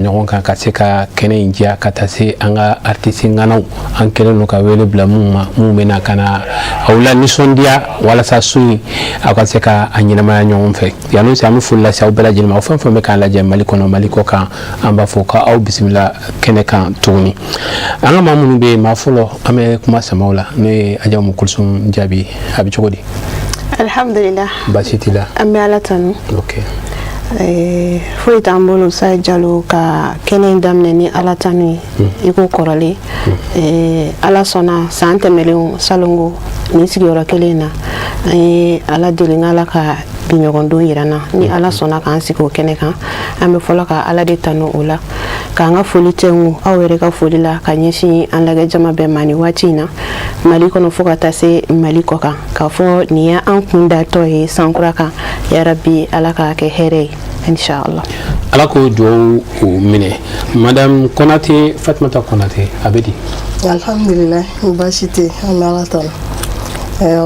Ɲɔgɔn kan ka se ka kɛnɛ in diya ka taa se an ka artiste ŋanaw, an kɛlen don ka wele bila minnu ma, minnu bɛna ka na aw la nisɔndiya walasa su in aw ka se ka a ɲɛnamaya ɲɔgɔn fɛ. Yanni se, an bɛ foli lase aw bɛɛ lajɛlen ma, aw fɛn fɛn bɛ k'an lajɛ Mali kɔnɔ, Mali kɔ kan. An b'a fɔ k'aw bisimila kɛnɛ kan tuguni. An ka maa minnu bɛ yen, maa fɔlɔ an bɛ kuma samaw la, n'o ye Aja Umu Kulusum Jaabi. A bɛ cogo di? Alhamdulillah. Baasi t'i la? An bɛ Ala tanu. Foyi t'an bolo sa Jalo, ka kɛnɛ in daminɛ ni Ala tanu ye. I ko kɔrɔlen, Ala sɔnna, san tɛmɛlen salongo nin sigiyɔrɔ kelen in na, an ye Ala deli Ala ka bi ɲɔgɔndon yira n na. Ni Ala sɔnna k'an sigi o kɛnɛ kan, an bɛ fɔlɔ ka Ala de tanu o la, k'an ka foli tɛnku aw yɛrɛ ka foli la ka ɲɛsin an lajɛ jama bɛɛ ma nin waati in na, Mali kɔnɔ fo ka taa se Mali kɔ kan, k'a fɔ nin ye an kun datɔ ye sankura kan. Yarabi, Ala k'a kɛ hɛrɛ ye, inshallah. Ala k'o duwawu minɛ. Madame Konate, Fatumata Konate, a bɛ di? Alhamdulillah, baasi tɛ, an bɛ Ala tanu.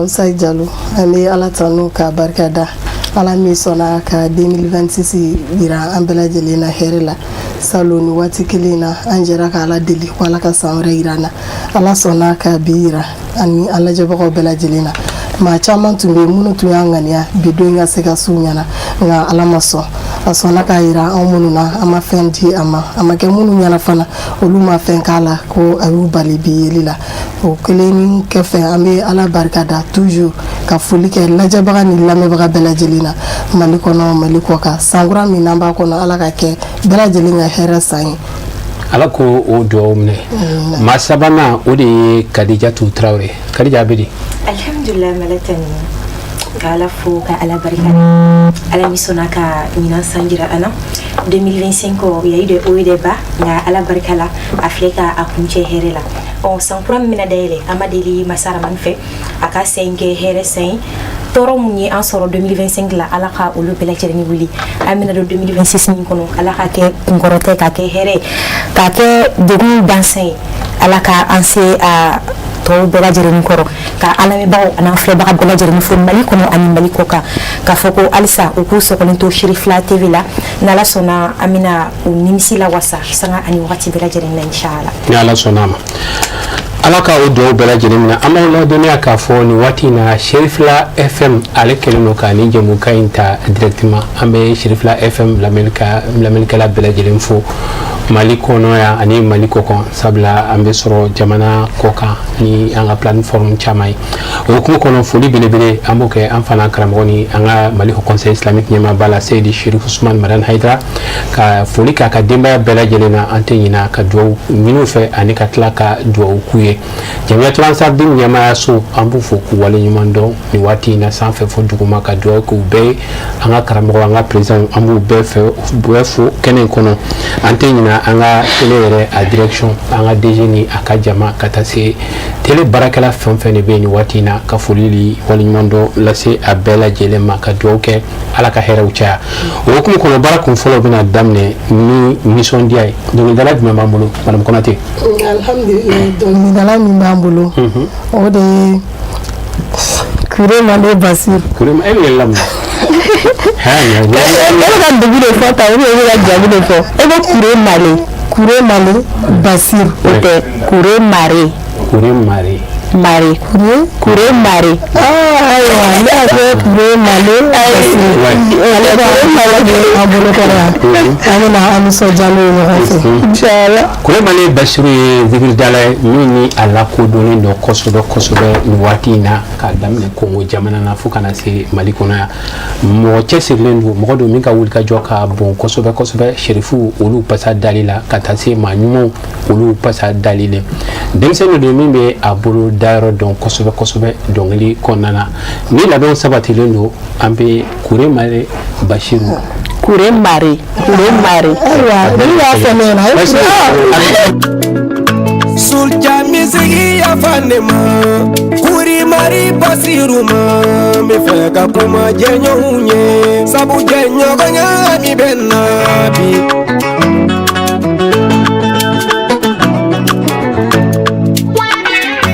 Usayi Jalo, an bɛ Ala tanu k'a barika da, Ala min sɔnna ka 2026 yira an bɛɛ lajɛlen na hɛrɛ la. Salon ni waati kelen na, an jɛra ka Ala deli ko Ala ka san wɛrɛ yira an na. Ala sɔnna ka bi yira ani an lajɛbagaw bɛɛ lajɛlen na. Maa caman tun bɛ yen minnu tun y'a ŋaniya bi don ka se ka s'u ɲɛna, nka Ala ma sɔn. A sɔnna k'a yira anw minnu na, an ma fɛn di a ma, a ma kɛ minnu ɲɛna fana, olu ma fɛn k'a la ko a y'u bali bi yeli la. O kelen kɔfɛ, an bɛ Ala barika da toujours, ka foli kɛ lajɛbaga ni lamɛnbaga bɛɛ lajɛlen na, Mali kɔnɔ, Mali kɔ kan. Sankura min n'an b'a kɔnɔ, Ala ka kɛ bɛɛ lajɛlen ka hɛrɛ san ye. Ala ko o duwawu minɛ. Maa sabanan, o de ye Kadijatu Tarawele. Kadija, a bɛ di? Alhamdulillah, malatani ka Ala fo, ka Ala barika, Ala min sɔnna ka ɲinan san jira an na. 2025, il y a eu des hauts et des bas, nka Ala barika la, a filɛ ka a kuncɛ hɛrɛ la. Ɔ, san kura min bɛna dayɛlɛ, an b'a deli Masa Ramani fɛ, a ka san in kɛ hɛrɛ san ye. Tɔɔrɔ mun ye an sɔrɔ 2025 la, Ala ka olu bɛɛ lajɛlen wuli. An bɛna don 2026 min kɔnɔ, Ala ka kɛ kunkɔrɔtɛ, ka kɛ hɛrɛ, ka kɛ degun gansan ye. Ala ka an se a tɔw bɛɛ lajɛlen kɔrɔ, ka an lamɛnbagaw an'an filɛbaga bɛɛ lajɛlen fo Mali kɔnɔ ani Mali kɔ kan, k'a fɔ ko halisa u k'u sɔgɔlen to Cherifla TV la. N'Ala sɔnna, an bɛna u nimisi lawasa sanga ani wagati bɛɛ lajɛlen na, inshallah. Ni Ala sɔnna a ma, Ala ka o duwawu bɛɛ lajɛlen minɛ. An b'aw ladɔnniya k'a fɔ nin waati in na, Cherifla FM, ale kɛlen don ka nin jɛmukan in ta directement. An bɛ Cherifla FM lamɛnnikɛla bɛɛ lajɛlen fo Mali kɔnɔ yan ani Mali kɔ kan, sabula an bɛ sɔrɔ jamana kɔ kan ni an ka plateforme caman ye. O hukumu kɔnɔ, foli belebele an b'o kɛ an fana karamɔgɔ ni an ka Mali Haut Conseil islamique ɲɛmaaba la, Seyidi Sherif Usman Madani Hayidara, ka foli k'a ka denbaya bɛɛ lajɛlen na. An tɛ ɲina ka duwawu ɲini u fɛ ani ka tila ka duwawu k'u ye. Jamiyatul Ansardin ɲɛmaayaso, an b'u fo k'u waleɲuman dɔn nin waati in na, sanfɛ fo duguma, ka duwawu k'u bɛɛ ye. An ka karamɔgɔ, an ka président, an b'u bɛɛ fɛ, bɛɛ fo kɛnɛ in kɔnɔ. An tɛ ɲina an ka télé yɛrɛ a direction, an ka DG ni a ka jama, ka taa se télé baarakɛla fɛn fɛn de bɛ yen nin waati in na, ka foli ni waleɲuman dɔn lase a bɛɛ lajɛlen ma, ka duwawu kɛ Ala ka hɛrɛw caya. O hukumu kɔnɔ, baara kun fɔlɔ bɛna daminɛ ni nisɔndiya ye. Dɔnkilidala jumɛn b'an bolo, madame Konate? Alhamdulillah, dɔnkilidala min b'an bolo, o de ye Kure Male Basir. Kure, e bɛ yɛlɛ la mun na? E bɛ ka dugu de fɔ tan, ou bien e bɛ ka jamu de fɔ? E ko Kure Male. Kure Male Basir. O tɛ Kure Mare. Kure Mare. Mare. Kure. Kure Mare. Ayiwa, ne y'a fɔ Kure Male Basir. Ale b'a an bolo kɔrɔ yan, an bɛna an nisɔndiya n'o ye ɲɔgɔn fɛ, inshallah. Kure Male Basiru ye zikiridala ye min ni a lakodɔnnen don kosɛbɛ kosɛbɛ nin waati in na, k'a daminɛ Kongo jamana na fo ka na se Mali kɔnɔ yan. Mɔgɔ cɛsirilen don, mɔgɔ don min ka wulikajɔ ka bon kosɛbɛ kosɛbɛ. Serifu olu pasa dali la, ka taa se maa ɲumanw olu pasa dali la. Denmisɛnnin don min bɛ a bolo dayɔrɔ dɔn kosɛbɛ kosɛbɛ dɔnkili kɔnɔna na. Ni labɛnw sabatilen don, an bɛ Kure Male Basiru. Kure Mare, Kure Mare. Ayiwa, ne y'a fɔ ne ɲɛna a ye Sulja misigi yafa ne ma, Kuri Mari Basiru ma, n bɛ fɛ ka kuma jɛɲɔgɔnw ye, sabu jɛɲɔgɔnya min bɛ na bi.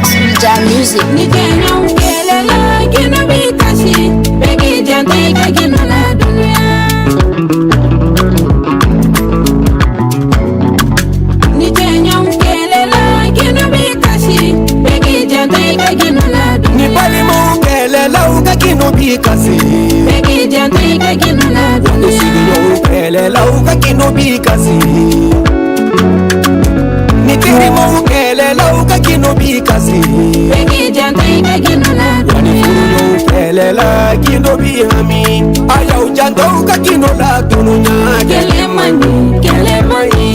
Sulja Music. Ni jɛɲɔgɔn kɛlɛla, jinɛ b'i kasi, bɛɛ k'i janto i ka jinɛ la dunuya. gindo b'i kasi. Ni terimaw kɛlɛla u ka gindo b'i kasi. Bɛɛ k'i janto i ka gindo la. Wa ni furuɲɔgɔnw kɛlɛla gindo b'i hami. A y'aw janto aw ka gindo la dunuya. Kɛlɛ man ɲi, kɛlɛ man ɲi.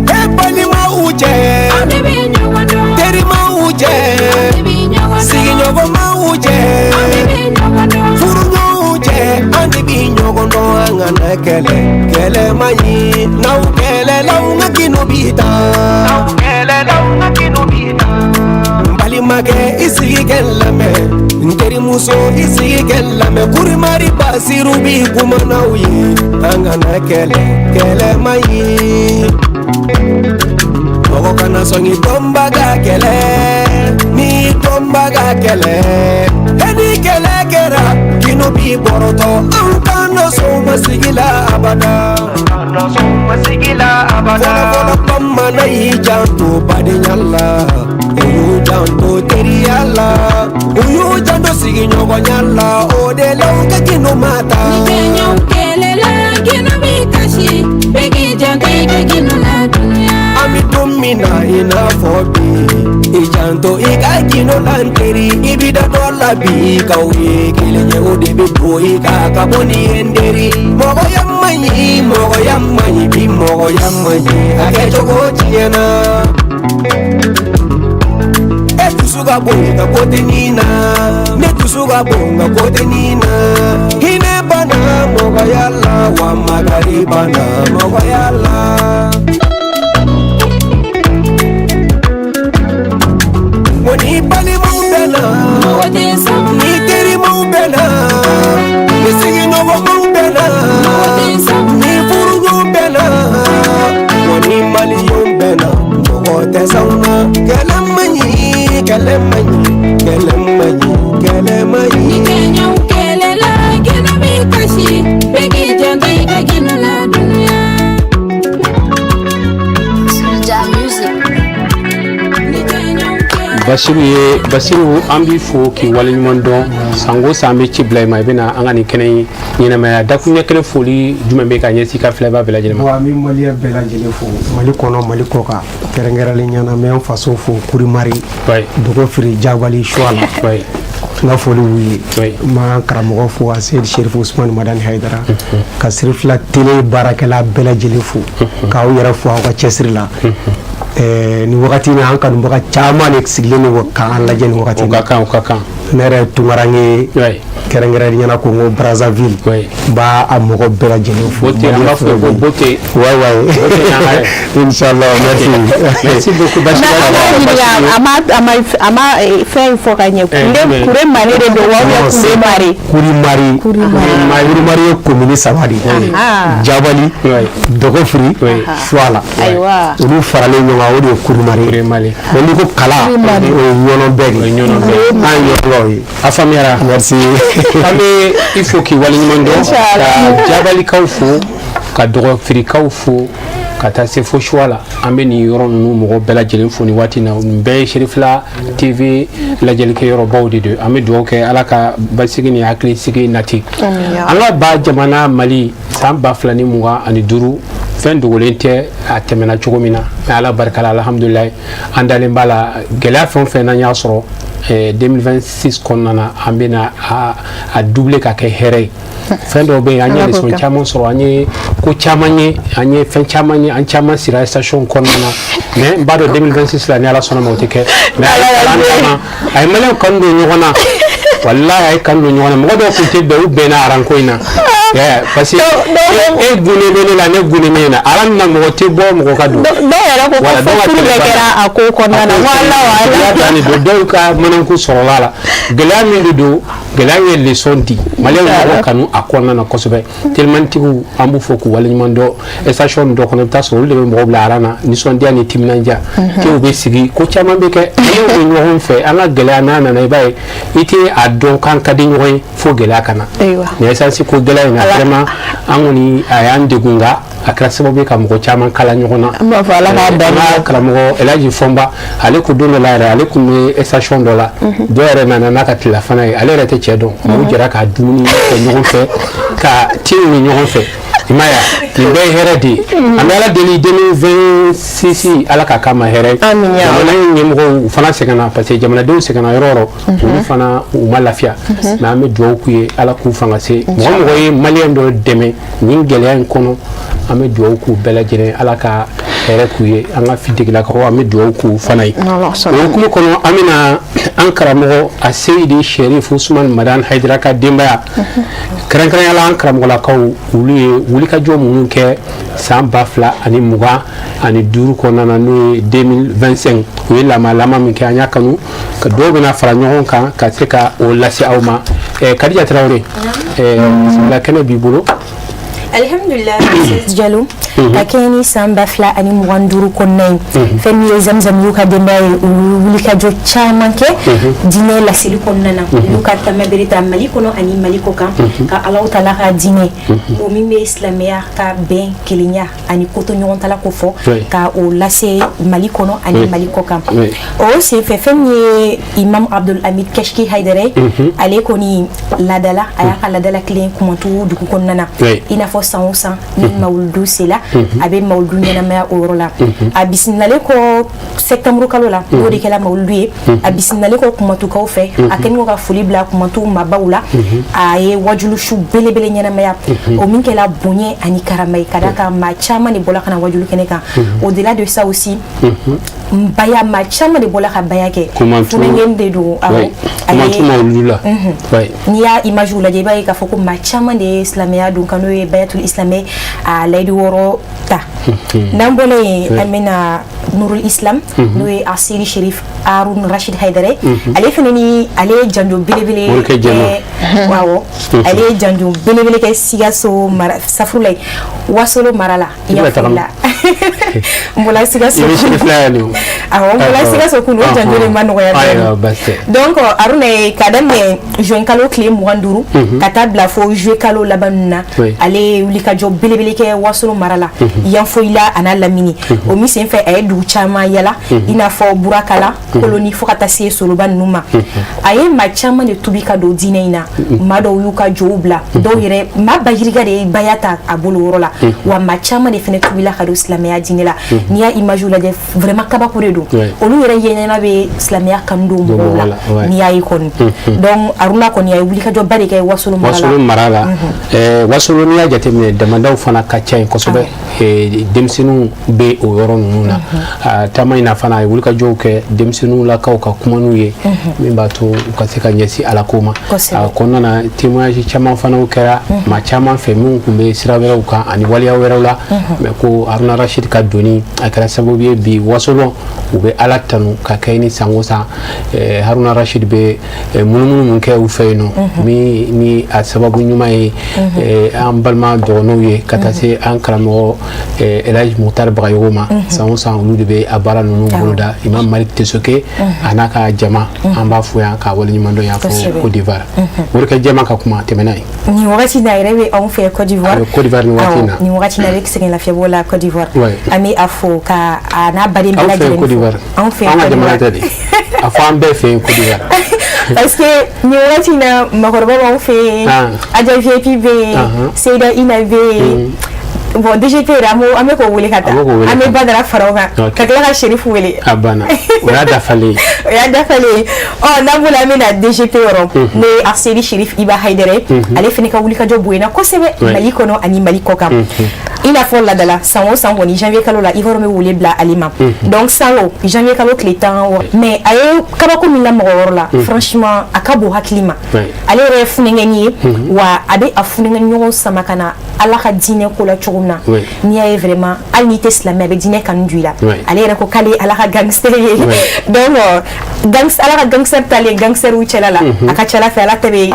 E balimaw cɛ. Aw de bɛ ɲɔgɔn dɔn. Terimaw cɛ. Aw de bɛ ɲɔgɔn dɔn. Sigiɲɔgɔnmaw cɛ. Aw de bɛ ɲɔgɔn dɔn. Furuɲɔgɔnw cɛ. An de bi ɲɔgɔn dɔn, an kana kɛlɛ, kɛlɛ man ɲi. N'aw kɛlɛla aw ka gindo bi taa. N'aw kɛlɛla aw ka gindo bi taa. N balimakɛ i sigi kɛ n lamɛn, n terimuso i sigi kɛ n lamɛn, Kurimari Basiru bi kuma n'aw ye, an kana kɛlɛ, kɛlɛ man ɲi. Mɔgɔ kana sɔn k'i dɔnbaga kɛlɛ, n'i dɔnbaga kɛlɛ, e ni kɛlɛ kɛra, gindo b'i bɔrɔtɔ, anw kana sɔn ma sigi la abada. Kana sɔn ma sigi la abada. Fɔlɔfɔlɔ bamanan y'i janto badenya la, u y'u janto teriya la, u y'u janto sigiɲɔgɔnya la, o de la u ka gindo ma taa. Ni jɛɲɔgɔn kɛlɛla, gindo b'i kasi. Bɛɛ k'i janto i ka gindo la dunuya. An bɛ don min na i n'a fɔ bi, i janto i ka gindo la n teri, i bi da dɔ la bi k'aw ye kelen ye, o de bɛ don i kan ka bɔ ni ye n teri. Mɔgɔya man ɲi, mɔgɔya man ɲi bi, mɔgɔya man ɲi, a kɛcogo tiɲɛna. E dusu ka bon nka ko tɛ nin na, ne dusu ka bon nka ko tɛ nin na. Hinɛ banna mɔgɔya la, wa makari banna mɔgɔya la. Ko ni balimaw bɛnna, Mɔgɔ tɛ s'aw ma. ni terimaw bɛnna, ni sigiɲɔgɔnmaw bɛnna, Mɔgɔ tɛ s'aw ma. ni furuɲɔgɔnw bɛnna, wa ni maliyɛnw bɛnna, mɔgɔ tɛ s'anw na. Kɛlɛ man ɲi, kɛlɛ man ɲi, kɛlɛ man ɲi, kɛlɛ man Ni ɲi. jɛɲɔgɔn kɛlɛla, gindo b'i kasi. Bɛɛ k'i janto i ka gindo la dunuya. Suja Music. Ni jɛɲɔgɔn kɛlɛla. Basiru ye Basiru, an b'i fo k'i waleɲuman dɔn. Sango san bɛ ci bila i ma, i bɛna an ka nin kɛnɛ in ɲɛnamaya. Dakuruɲɛ kelen foli jumɛn bɛ ka ɲɛsin i ka filɛbaa bɛɛ lajɛlen ma? Bon, an bɛ maliyɛn bɛɛ lajɛlen fo, Mali kɔnɔ, Mali kɔ kan, kɛrɛnkɛrɛnlen ɲɛna n bɛ n faso fo, Kurimari, Dɔgɔfiri, Jabali, Suwala. N ka foli b'u ye. N b'an karamɔgɔ fo, Aseyid Sherifu Usumani Madani Hayidara, ka Sirifila télé baarakɛla bɛɛ lajɛlen fo, k'aw yɛrɛ fo aw ka cɛsiri la. Nin wagati in na, an kanubaga caman de sigilen don k'an lajɛ nin wagati O in ka na. kan, o ka kan. Ne yɛrɛ ye tunkaranke ye, kɛrɛnkɛrɛnnenya ɲɛna Congo Brazzaville, n b'a a mɔgɔ bɛɛ lajɛlen fo. Bote, an b'a fɔ ko Bote. Ouais, ouais. Bote n'an ka ye. Inchallah, merci. Merci beaucoup Basiru. Mais an b'a ɲininka, a ma fɛn in fɔ ka ɲɛ. Kure kure mare de don wa, ou bien kure mare? Kurimari. Kurimari ye commune saba de ye. Jabali, Dɔgɔfiri, Suwala. Ayiwa. Olu faralen ɲɔgɔn kan, o de ye Kurimari ye. Kurimari. Mais n'i ko kala, o ye ɲɔnɔ bɛɛ de O ye. ye ɲɔnɔ bɛɛ ye. An ye ɲɔnɔw ye. A faamuyara. Merci. An bɛ i fo k'i waleɲuman dɔn, ka Jabalikaw fo, ka Dɔgɔfirikaw fo, ka taa se fo Suwala. An bɛ nin yɔrɔ ninnu mɔgɔ bɛɛ lajɛlen fo nin waati in na. Nin bɛɛ ye Serifila TV lajɛlikɛyɔrɔbaw de don. An bɛ dugawu kɛ, Ala ka basigi ni hakilisigi nati an ka ba jamana Mali. San 2025, fɛn dogolen tɛ, a tɛmɛna cogo min na, mais Ala barika la, alhamdulilayi, an dalen b'a la, gɛlɛya fɛn o fɛn n'an y'a sɔrɔ 2026 kɔnɔna na, an bɛna a doubler ka kɛ hɛrɛ ye. Fɛn dɔw bɛ yen, an ye Ala k'o leçon kɛ. caman sɔrɔ, an ye ko caman ye, an ye fɛn caman ye, an caman sira station kɔnɔna na, mais n b'a dɔn 2026 la, ni Ala sɔnna ma, o tɛ kɛ. Mais a ye kalan d'an ma, a ye maliyɛnw kanu don ɲɔgɔn na. Walahi, a ye kanu don ɲɔgɔn na. Mɔgɔ dɔw tun tɛ bɛn, u bɛnna rang ko in na. Yeah, parce que e gunnen bɛ ne la, ne gunnen bɛ e la, rang na mɔgɔ tɛ bɔ, mɔgɔ ka don. Dɔw yɛrɛ ko ko Voilà, fo dɔw ka furu bɛɛ téléphone kɛra a ko kɔnɔna na, ko Ala wa Ala. Gɛlɛya dan de don, dɔw ka mananku sɔrɔla la. Gɛlɛya min de don, gɛlɛya ye leçon di, maliyɛnw ɲɔgɔn kanu a kɔnɔna na kosɛbɛ. Telimaniw, an b'u fo k'u waleɲuman dɔn. Station dɔ kɔnɔ, i bɛ taa sɔrɔ olu de bɛ mɔgɔw bila rang na, nisɔndiya ni timinandiya, tew bɛ sigi, ko caman bɛ kɛ, maliyɛnw bɛ ɲɔgɔn fɛ. An ka gɛlɛya n'a nana, i b'a ye, i tɛ a dɔn k'an ka di ɲɔgɔn ye fo gɛlɛya ka na. Ayiwa. Nin essence ko gɛlɛya in na, vraiment, an kɔni a y'an degun, nka A kɛra sababu ye ka mɔgɔ caman kala ɲɔgɔn na. An b'a fɔ Ala k'a dan. An ka karamɔgɔ Elaji Fɔnba, ale ko don dɔ la yɛrɛ, ale tun bɛ station dɔ la, dɔw yɛrɛ nana n'a ka tilelafana ye, ale yɛrɛ tɛ cɛ dɔn, u jɛra ka dumuni kɛ ɲɔgɔn fɛ, ka te min ɲɔgɔn fɛ. I m'a ye, nin bɛɛ ye hɛrɛ de ye. An bɛ Ala deli, 2026, Ala k'a k'a ma hɛrɛ. Jamana in ɲɛmɔgɔw, u fana sɛgɛnna, parce que jamanadenw sɛgɛnna yɔrɔ o yɔrɔ, olu fana u ma lafiya, mais an bɛ dugawu k'u ye, Ala k'u fanga se. Mɔgɔ mɔgɔ ye maliyɛn dɔ dɛmɛ nin gɛlɛya in kɔnɔ, an bɛ dugawu k'u bɛɛ lajɛlen, Ala ka hɛrɛ k'u ye. An ka finitigilakaw, an bɛ dugawu k'u fana ye. O hukumu kɔnɔ, an bɛna an karamɔgɔ Aseyidi Sherif Usman Madan Hayidara ka denbaya, kɛrɛnkɛrɛnnenya la an karamɔgɔlakaw, olu ye wulikajɔ minnu kɛ san 2025 kɔnɔna na, n'o ye 2025, u ye lamalama min kɛ, an y'a kanu ka dɔw bɛna fara ɲɔgɔn kan ka se ka o lase aw ma. Kadija Tarawele, bisimila, kɛnɛ b'i bolo. Alhamdulillah, Jalo. Ka kɛɲɛ ni san 2025 kɔnɔna ye, fɛn min ye Zamzam y'u ka denbaya ye, u ye wulikajɔ caman kɛ diinɛ laseli kɔnɔna na. Olu ka taamabere ta Mali kɔnɔ ani Mali kɔ kan, ka Alahu taala ka diinɛ, o min bɛ silamɛya ka bɛn, kelenya ani koto ɲɔgɔn ko fɔ, ka o lase Mali kɔnɔ ani Mali kɔ kan. O senfɛ, fɛn min ye Imam Abdul Hamid Keshki Haidara ye, ale kɔni ladala, a y'a ka ladala tilen Kumantu dugu kɔnɔna na. I n'a fɔ san o san ni mawuludu sela, a bɛ mawuludu ɲɛnamaya o yɔrɔ la. A bisimilalen kɔ septembre kalo la, n'o de kɛra mawuludu ye, a bisimilalen kɔ Kumantukaw fɛ, a kɛlen kɔ ka foli bila Kumantu maabaw la, a ye wajulu su belebele ɲɛnamaya, o min kɛra bonya ani karama ye, ka d'a kan maa caman de bɔla ka na wajulu kɛnɛ kan. Au delà de ça aussi, baya, maa caman de bɔla ka baya kɛ. Funankɛni de don. Awɔ, Kumantu mawuludu la. N'i y'a image lajɛ, i b'a ye k'a fɔ ko maa caman de ye silamɛya don kan, n'o ye bayatul islamɛ a layidu wɔɔrɔ ta. N'an bɔra yen, an bɛna Nurul Islam, n'o ye Asiri Sherif Harun Rashid Haidara, ale fana ni ale ye janjo belebele kɛ. Awɔ, ale ye janjo belebele kɛ Sikaso mara, safurulayi, Wasolo mara la. I y'a faamuya, n bɔra Sikaso. Awɔ, n bɔra Sikaso kun, o janjo de ma nɔgɔya dɔɔni. Donc Haruna ye, ka daminɛ juin kalo tile 25 ka taa bila fo juillet kalo laban ninnu na, ale ye wulikajɔ belebele kɛ Wasolo mara la, Yanfoyila a n'a lamini. O min senfɛ, a ye dugu caman yala, i n'a fɔ Burakala, Koloni, fo ka taa se Soloba ninnu ma. A ye maa caman de tubi ka don diinɛ in na. Maa dɔw y'u ka jow bila, dɔw yɛrɛ maa bayirika de ye baya ta a bolo yɔrɔ la, wa maa caman de fana tubila ka don silamɛya diinɛ la. N'i y'a image lajɛ, vraiment kabako de don. Olu yɛrɛ ɲɛna bɛ silamɛya kanu don mɔgɔw la, n'i y'a ye kɔni. Donc Haruna kɔni, a ye wulikajɔba de kɛ Wasolo mara la. Wasolo mara la, Wasolo, n'i y'a jateminɛ, damadaw fana ka ca yen kosɛbɛ, denmisɛnninw bɛ o yɔrɔ ninnu na. Taama in na fana, a ye wulikajɔw kɛ denmisɛnninw lakaw ka kuma n'u ye, min b'a to u ka se ka ɲɛsin Ala ko ma. A kɔnɔna na, témoignage caman fana kɛra maa caman fɛ minnu tun bɛ sira wɛrɛw kan ani waleya wɛrɛw la, mais ko Haruna Rashid ka doni, a kɛra sababu ye bi Wasolon u bɛ Ala tanu ka kɛ ni san o san Haruna Rashid bɛ munumunu mun kɛ u fɛ yen nɔ, min ni a sababu ɲuman ye an balima dɔgɔnɔw ye, ka taa se an karamɔgɔ Elhaji Mukhtar Bagayogo ma. San o san, olu de bɛ a baara ninnu boloda. Imam Malik Tesoke a n'a ka jama, an b'a fo yan k'a waleɲuman dɔn yan fo Côte d'Ivoire. Morikɛ Jɛma ka kuma tɛmɛna ye. Nin wagati na, a yɛrɛ bɛ anw fɛ Côte d'Ivoire. A bɛ Côte d'Ivoire nin waati in na. Nin wagati in na, a bɛ sɛgɛn lafiɲɛbɔ la Côte d'Ivoire. An bɛ a fo ka a n'a baden bɛɛ lajɛlen fo. Côte d'Ivoire. Anw fɛ. An ka jamana tɛ de, a fɔ an bɛɛ fɛ yen Côte d'Ivoire. Parce que nin wagati in na, makɔrɔba b'anw fɛ yen, Adja VIP bɛ yen, Seyida Ina bɛ yen. Bon, DGP yɛrɛ, an bɛ k'o wele ka taa, an bɛ Badara fara o kan, ka tila ka Sherifu wele. A banna, o y'a dafalen ye. O y'a dafalen ye. Ɔ, n'an bɔra, an bɛ na DGP yɔrɔ, n'o ye Arseni Sherif Iba Hayidara ye. Ale fana ka wulikajɔ bonyana kosɛbɛ Mali kɔnɔ ani Mali kɔ kan. I n'a fɔ ladala, san o san kɔni, janvier kalo la, Ivoire bɛ wele bila ale ma. Donc san o janvier kalo tile 10, mais a ye kabako min la mɔgɔ yɔrɔ la, franchement, a ka bon hakili ma. Ale yɛrɛ ye funankɛni ye, wa a bɛ a funankɛni ɲɔgɔn sama ka na Ala ka diinɛ ko la cogo min na, n'i y'a ye vraiment, hali n'i tɛ silamɛ, a bɛ diinɛ kanu don i la. Ale yɛrɛ ko k'ale ye Ala ka gangster ye. Donc Ala ka gangster talen gangsterw cɛla la, a ka ca Ala fɛ, Ala tɛ bɛ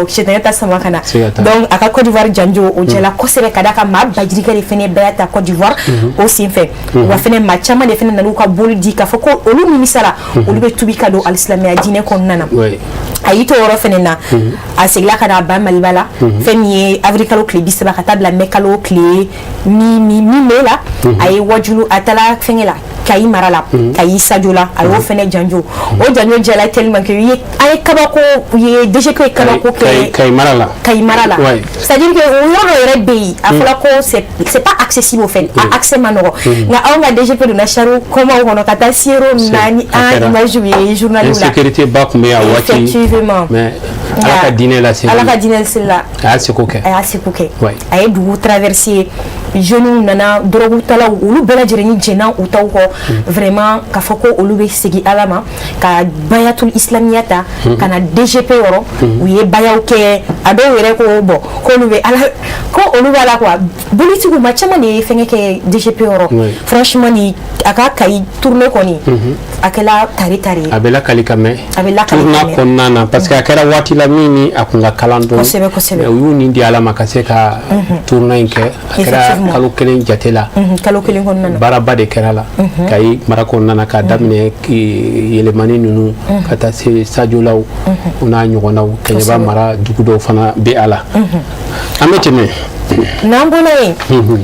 sitanɛ ta sama ka na. Donc a ka Côte d'Ivoire janjo o cɛla kosɛbɛ, ka d'a kan maa bajirikɛ de fɛnɛ bɛɛ ta Côte d'Ivoire o senfɛ. Wa fɛnɛ, maa caman de fɛnɛ nan'u ka boli di k'a fɔ ko olu nimisara, olu bɛ tubi ka don alisilamɛya diinɛ kɔnɔna na. A y'i to yɔrɔ fɛnɛ na, a seginna ka na ba Maliba la. Fɛn min ye avril kalo tile 30 ka taa bila mai kalo tile mi mai la, a ye wajulu, a taara fɛnkɛ la, Kayi mara la, Kayi Sadio la. A y'o fɛnɛ janjo, o janjo jala tellement que u ye, an ye kabako, u ye DGP ye kabako kɛ. Kayi mara la. Kayi mara la. C'est à dire que o yɔrɔ dɔ yɛrɛ bɛ yen, a fɔra ko c'est pas accessible au fait, a accès ma nɔgɔ, nka anw ka DGP donna char kɔmaw kɔnɔ ka taa siyɔrɔ naani, an image ye journal la. Insécurité ba tun bɛ yen a waati. Effectivement. Mais Ala ka diinɛ lase. Ala ka diinɛ lase la. A y'a seko kɛ. A y'a seko kɛ. A ye dugu traverser, jeunes nana, drogue talaw, olu bɛɛ lajɛlen jɛnna u taw kɔ vraiment, k'a fɔ ko olu bɛ segin Ala ma ka bayatul islamiya ta ka na DGP yɔrɔ. U ye bayaw kɛ, a dɔw yɛrɛ ko bon, k'olu bɛ Ala, ko olu b'a la quoi. Bolitigiw ma caman de ye fɛnkɛ kɛ DGP yɔrɔ. Franchement, ni a ka Kayi tournée kɔni, a kɛla tari tari ye. A bɛ lakali ka mɛn. A bɛ lakali ka mɛn kɔnɔna na, parce que a kɛra waati la min ni a kun ka kalan dɔn. Kosɛbɛ kosɛbɛ. U y'u nin di Ala ma ka se ka tournée in kɛ. A kɛra kalo 1 jate la. Kalo 1 kɔnɔna na. Baaraba de kɛra la Kayi mara kɔnɔna na, k'a daminɛ yɛlɛmani ninnu ka taa se Sadiolaw, o n'a ɲɔgɔnnaw. Kɛɲɛba mara dugu dɔw fana bɛ a la. An bɛ tɛmɛ. N'an bɔra yen,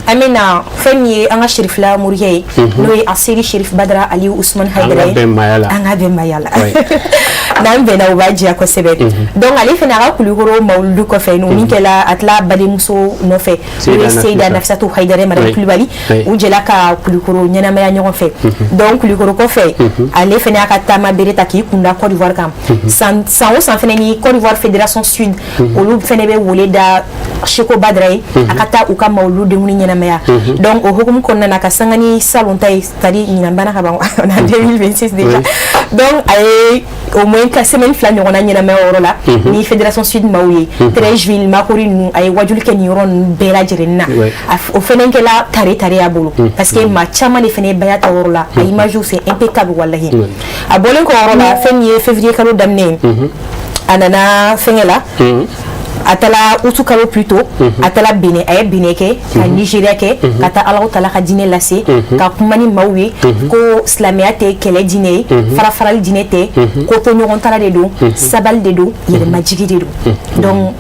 an bɛ na fɛn min ye an ka Sherifila morikɛ ye, n'o ye Aseri Sherif Badara Aliyu Usumani Hayidara ye. An ka bɛn maaya la. An ka bɛn maaya la, n'an bɛnna o b'a diya kosɛbɛ. Donc ale fana, a ka Kulukoro mawuludu kɔfɛ, n'o min kɛla, a tila badenmuso nɔfɛ, n'o ye Seyida Nafisatu Hayidara, madame Kulibali, u jɛla ka Kulukoro ɲɛnamaya ɲɔgɔn fɛ. Donc Kulukoro kɔfɛ, ale fana y'a ka taama bere ta k'i kunda Côte d'Ivoire kan. San o san fana ni Côte d'Ivoire Fédération Sud, olu fana bɛ wele da Seko Badara ye, a ka taa u ka mawulu denkuni ɲɛnamaya. Donc o hukumu kɔnɔna na, ka sanga ni salon ta ye, c'est à dire ɲinan banna ka ban, on a 2026 déjà. Donc a ye au moins ka semaine 2 ɲɔgɔnna ɲɛnamaya o yɔrɔ la ni Fédération Sud maaw ye, Treichville, Makori ninnu. A ye wajuli kɛ nin yɔrɔ ninnu bɛɛ lajɛlen na. O fɛnɛ kɛla tare tare y'a bolo, parce que maa caman de fɛnɛ ye baya ta o yɔrɔ la. A image, c'est impeccable walahi. A bɔlen kɔ yɔrɔ la, fɛn min ye février kalo daminɛ ye, a nana fɛnkɛ la, a taara août kalo plutôt, a taara Benin. A ye Benin kɛ, ka Nigéria kɛ, ka taa Alahu Taala ka diinɛ lase, ka kuma ni maaw ye ko silamɛya tɛ kɛlɛ diinɛ ye, fara farali diinɛ tɛ, ko to ɲɔgɔn tala de don, sabali de don, yɛrɛmajigi de don. Donc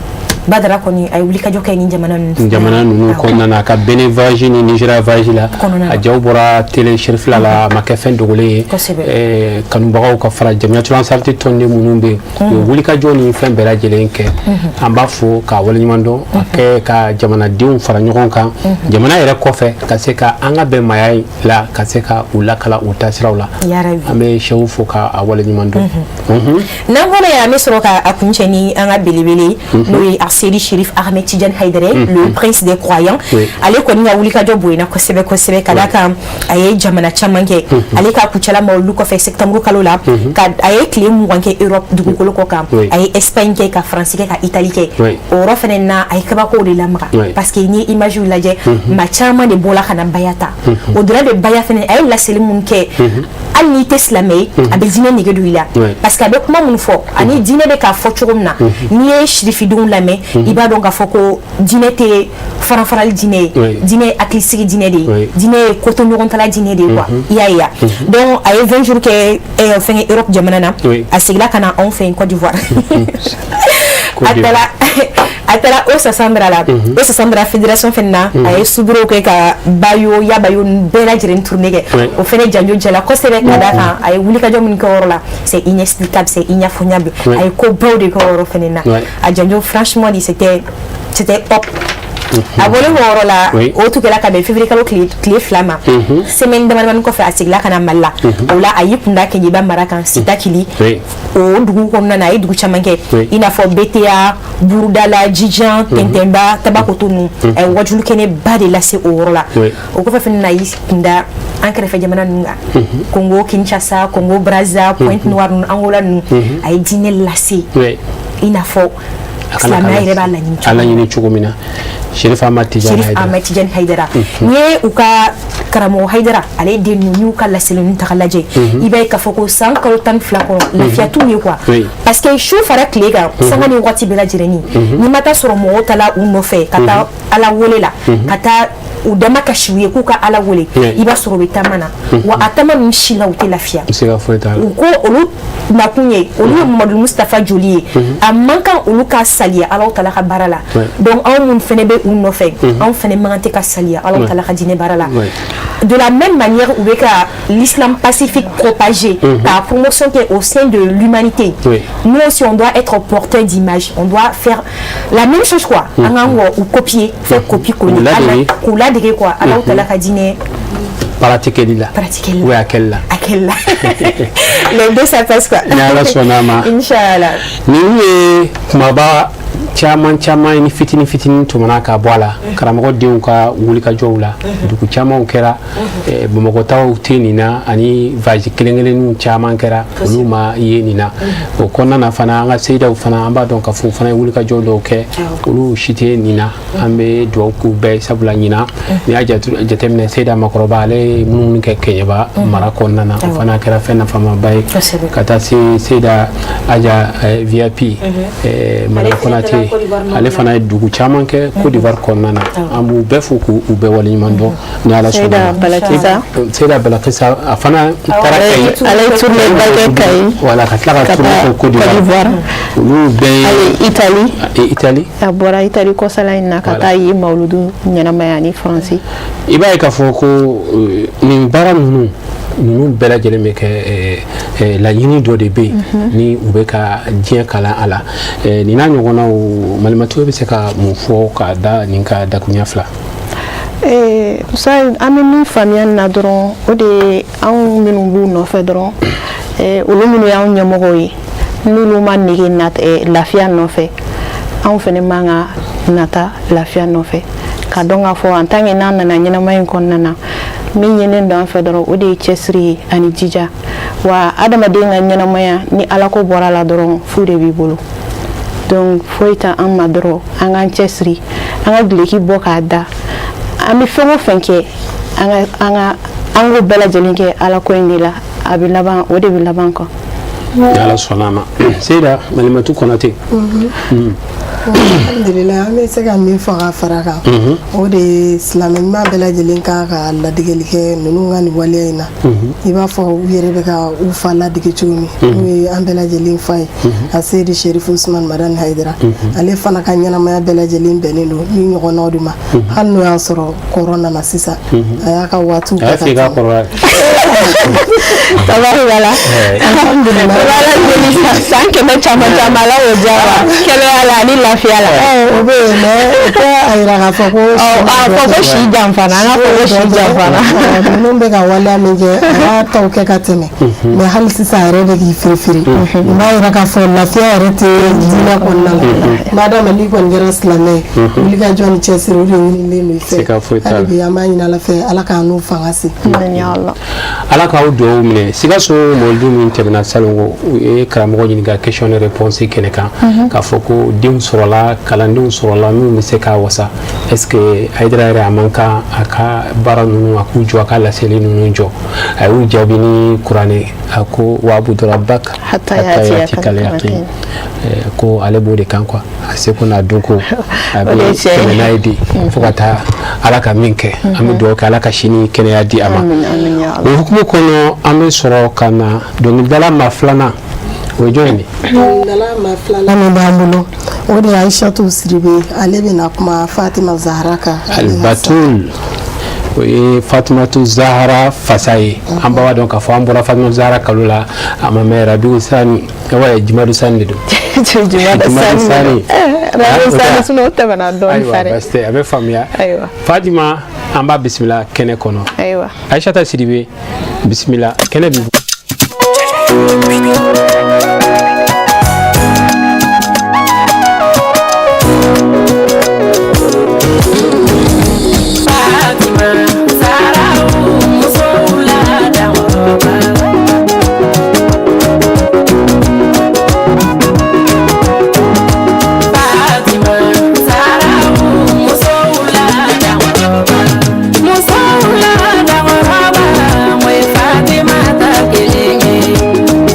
Badara kɔni, a ye wulikajɔ kɛ nin jamana ninnu. Jamana ninnu kɔnɔna na, a ka Benin voyage ni Nigeria voyage la, a jaw bɔra télé Cherifila la, a ma kɛ fɛn dogolen ye. Kanubagaw ka fara Jamiyatul Ansariti tɔnden minnu bɛ yen, u ye wulikajɔ ni fɛn bɛɛ lajɛlen kɛ. An b'a fo k'a waleɲuman dɔn, a kɛ ka jamanadenw fara ɲɔgɔn kan jamana yɛrɛ kɔfɛ, ka se ka an ka bɛn maaya la, ka se ka u lakala u taasiraw la. An bɛ sɛw fo k'a waleɲuman dɔn. N'an bɔra yen, an bɛ sɔrɔ ka a kuncɛ ni an ka belebele, n'o ye Seri Sherif Ahmed Tidiane Haidara, le prince des croyants. Ale kɔni ka wulikajɔ bonyana kosɛbɛ kosɛbɛ, ka d'a kan a ye jamana caman kɛ. Ale ka Kucala mawulu kɔfɛ, septembre kalo la, ka a ye tile 20 kɛ Europe dugukolo kɔ kan. A ye Espagne kɛ, ka France kɛ, ka Italie kɛ. O yɔrɔ fɛnɛ na, a ye kabakow de lamaga, parce que n'i ye image lajɛ, maa caman de bɔla ka na baya ta. Au delà de baya fɛnɛ, a ye laseli mun kɛ, hali n'i tɛ silamɛ ye, a bɛ diinɛ nege don i la, parce que a bɛ kuma mun fɔ ani diinɛ bɛ k'a fɔ cogo min na, n'i ye sirifidenw lamɛn, i b'a dɔn k'a fɔ ko diinɛ tɛ faranfarali diinɛ ye, diinɛ ye hakilisigi diinɛ de ye, diinɛ ye koto ɲɔgɔntala diinɛ de ye quoi, i y'a ye wa. Donc a ye 20 jours kɛ fɛnkɛ Europe jamana na, a seginna ka na anw fɛ yen Côte d'Ivoire. A taara o Sassandra la, o Sassandra fédération fɛnɛ na, a ye suburew kɛ ka Bayo Yabayo bɛɛ lajɛlen tournée kɛ. O fɛnɛ janjo jɛla kosɛbɛ, ka d'a kan a ye wulikajɔ min kɛ o yɔrɔ la, c'est inexplicable, c'est inyafognable. A ye kobaw de kɛ o yɔrɔ fɛnɛ na. A janjo, franchement dit, c'était top. A bɔlen o yɔrɔ la, o tun kɛra ka bɛn février kalo tile 2 ma. Semaine damadamanin kɔfɛ, a seginna ka na Mali la. O la, a y'i kunda Keɲeba mara kan, Sitakili. O dugu kɔnɔna na, a ye dugu caman kɛ, i n'a fɔ BTA, Burudala, Jijan, Tɛntɛnba, Tabakoto ninnu. A ye wajulu kɛnɛba de lase o yɔrɔ la. O kɔfɛ fɛnɛ na, a y'i kunda an kɛrɛfɛ jamana ninnu kan, Congo Kinshasa, Congo Brazza, Pointe Noire ninnu, Angola ninnu. A ye diinɛ lase i n'a fɔ silamɛya yɛrɛ b'a laɲini cogo laɲini cogo min na. Sherif Ahmad Tidiane. Sherif Ahmad Tidiane Haidara, n'i ye u ka karamɔgɔ Haidara ale den ninnu, n'u ka laseli ninnu ta k'a lajɛ, i b'a ye k'a fɔ ko san kalo 12 kɔnɔ, lafiya t'u ye quoi, parce que su fara tile kan, sanga ni waati bɛɛ lajɛlen, n'i ma taa sɔrɔ mɔgɔw taara u nɔfɛ ka taa Ala wele la, ka taa U dama ka si u ye k'u ka Ala wele, i b'a sɔrɔ u bɛ taama na, wa a taama ninnu si la u tɛ lafiya. Siga foyi t'a la. U ko olu nakun ye, olu ye Mamadu Mustafa joli ye, a man kan olu ka saliya Alahu Taala ka baara la. Donc anw minnu fɛnɛ bɛ u nɔfɛ, anw fɛnɛ man kan tɛ ka saliya Alahu Taala ka diinɛ baara la. De la même manière u bɛ ka l'islam pacifique propager, ka promotion kɛ au sein de l'humanité, nous aussi on doit être porteur d'image, on doit faire la même chose quoi. An kan k'u copier, faire copier-coller, k'u ladege quoi, Alahu Taala ka diinɛ pratiquer la. Pratiquer la. Oui, a kɛli la. A kɛli la. Les deux ça passe quoi. Ni Ala sɔnna a ma. Inchallah. Nin ye kumaba caman caman ni fitinin fitinin tɔmɔna ka bɔ a la, karamɔgɔ denw ka wulikajɔw la, dugu camanw kɛra, Bamakɔ taw tɛ nin na, ani voyage kelen kelenninw caman kɛra, olu ma ye nin na. O kɔnɔna na fana, an ka seyidaw fana, an b'a dɔn k'a fɔ u fana ye wulikajɔ dɔw kɛ, olu si tɛ nin na. An bɛ dugawu k'u bɛɛ, sabula ɲinan n'i y'a jateminɛ, seyida makɔrɔba ale ye munumunu kɛ Kɛɲɛba mara kɔnɔna na, o fana kɛra fɛn nafamaba ye, ka taa se seyida Aja VIP Madame Konate, ale fana ye dugu caman kɛ Côte d'Ivoire kɔnɔna na. An b'u bɛɛ fo k'u bɛɛ waleɲuman dɔn ni Ala sɔnna. Seyida Balakisa, a fana taara Kayi. Ale ye tournée ba kɛ Kayi. Voilà, ka tila ka tournée kɛ Côte d'Ivoire. Olu bɛɛ ye Italie. Italie. A bɔra Italie kɔsala in na ka taa yen mawuludu ɲɛnamaya ani Faransi. I b'a ye k'a fɔ ko nin baara ninnu bɛɛ lajɛlen bɛ kɛ, laɲini dɔ de bɛ yen ni u bɛ ka diɲɛ kalan a la. Nin n'a ɲɔgɔnnaw, Malimatu bɛ se ka mun fɔ ka da nin ka dakuruɲɛ fila? An bɛ min faamuya nin na dɔrɔn, o de ye anw minnu b'u nɔfɛ dɔrɔn, olu minnu y'anw ɲɛmɔgɔw ye, n'olu ma nege lafiya nɔfɛ, anw fana man ka nata lafiya nɔfɛ, ka dɔn k'a fɔ en tant que n'an nana ɲɛnamaya in kɔnɔna na, min ɲininen don an fɛ dɔrɔn, o de ye cɛsiri ye ani jija. Wa adamaden ka ɲɛnamaya, ni Alako bɔra la dɔrɔn, fu de b'i bolo. Donc foyi tɛ an ma dɔrɔn an k'an cɛsiri, an ka duloki bɔ k'a da, an bɛ fɛn o fɛn kɛ, an k'o bɛɛ lajɛlen kɛ Alako in de la, a bɛ laban, o de bɛ laban quoi. Ni Ala sɔnna a ma. Seyida Malimatu Konate. Alhamdulilayi, an bɛ se ka min fɔ ka fara kan, o de ye silamɛ ɲuman bɛɛ lajɛlen kan ka ladegeli kɛ ninnu ka nin waleya in na. I b'a fɔ u yɛrɛ bɛ ka u fa ladege cogo min, n'o ye an bɛɛ lajɛlen fa ye, a Seyidi Serifu Usumani Madani Hayidara, ale fana ka ɲɛnamaya bɛɛ lajɛlen bɛnnen don ni ɲɔgɔnnaw de ma. Hali n'o y'a sɔrɔ kɔrɔ nana sisan, a y'a ka waatiw kɛ ka tɛmɛ. Tabarikala. Alhamdulilayi. San 100 caman caman, Ala y'o diya wa kɛnɛya la ani lafiya la. O bɛ yen, mais o tɛ a yira k'a fɔ ko. A fɔ ko si janfana, an k'a fɔ ko si janfana. Ninnu bɛ ka waleya min kɛ, a y'a taw kɛ ka tɛmɛ, mais hali sisan a yɛrɛ bɛ k'i firifiri. O b'a yira k'a fɔ lafiya yɛrɛ tɛ diinɛ kɔnɔna la. Madama n'i kɔni kɛra silamɛ ye, wulikajɔ ni cɛsiri, o de ɲinilen don i fɛ. Hali bi an b'a ɲini Ala fɛ, Ala k'an n'u fanga se. Ala k'aw dugawu minɛ. Sikaso mɔlidu min tɛmɛna salon, u ye karamɔgɔ ɲininka question ni réponse kɛnɛ kan, k'a fɔ ko denw sɔrɔla, kalandenw sɔrɔla minnu bɛ se k'a wasa. Est ce que Hayidara yɛrɛ a man kan a ka baara ninnu, a k'u jɔ, a ka laseli ninnu jɔ? A y'u jaabi ni kuranɛ, a ko wa'budu rabbaka hatta ya'tiyakal yaqin, ko ale b'o de kan quoi, a seko n'a dɔnko a bɛ tɛmɛ n'a ye bi fo ka taa Ala ka min kɛ. An bɛ dugawu kɛ Ala ka sini kɛnɛya di a ma. O hukumu kɔnɔ, an bɛ sɔrɔ ka na dɔnkilidala maa filanan, o ye jɔn ye? Dɔnkilidala maa filanan min b'an bolo, o de ye Aïchatou Sidibe, ale bɛna kuma Fatima Zahara kan. Alibatul, o ye Fatimatu Zahara fasa ye. An b'a dɔn k'a fɔ an bɔra Fatimatu Zahara kalo la, a ma mɛn Rabiu Sani, Jumadu Sani de don. Jumadu Sani. Rabiu Sani, sinon o tɛmɛna dɔɔnin sa dɛ. Ayiwa, baasi tɛ, a bɛ faamuya. Fatima, an b'a bisimila kɛnɛ kɔnɔ. Ayiwa. Aïchata Sidibe, bisimila kɛnɛ b'i bolo.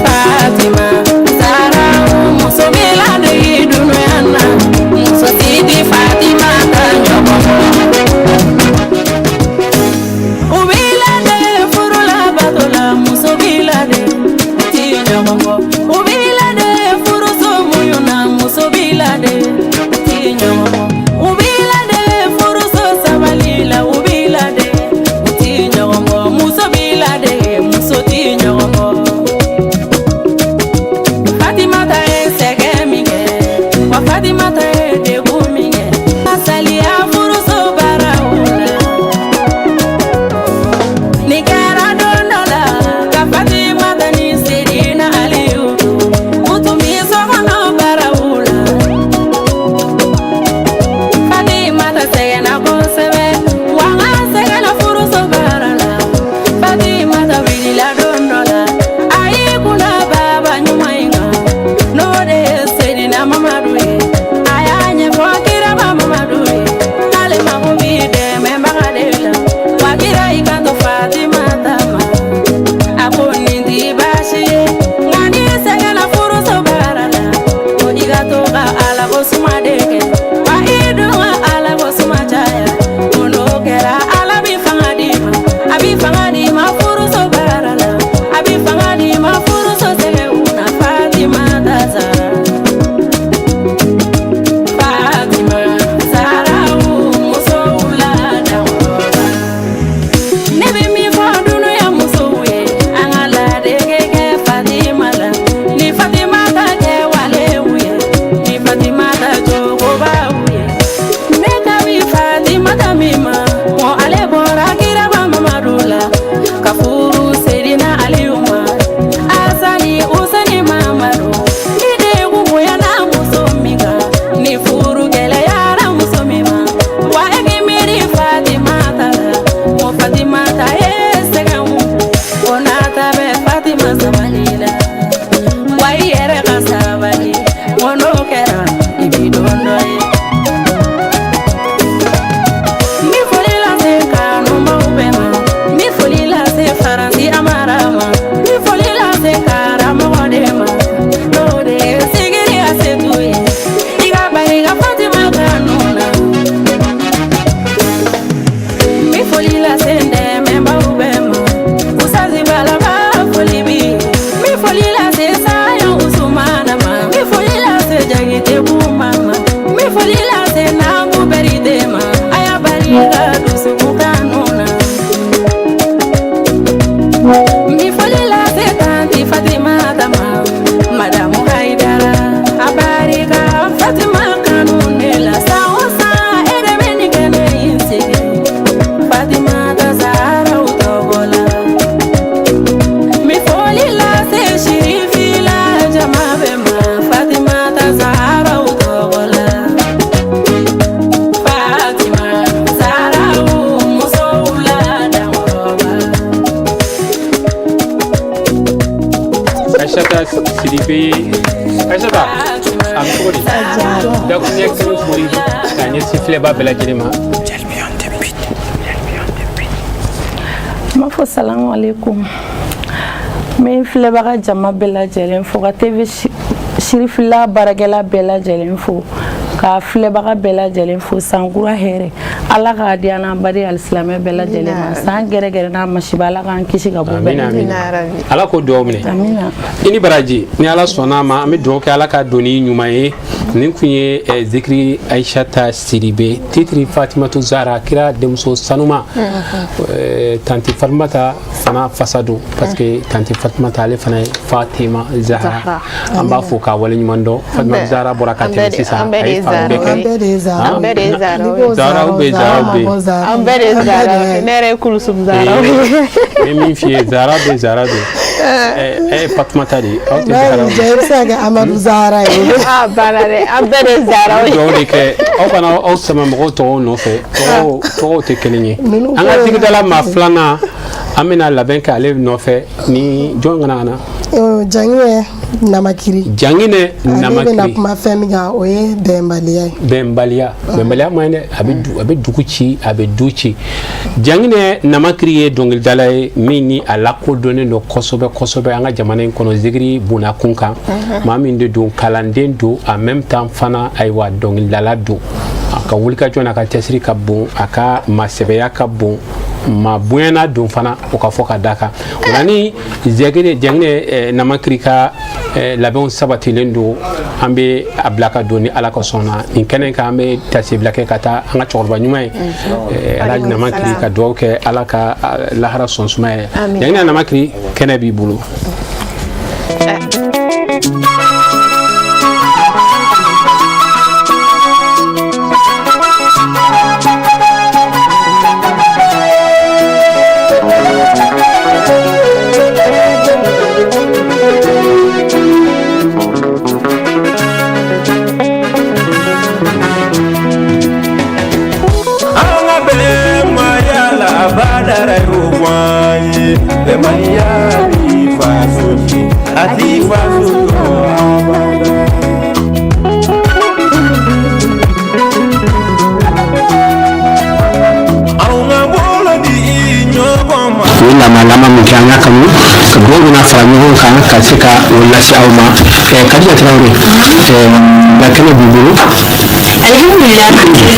Fatima. Foli lase n dɛmɛbaaw bɛɛ ma. Usazi Balaba foli b'i ye. N bɛ foli lase Sayo Usumana ma. N bɛ foli lase Jakite Buma ma. N bɛ foli lase Nabu Berite ma. A y'a barika dusukun kanu na. N bɛ foli lase tanti Fatimata ma. Madamu Hayidara. A barika Fatima kanu ne la. San o san e de bɛ nin kɛnɛ in sigi. Fatimata Zaharaw tɔgɔ la. N bɛ foli lase Sirifila jama bɛɛ ma. Fatimata Zaharaw tɔgɔ la. Fatima Zaharaw musow la dankɔrɔba. Aïssata Sidibé, Aïssata, a bɛ cogo di? Dakuruɲɛ kelen foli k'a ɲɛsin filɛba bɛɛ lajɛlen ma. N b'a fɔ salamu aleykum. N bɛ filɛbaga jama bɛɛ lajɛlen fo, ka TV Sirifila baarakɛla bɛɛ lajɛlen fo, ka filɛbaga bɛɛ lajɛlen fo. Sankura hɛrɛ, Ala k'a di an n'an baden alisilamɛ bɛɛ lajɛlen ma. San gɛrɛgɛrɛ n'a masiba, Ala k'an kisi ka bɔ bɛɛ. Amina, amina. Ala k'o dugawu minɛ. Amina. I ni baraji, ni Ala sɔnna a ma, an bɛ dugawu kɛ Ala ka don ni ɲuman ye. Nin kun ye Zikiri Aïssata Sidibé, titre Fatimatu Zahra, kira denmuso sanuma. Tanti Fatumata fana fasa don, parce que tanti Fatumata ale fana ye Fatima Zahra. An b'a fo k'a waleɲuman dɔn. Fatimatu Zahra bɔra ka tɛmɛ sisan, a ye fan bɛɛ kɛ. An bɛɛ de ye Zahra. An bɛɛ de ye Zahra ye. Zahra ou bien Zahra bɛ yen. An bɛɛ de ye Zahra ye. Ne yɛrɛ ye Kulusum Zahra ye. N bɛ min f'i ye, Zahra bɛ Zahra don. Ɛ Fatumata de ye, aw tɛ Zahra N'a y'i diya, i bɛ se ka kɛ Amadu Zahara ye. Ah, banna dɛ, an bɛɛ de ye Zahra ye. Dugawu de kɛ aw kana aw sama mɔgɔw tɔgɔw nɔfɛ, tɔgɔw tɛ kelen ye. Ninnu An ka ko- digidala maa filanan, an bɛna labɛn kɛ ale nɔfɛ ni jɔn kana na. Janginɛ Namakiri. Janginɛ Ale bɛna Namakiri. kuma fɛn min kan, o ye bɛnbaliya ye. Bɛnbaliya, bɛnbaliya man ɲi dɛ, a bɛ du, a bɛ dugu ci, a bɛ du ci. Janginɛ Namakiri ye dɔnkilidala ye min ni a lakodɔnnen don kosɛbɛ kosɛbɛ an ka jamana in kɔnɔ, zikiri bonnakun kan. Maa min de don, kalanden don, en même temps fana, ayiwa, dɔnkilidala don. A ka wulikajɔ n'a ka cɛsiri ka bon, a ka masɛbɛya ka bon, maa bonyana don fana, o ka fɔ ka da kan. O la ni Janginɛ Namakiri ka labɛnw sabatilen don, an bɛ a bila ka don ni Ala ka sɔnna nin kɛnɛ kan. An bɛ tasibila kɛ ka taa an ka cɛkɔrɔba ɲuman ye, Alhaji Namakiri, ka dugawu kɛ Ala ka lahara sɔn suma yɛrɛ. Janginɛ Namakiri, kɛnɛ b'i bolo. An ka bɛnbaya la badara y'o fɔ an ye. Bɛnbaliya b'i faso ci, a t'i faso jɔ abada. Anw ka bolo di ɲɔgɔn ma. U ye lamalama min kɛ, an y'a kanu ka dugawu bɛna fara ɲɔgɔn kan ka se ka o lase aw ma. Kadija Tarawele, la kɛnɛ b'i bolo. Alhamdulillah,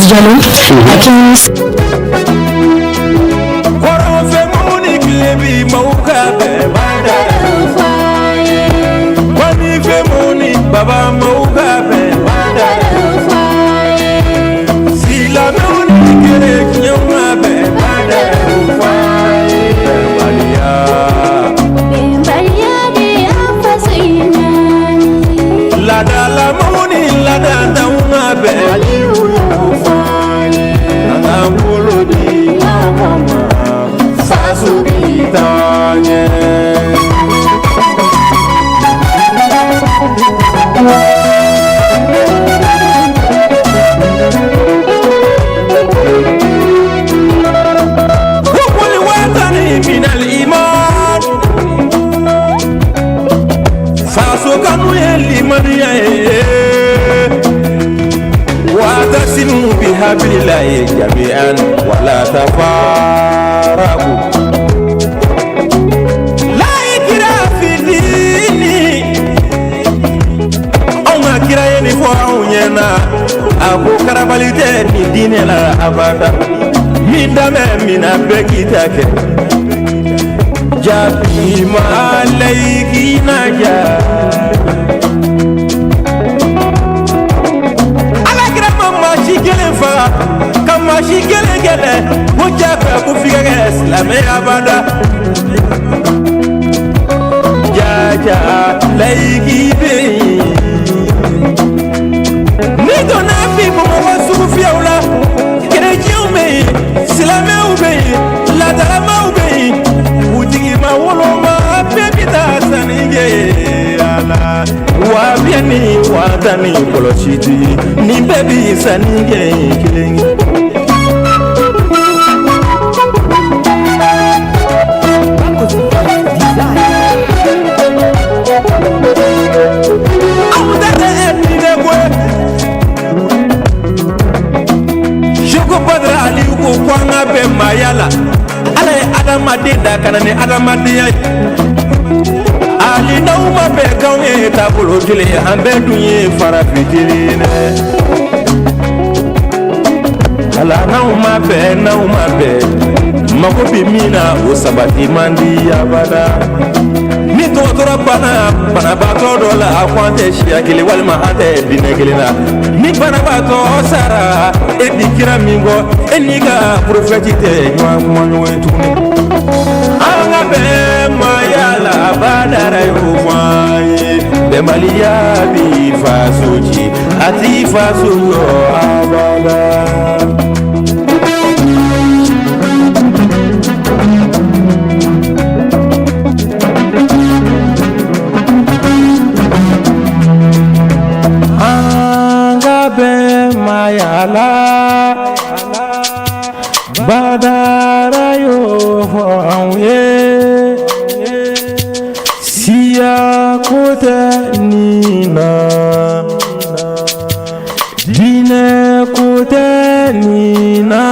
Jalo. Hakim Kɔrɔnfɛ maaw ni tilebi maaw ka bɛn badara y'o fɔ an ye. Kɔninfɛ maaw ni baba maaw ka bɛn badara y'o fɔ an ye. Silamɛw ni kerecɛnw ka bɛn badara y'o fɔ an ye. Bɛnbaliya. Bɛnbaliya de y'an faso in na. Laadalamaw ni laadatanw ka bɛn y'o fɔ an ye. An k'an bolo di ɲɔgɔn ma, faso bi taa ɲɛ. وكل وطن من الإيمان faso kanu ye limaniya ye. واعتصموا بحبل الله جميعا ولا تفارقوا. لا إكراه في الدين. Anw ka kira ye nin fɔ anw ɲɛna, a ko karabali tɛ nin diinɛ la abada. Min Min danbɛ min na bɛɛ k'i ta kɛ jaabi ma layiki na ja Ala kira ma maa si kelen faga ka maa si kelen kɛlɛ ko jagoya ko f'i ka kɛ silamɛ abada jaja layiki bɛ yen n'i donna bi Bamakɔ sugufiyɛw la kerecɛnw bɛ yen silamɛw bɛ yen laadalamaw bɛ yen butigima woloma bɛɛ bɛ taa sanni kɛ a la 5000 ni 50,000 ni kɔlɔsi ti nin bɛɛ bi sanni kɛ kelen ye. Aw tɛ diinɛ ko ye. Seko Badara Aliyu ko ko an ka bɛn maaya la Ala ye adamaden da ka na ni adamadenya ye hali n'aw ma bɛn k'anw ye taabolo kelen ye an bɛɛ dun ye farafin kelen dɛ ala n'aw ma bɛn n'aw ma bɛn mago bɛ min na o sabati man di abada ni dɔgɔtɔrɔ banna banabaatɔ dɔ la a ko an tɛ siya kelen walima an tɛ diinɛ kelen na ni banabaatɔ sara e bi kira min kɔ e n'i ka porofɛti tɛ ɲɔgɔn kuma ɲɔgɔn ye tuguni an ka bɛn maaya la Badara y'o fɔ an ye bɛnbaliya bi faso ci a ti faso jɔ abada. An ka bɛn maaya la Badara y'o fɔ anw ye siya ko tɛ nin na diinɛ ko tɛ nin na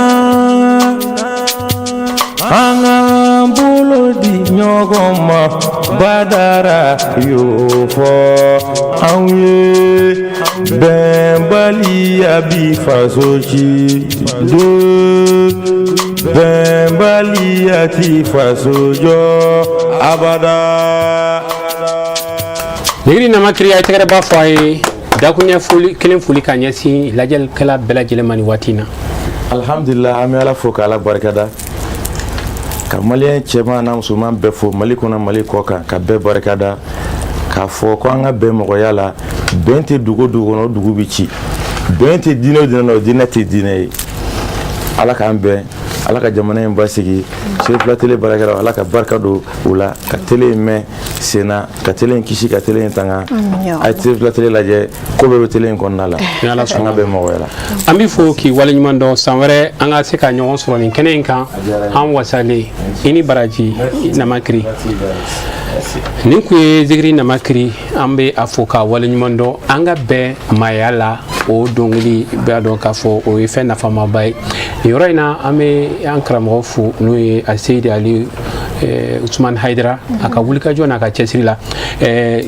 an k'an bolo di ɲɔgɔn ma Badara y'o fɔ anw ye bɛnbaliya bi faso ci deux bɛnbaliya ti faso jɔ abada. Zikiri Namakiri a ye tɛgɛrɛba fɔ a ye dakuɲɛ foli kelen foli ka ɲɛsin lajɛlikɛla bɛɛ lajɛlen ma nin waati in na. Alhamdulillah an bɛ Ala fo ka Ala barikada ka maliyɛn cɛman n'a musoman bɛɛ fo Mali kɔnɔ Mali kɔ kan ka bɛɛ barikada k'a fɔ ko an ka bɛn mɔgɔya la bɛn tɛ dugu o dugu kɔnɔ o dugu bɛ ci bɛn tɛ diinɛ o diinɛ na o diinɛ tɛ diinɛ ye Ala k'an bɛn Ala ka jamana in basigi Serifila tele baarakɛlaw Ala ka barika don u la ka tele in mɛn sen na ka tele in kisi ka tele in tanga a ye Serifila tele lajɛ ko bɛɛ bɛ tele in kɔnɔna la Ni Ala sɔnna. an ka bɛn mɔgɔya la. An b'i fo k'i waleɲuman dɔn san wɛrɛ an ka se ka ɲɔgɔn sɔrɔ nin kɛnɛ in kan an wasalen i ni baraji Namakiri nin kun ye Zikiri Namakiri an bɛ a fo k'a waleɲuman dɔn an ka bɛn maaya la o dɔnkili b'a dɔn k'a fɔ o ye fɛn nafamaba ye nin yɔrɔ in na an bɛ an karamɔgɔ fo n'o ye Aseyidi Ali Usumani Hayidara a ka wulikajɔ n'a ka cɛsiri la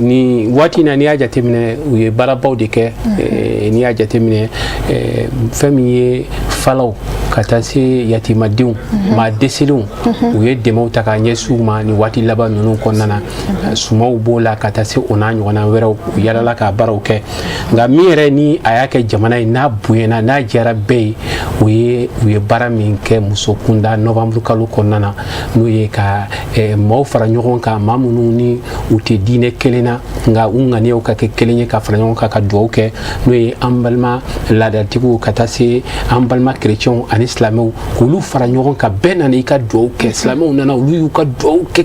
nin waati in na n'i y'a jateminɛ u ye baarabaw de kɛ n'i y'a jateminɛ fɛn min ye falaw ka taa se yatimadenw maa dɛsɛlenw u ye dɛmɛw ta k'a ɲɛsin u ma nin waati laban ninnu kɔnɔna na sumaw b'o la ka taa se o n'a ɲɔgɔnna wɛrɛw u yalala ka baaraw kɛ nka min yɛrɛ ni a y'a kɛ jamana ye n'a bonyana n'a diyara bɛɛ ye o ye u ye baara min kɛ muso kunda novembre kalo kɔnɔna na n'o ye ka maaw fara ɲɔgɔn kan maa minnu ni u tɛ diinɛ kelen na nka u ŋaniyaw ka kɛ kelen ye ka fara ɲɔgɔn kan ka dugawu kɛ n'o ye an balima laadatigiw ka taa se an balima kerecɛnw ani silamɛw k'olu fara ɲɔgɔn kan bɛɛ nana i ka dugawu kɛ silamɛw nana olu y'u ka dugawu kɛ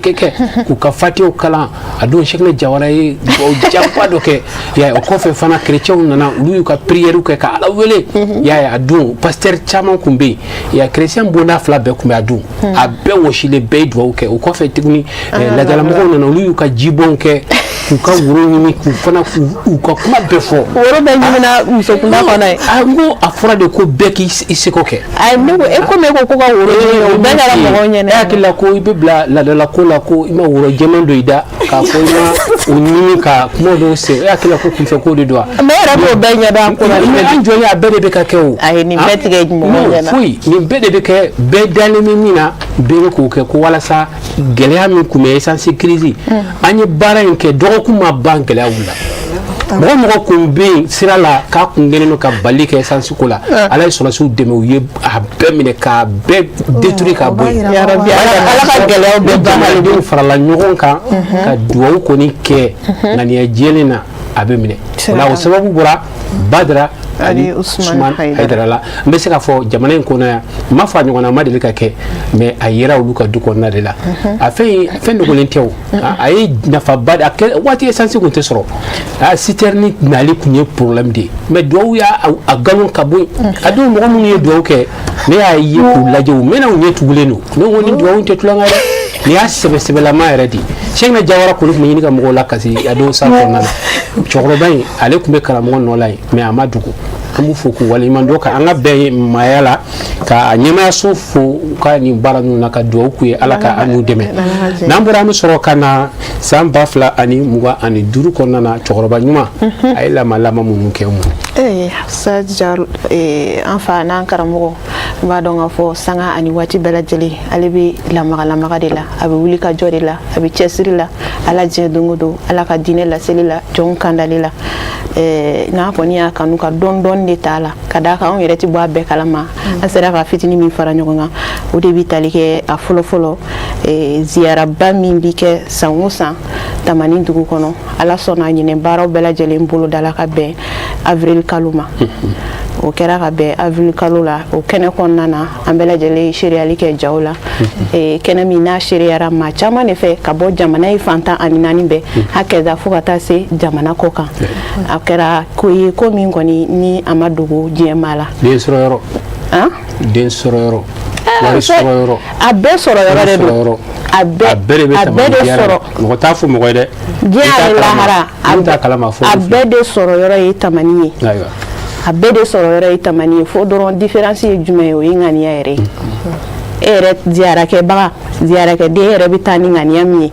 k'u ka fatiyaw kalan a don Sɛkinɛ Jawara ye dugawu janba dɔ kɛ y'a ye o kɔfɛ fana kerecɛnw nana olu y'u ka prière kɛ ka Ala wele y'a ye a don pasteur caman tun bɛ yen ya kerecɛn bonda fila bɛɛ tun bɛ a don a bɛɛ wɔsilen bɛɛ ye dugawu kɛ o kɔfɛ tuguni ladalamɔgɔw nana olu y'u ka jibɔnw kɛ. K'u ka woro ɲimi, k'u fana k'u ka kuma bɛɛ fɔ. Woro bɛɛ ɲimina muso kunda kɔnɔ ye. A n ko a fɔra de ko bɛɛ k'i seko kɛ. Ayi, ne ko e komi e ko ko ka woro ɲimi, o bɛɛ kɛra mɔgɔw ɲɛna. E hakili la ko i bɛ bila laadala ko la, ko i ma woro jɛman don i da k'a fɔ i ma o ɲimi ka kuma dɔw sen, e hakili la ko kunfɛ ko de don wa? Mais e yɛrɛ b'o bɛɛ ɲɛdɔn a ko la. An jɔlen, a bɛɛ de bɛ ka kɛ o. Ayi, nin bɛɛ tigɛ mɔgɔw ɲɛna. Foyi, nin bɛɛ de bɛ kɛ, bɛɛ dalen bɛ min na, bɛɛ bɛ k'o kɛ ko walasa gɛlɛya min tun bɛ essence crise, an ye baara in kɛ, dɔgɔkun ma ban, gɛlɛya wulila. Mɔgɔ mɔgɔ kun bɛ yen sira la k'a kun kɛlen don ka bali kɛ essence ko la, Ala ye sɔrɔdasiw dɛmɛ, u ye a bɛɛ minɛ k'a bɛɛ détruire ka bɔ yen. Ala ka gɛlɛyaw bɛɛ ban. Jamanadenw farala ɲɔgɔn kan ka duwawu kɔni kɛ ŋaniya jɛlen na, a bɛ minɛ. O la, o sababu bɔra Badara ani Usman Hayidara la. N bɛ se k'a fɔ jamana in kɔnɔ yan, n m'a fɔ a ɲɔgɔnna ma deli ka kɛ, mais a yera olu ka du kɔnɔna de la. A fɛn fɛn dogolen tɛ o, a ye nafaba a kɛ. Waati essence kun tɛ sɔrɔ, a citerne nali kun ye problème de ye, mais duwawu y'a a galon ka bɔ yen. A don, mɔgɔ minnu ye duwawu kɛ, ne y'a ye k'u lajɛ, u mɛnna, u ɲɛ tugulen don. Ne ko ni duwawu tɛ tulonkɛ dɛ, nin y'a sɛbɛ sɛbɛlama yɛrɛ de. Sɛkina Jawara kɔni tun bɛ ɲini ka mɔgɔw lakasi a don sa kɔnɔna na. Cɛkɔrɔba in, ale tun bɛ karamɔgɔ nɔ la yen, mais a ma dogo. An b'u fo k'u waleɲuman dɔn, ka an ka bɛn maaya la, ka ɲɛmaayaso fo u ka nin baara ninnu na, ka dugawu k'u ye, Ala ka an n'u dɛmɛ. N'an bɔra, an bɛ sɔrɔ ka na san 2025 kɔnɔna na. Cɛkɔrɔba ɲuman, a ye lama minnu kɛ mun? Ee, Sa an fa n'an karamɔgɔ, n b'a dɔn k'a fɔ sanga ani waati bɛɛ lajɛlen, ale bɛ lamaga lamaga de la, a bɛ wuli ka jɔ de la, a bɛ cɛsiri la. Ala diɲɛ don o don, Ala ka diinɛ laseli la, jɔnw kandali la. N'a kɔni y'a kanu ka dɔɔni dɔɔni de t'a la, ka d'a kan anw yɛrɛ tɛ bɔ a bɛɛ kalama. An sera ka fitinin min fara ɲɔgɔn kan, o de bɛ tali kɛ a fɔlɔ fɔlɔ, ziyaraba min bɛ kɛ san o san Tamani dugu kɔnɔ. Ala sɔnna, ɲinɛ baaraw bɛɛ lajɛlen bolo dala ka bɛn avril kalo ma. O kɛra ka bɛn avril kalo la. O kɛnɛ kɔnɔna na, an bɛɛ lajɛlen ye seereyali kɛ jaw la. Kɛnɛ min n'a seereyara maa caman de fɛ ka bɔ jamana ye fan 14 bɛɛ hakɛda fo ka taa se jamana kɔ kan, a kɛra ko ye, ko min kɔni ni a ma dogo diɲɛ maa la. Den sɔrɔ yɔrɔ, den sɔrɔ yɔrɔ, wari sɔrɔ yɔrɔ. A bɛɛ sɔrɔ yɔrɔ de don. A bɛɛ de bɛ sɔrɔ. Mɔgɔ t'a fɔ mɔgɔ ye dɛ. Diɲɛ ani lahara, a bɛɛ de sɔrɔ yɔrɔ ye Tamani ye. A bɛɛ de sɔrɔ yɔrɔ ye Tamani ye. Fo dɔrɔn, différence ye jumɛn ye? O ye ŋaniya yɛrɛ ye. E yɛrɛ ziyarakɛbaga, ziyarakɛden yɛrɛ bɛ taa ni ŋaniya min ye,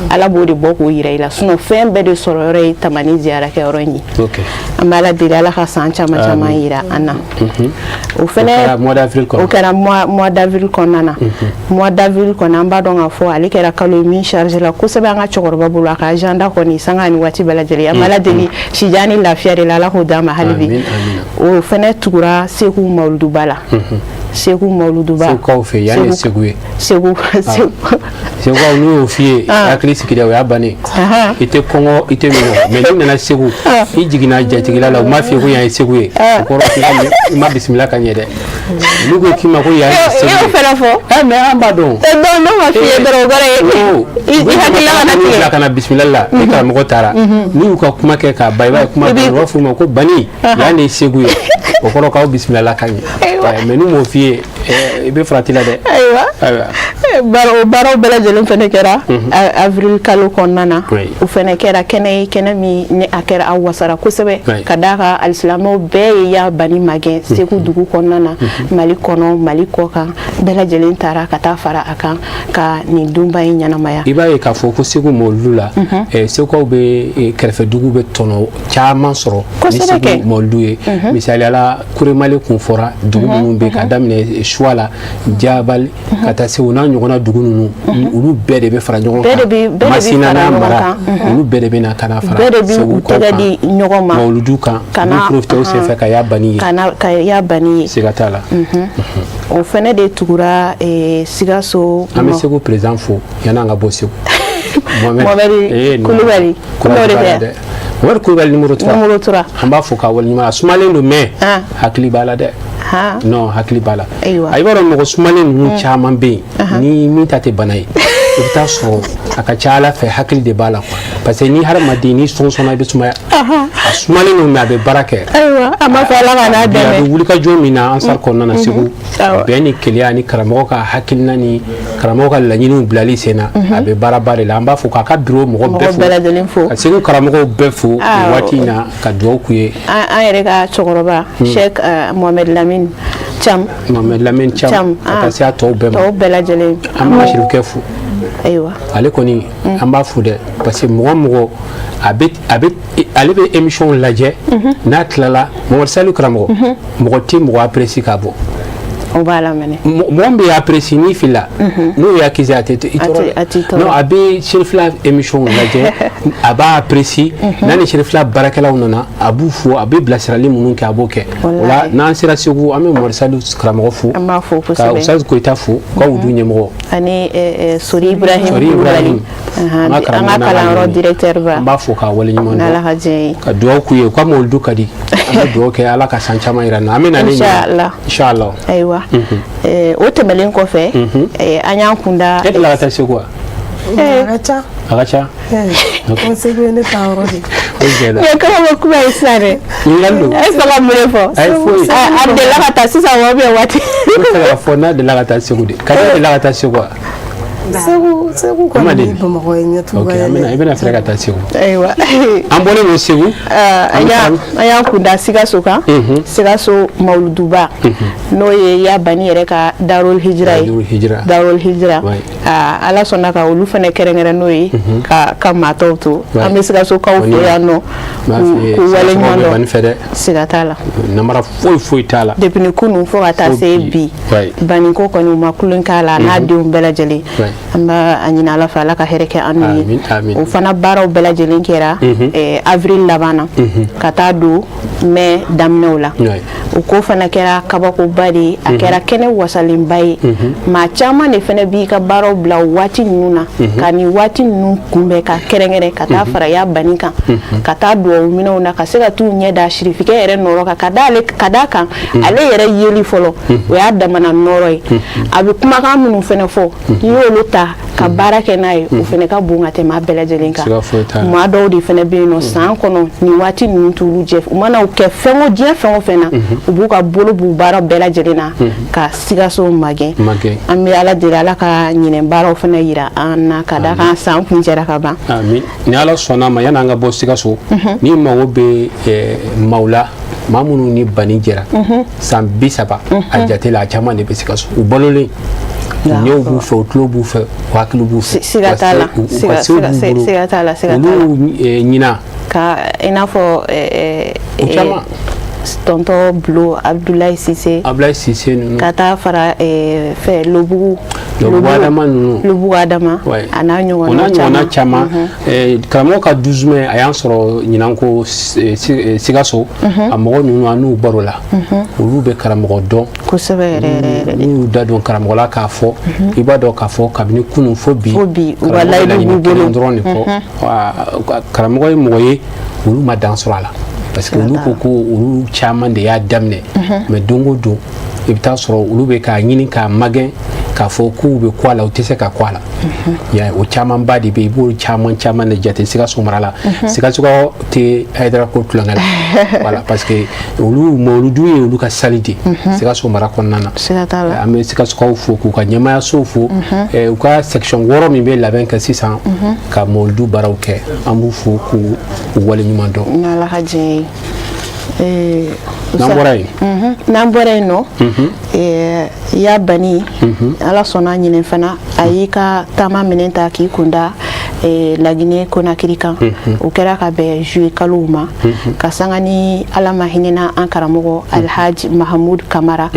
Ala b'o de bɔ k'o yira i la. Sinon fɛn bɛɛ de sɔrɔ yɔrɔ ye Tamani ziyarakɛyɔrɔ in ye. An bɛ Ala deli, Ala ka san caman caman yira an na. O fɛnɛ, o kɛra mois d'avril kɔnɔna na. Mois d'avril kɔni, an b'a dɔn k'a fɔ ale kɛra kalo ye min chargé la kosɛbɛ an ka cɛkɔrɔba bolo, a ka agenda kɔni, sanga ni waati bɛɛ lajɛlen. An bɛ Ala deli sijan ni lafiya de la, Ala k'o d'a ma hali bi. O fɛnɛ tugura Segu Mawuluduba la. Segu Mawuluduba. Segukaw fɛ yan ye Segu ye. Segu. Segukaw, n'u y'o f'i ye, hakili sigi dɛ, o y'a bannen. I tɛ kɔngɔ, i tɛ minɔgɔ. Mais n'i nana Segu, i jiginna jatigila la, u m'a f'i ye ko yan ye Segu ye, o kɔrɔ k'i i ma bisimila ka ɲɛ dɛ. N'u ko k'i ma ko yan ye Segu ye. E y'o fɛnɛ fɔ. Ɛ, mais an b'a dɔn. Donc n'o ma f'i ye dɔrɔn, o kɔrɔ ye i hakili la kana tigɛ. Bila ka na bisimila la, ni karamɔgɔ taara, n'u y'u ka kuma kɛ k'a ban, i b'a ye kuma u b'a f'u ma ko bani, yan de ye Segu ye, o kɔrɔ k'aw bisimila ka ɲɛ. Mais n'u m'o f'i ye, i bɛ farati la dɛ. Ayiwa, o baaraw bɛɛ lajɛlen fɛnɛ kɛra avril kalo kɔnɔna na. O fɛnɛ kɛra kɛnɛ ye, kɛnɛ min ni a kɛra, a wasara kosɛbɛ, ka d'a kan alisilamɛw bɛɛ ye ya bani magɛn Segu dugu kɔnɔna na, Mali kɔnɔ, Mali kɔ kan, bɛɛ lajɛlen taara ka taa fara a kan ka nin donba in ɲɛnamaya. I b'a ye k'a fɔ ko Segu mawuludu la, Segukaw bɛ kɛrɛfɛ dugu bɛ tɔnɔ caman sɔrɔ ni Segu mawuludu ye. Misaliya la, Kuremale kun fɔra dugu minnu bɛ ka daminɛ Suwala, Jabali, ka taa Segu n'a ɲɔgɔnna dugu ninnu, olu bɛɛ de bɛ fara ɲɔgɔn kan. Masina n'a mara, olu bɛɛ de bɛ na ka na fara Segukaw kan mawuludu kan, u bɛ profiter o senfɛ ka ya bani ye. Ka ya bani ye. Siga t'a la. O fɛnɛ de tugura Sikaso. An bɛ Segu président fo yan'an ka bɔ Segu. Mohamed Kulubali. Mohamed Kulubali numéro 3. Numéro 3. An b'a fo k'a waleɲuman. A sumalen don, mais hakili b'a la dɛ. Non, hakili b'a la. Ayiwa. A b'a dɔn, mɔgɔ sumalen ninnu caman bɛ yen, ni min ta tɛ bana ye, i bɛ taa sɔrɔ a ka ca Ala fɛ, hakili de b'a la quoi. Parce que ni hadamaden ni sɔnsɔnna, i bɛ sumaya. A A sumalen don, mais a bɛ baara kɛ. Ayiwa, an b'a fɔ Ala ka n'a Bi a bɛ dɛmɛ. wulikajɔ min na Ansar kɔnɔna na Segu, Awɔ. bɛn ni kelenya ni karamɔgɔ ka hakilina ni karamɔgɔ ka laɲiniw bilali sen na, a bɛ baaraba de la. An b'a fɔ k'a ka bureau mɔgɔ Mɔgɔ bɛɛ fo, bɛɛ lajɛlen fo. ka Segu karamɔgɔw bɛɛ fo nin Awɔ. waati in na, ka dugawu k'u ye. An yɛrɛ ka cɛkɔrɔba Cheikh Mohamed Lamine Cham. Mohamed Lamine Cham, Cham, ka taa se a tɔw bɛɛ ma. Tɔw bɛɛ lajɛlen. An b'a Sirikɛ fo. Ale kɔni, an b'a fo dɛ, parce que mɔgɔ mɔgɔ a bɛ a bɛ ale bɛ émission lajɛ n'a tilala. Mamadu Saliu karamɔgɔ, mɔgɔ tɛ mɔgɔ apprécier k'a bɔ. O b'a la mɛnɛ. Mɔgɔ min bɛ apprécier, n'i filila, n'o y'a accusé, a tɛ i tɔɔrɔ. A t'i tɔɔrɔ. Non, a bɛ Serifila émission lajɛ, a b'a apprécier. N'a ni Serifila baarakɛlaw nana, a b'u fo, a bɛ bilasirali minnu kɛ, a b'o kɛ. O la, n'an sera Segu, an bɛ Mamadu Saliu karamɔgɔ fo. An b'a fo Ka kosɛbɛ. Ustaz Koyita fo, u ka wudu ɲɛmɔgɔ. Ani Sori Ibrahim Sori Kulubali. Ibrahim. An An ka ka karamɔgɔ n'a ka kalanyɔrɔ ɲɛmɔgɔ. directeur ba. An b'a fo k'a waleɲuman N'Ala dɔn. ka diɲɛ ye. Ka dugawu k'u ye, u ka mawuludu ka di. An bɛ dugawu kɛ, Ala ka san caman yira an na. An bɛ na ne. Inshallah. Inshallah. Ayiwa, o tɛmɛnen kɔfɛ, an y'an kunda. E delila ka taa Segu wa? A ka ca. A ka ca. Ko Segu ye ne taa yɔrɔ de. O tiɲɛ na. Nin ye kabako kuma ye sisan dɛ. Ɲininkali don. E sɔn ka mun de fɔ? Ayi, foyi. A delila ka taa sisan wa, ou bien waati? Ne bɛ fɛ k'a fɔ n'a delila ka taa Segu de. Kadi delila ka taa Segu wa? Segu O ma kɔni ye deli. Bamakɔ ye ɲɛtugu. Ok, an bɛna, i bɛna fɛɛrɛ ka taa Segu. Ayiwa. An bɔlen don Segu. An y'an kunda Sikaso kan, Sikaso Mawuluduba, n'o ye Yabani yɛrɛ ka Darul Hijira ye. Darul Hijira. Darul Hijira. Ouais. Ala sɔnna ka olu fana kɛrɛnkɛrɛn n'o ye ka maa tɔw to. An bɛ Sikasokaw fo yan nɔ N b'a f'i ye, k'u waleɲuman Sikasokaw bɛ dɔn. Bani fɛ dɛ. Siga t'a la. Namara foyi foyi t'a la. Depuis ni kunun fo ka taa Fo se bi. bi, Ouais. baniko kɔni, u ma kulon k'a la, a n'a denw bɛɛ lajɛlen. An b'a a ɲini Ala fɛ, Ala ka hɛrɛ kɛ an n'u ye. Amin, amin. O fana baaraw bɛɛ lajɛlen kɛra avril laban na ka taa don mai daminɛw la. O ko fana kɛra kabakoba de ye, a kɛra kɛnɛ wasalenba ye. Maa caman de fana b'i ka baaraw bila o waati ninnu na ka nin waati ninnu kunbɛn, ka kɛrɛnkɛrɛn ka taa fara ya bani kan, ka taa duwawu minɛw na, ka se ka t'u ɲɛ da sirifikɛ yɛrɛ nɔrɔ kan, ka da ale ka da kan ale yɛrɛ yeli fɔlɔ, o y'a damana nɔrɔ ye. A bɛ kumakan minnu fana fɔ, n'i y'olu ta ka baara kɛ n'a ye, o fana ka bon ka tɛmɛ a bɛɛ lajɛlen kan. Siga foyi t'a la. Maa dɔw de fana bɛ yen nɔ, san kɔnɔ nin waati ninnu t'olu jɛ. U mana kɛ fɛn o diɲɛ fɛn o fɛn na, u b'u ka bolo b'u baara bɛɛ lajɛlen na ka Sikaso magɛn. Magɛn. An bɛ Ala deli, Ala ka ɲinɛ baaraw fana yira an na, ka da kan san kuncɛra ka ban. Amin. Ni Ala sɔnna a ma, yanni an ka bɔ Sikaso, ni mago bɛ maaw la, maa minnu ni bani jɛra san 30 a jate la, a caman de bɛ Sikaso. U balolen, u ɲɛw b'u fɛ, u tulo b'u fɛ, u hakili b'u fɛ. Siga t'a la. U ka sew b'u bolo. Siga t'a la, siga t'a la. Olu ɲina. Ka i n'a fɔ O caman. Tonton Bulo Abdoulaye Cissé. Abdoulaye Cissé ninnu. Ka taa fara fɛ Lobugu. Lobugu Adama ninnu. Lobugu Adama. A n'a O ɲɔgɔnna. n'a ɲɔgɔnna caman. Karamɔgɔ ka 12 mai, a y'an sɔrɔ ɲinan ko Sikaso. A mɔgɔ ninnu, an n'u baro la, olu bɛ karamɔgɔ dɔn. Kosɛbɛ yɛrɛ yɛrɛ yɛrɛ de. N'u y'u da don karamɔgɔ la k'a fɔ, i b'a dɔn k'a fɔ kabini kunun fo bi, Fo bi, u ka karamɔgɔ bɛ layidu laɲini b'u bolo. kelen dɔrɔn de kɔ. Karamɔgɔ ye mɔgɔ ye, olu ma dan sɔrɔ a la, parce que olu ko ko olu caman de y'a daminɛ. Mais don o don, i bɛ taa sɔrɔ olu bɛ k'a ɲini k'a magɛn k'a fɔ k'u bɛ kɔ a la, u tɛ se ka kɔ a la. Ya o camanba de bɛ yen, i b'o caman caman de jate Sikaso mara la. Sikaso tɛ Hayidara ko tulonkɛ la, voilà, parce que olu mawuludu ye olu ka sali de Sikaso mara kɔnɔna na. Siga t'a la. An bɛ Sikasokaw fo, k'u ka ɲɛmaayaso fo, u ka section 6 min bɛ labɛn kɛ sisan ka mawuludu baaraw kɛ, an b'u fo k'u waleɲuman dɔn. N'Ala ka diɲɛ ye. N'an bɔra yen. N'an bɔra yen nɔ, ya bani, Ala sɔnna ɲinɛ fana, a y'i ka taama minɛn ta k'i kunda Laginɛ Konakiri kan. O kɛra ka bɛn juillet kalow ma, ka sanga ni Ala ma hinɛna an karamɔgɔ Alhaji Mahamud Kamara,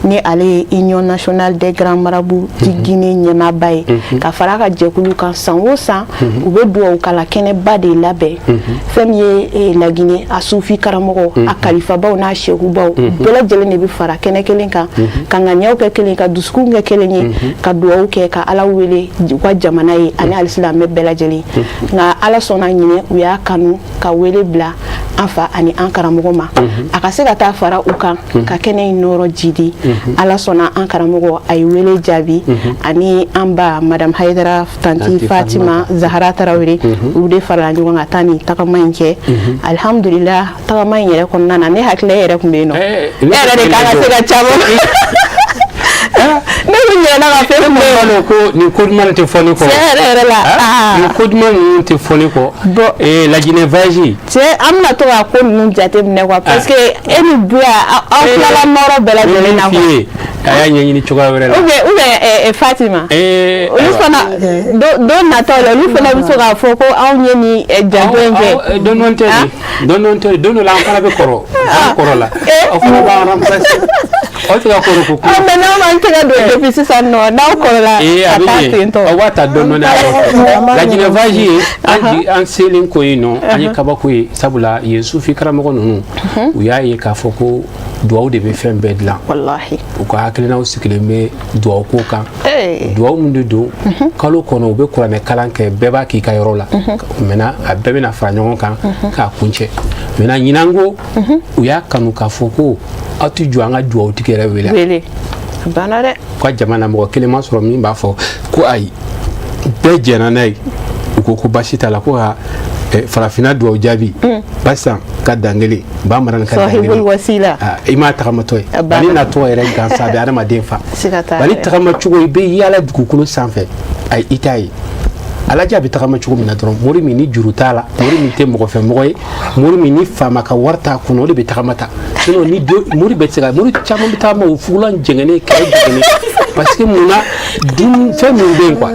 ni ale ye Union nationale des grands marabouts du Guinée ɲɛmaaba ye, ka fara a ka jɛkulu kan. San o san, u bɛ duwawu kala kɛnɛba de labɛn. Fɛn min ye Laginɛ a sufi karamɔgɔ, a kalifabaw n'a sekubaw bɛɛ lajɛlen de bɛ fara kɛnɛ kelen kan, ka ŋaniyaw kɛ kelen, ka dusukun kɛ kelen ye, ka duwawu kɛ, ka Ala wele u ka jamana ye ani alisilamɛ bɛɛ lajɛlen. Nka Ala sɔnna ɲinɛ, u y'a kanu ka wele bila. An fa ani an karamɔgɔ ma, a ka se ka taa fara u kan ka kɛnɛ in nɔrɔ jidi. Ala sɔnna, an karamɔgɔ a ye wele jaabi, ani an ba Madame Hayidara, tanti Fatima Zahara Tarawele, olu de farala ɲɔgɔn ka taa nin tagama in kɛ. Alihamudulila, tagama in yɛrɛ kɔnɔna na, ne hakili yɛrɛ tun bɛ yen nɔ, ne yɛrɛ de kan ka se ka caman. Ne kun ɲinɛna ka fɛn min ko nin ko duman tɛ fɔ ne kɔ. Tiɲɛ yɛrɛ yɛrɛ la. Nin ko duman ninnu tɛ fɔ ne kɔ. Bon, Lajinɛ voyage. Cɛ, an bɛna to ka ko ninnu jateminɛ quoi, parce que e ni Buya, aw tilala nɔrɔ bɛɛ lajɛlen na quoi. A y'a ɲɛɲini cogoya wɛrɛ la. Ou bien Fatima. Olu fana, don nataw la, olu fana bɛ se k'a fɔ ko anw ye nin janto in kɛ. Don dɔn tɛ de, don dɔn tɛ, don dɔ la an fana bɛ kɔrɔ, an kɔrɔ la, aw fana b'an remplacer. Aw tɛ ka kɔrɔ ko. Mais n'aw m'an tɛgɛ don depuis sisan nɔ, n'aw kɔrɔla ka taa ten tɔ. Aw b'a ta dɔɔni dɔɔni. A Lajinɛ voyage, an selen ko yen nɔ, an ye kabako ye, sabula yen sufi karamɔgɔ ninnu, u y'a ye k'a fɔ ko duwawu de bɛ fɛn bɛɛ dilan. Walahi. U ka hakilinaw sigilen bɛ duwawu ko kan. Duwawu min de don, kalo kɔnɔ u bɛ kuranɛ kalan kɛ, bɛɛ b'a k'i ka yɔrɔ la. Maintenant a bɛɛ bɛna fara ɲɔgɔn kan k'a kuncɛ. Maintenant ɲinan ko u y'a kanu k'a fɔ ko aw tɛ jɔ an ka duwawutigi yɛrɛ wele. Wele. A banna dɛ. U ka jama na, mɔgɔ kelen ma sɔrɔ min b'a fɔ ko ayi, bɛɛ jɛnna n'a ye. U ko ko baasi t'a la, ko ka farafinna duwawu jaabi Basan ka dankelen, Bamanan ka dankelen. Sahibul wasila. I m'a tagamatɔ ye, bani natɔ yɛrɛ gansan, a bɛ adamaden fa. Bani tagama cogo, i bɛ yaala dugukolo sanfɛ, ayi, i t'a ye. A lajɛ a bɛ tagama cogo min na dɔrɔn, mori min ni juru t'a la, mori min tɛ mɔgɔ fɛ mɔgɔ ye, mori min ni faama ka wari t'a kɔnɔ, o de bɛ tagama ta. Sinon ni mori bɛ se ka, mori caman bɛ tagama o fugulan jɛngɛnnen, kɛrɛ jɛngɛnnen, parce que mun na, dun fɛn min bɛ yen quoi,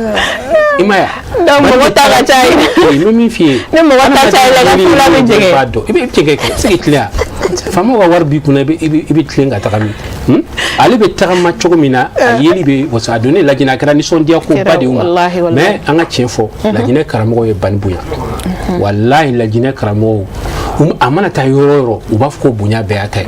i ma ye wa. Donc mɔgɔ ta ka ca ye. N bɛ min f'i ye. Ni mɔgɔ ta ca i la, i ka fugulan bɛ jɛngɛ. I b'a dɔn, i bɛ jɛngɛ kɛ, i bɛ se k'i tilen wa? Faamaw ka wari b'i kunna, i bɛ tilen ka taga min? Ale bɛ tagama cogo min na, a yeli bɛ wasa, a donnen Lajinɛ, a kɛra nisɔndiya ko ba de ye u ma. Mais an ka tiɲɛ fɔ, Lajinɛ karamɔgɔw ye Bani bonya. Walahi, Lajinɛ karamɔgɔw, a mana taa yɔrɔ o yɔrɔ, u b'a fɔ ko bonya bɛɛ y'a ta ye.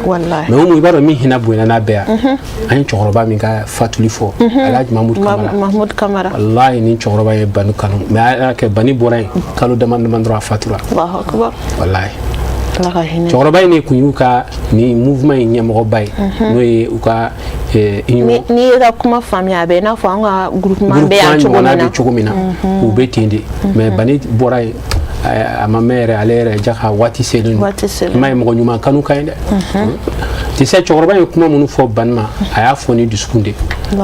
Mais o i b'a dɔn min hinɛ bonyana n'a bɛɛ ye, an ye cɛkɔrɔba min ka fatuli fɔ, Alhaji Mamudu Kamara. Mahmoud Kamara. Walahi, ni cɛkɔrɔba ye Bani kanu, mais a y'a kɛ Bani bɔra yen kalo dama dama dɔrɔn, a fatura. Walahi. Cɛkɔrɔba in de kun y'u ka ni mouvement in ɲɛmɔgɔba ye, n'o ye u ka union. N'i ye ka kuma faamuya, a bɛ i n'a fɔ an ka groupement bɛ yan cogo min na. Bɛ cogo min na, u bɛ ten de. Mais Bani bɔra yen, a ma mɛn yɛrɛ, ale yɛrɛ ja ka waati selen don. I m'a ye, mɔgɔ ɲuman kanu ka ɲi dɛ. Tu sais, cɛkɔrɔba ye kuma minnu fɔ Bani ma, a y'a fɔ ni dusukun de.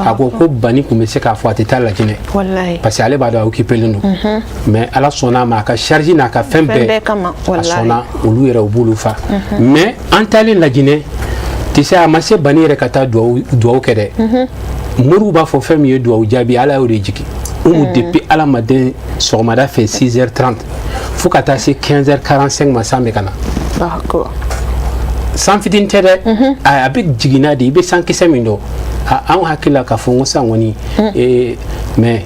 A ko ko Bani kun bɛ se k'a fɔ a tɛ taa Lajinɛ, parce que ale b'a dɔn a occupé len don. Mais Ala sɔnna a ma, a ka charge n'a ka fɛn bɛɛ, a sɔnna, olu yɛrɛ u b'olu fa. Mais an taalen Lajinɛ, tu sais, a ma se Bani yɛrɛ ka taa duwawu kɛ dɛ. Moriw b'a fɔ fɛn min ye duwawu jaabi, Ala y'o de jigin. Umu, depuis Ala ma den sɔgɔmada fɛ 6h30 fo ka taa se 15h45 ma, san bɛ ka na. San fitinin tɛ dɛ, a bɛ jiginna de, i bɛ sankisɛ min dɔn. Anw hakili la k'a fɔ n ko san kɔni, mais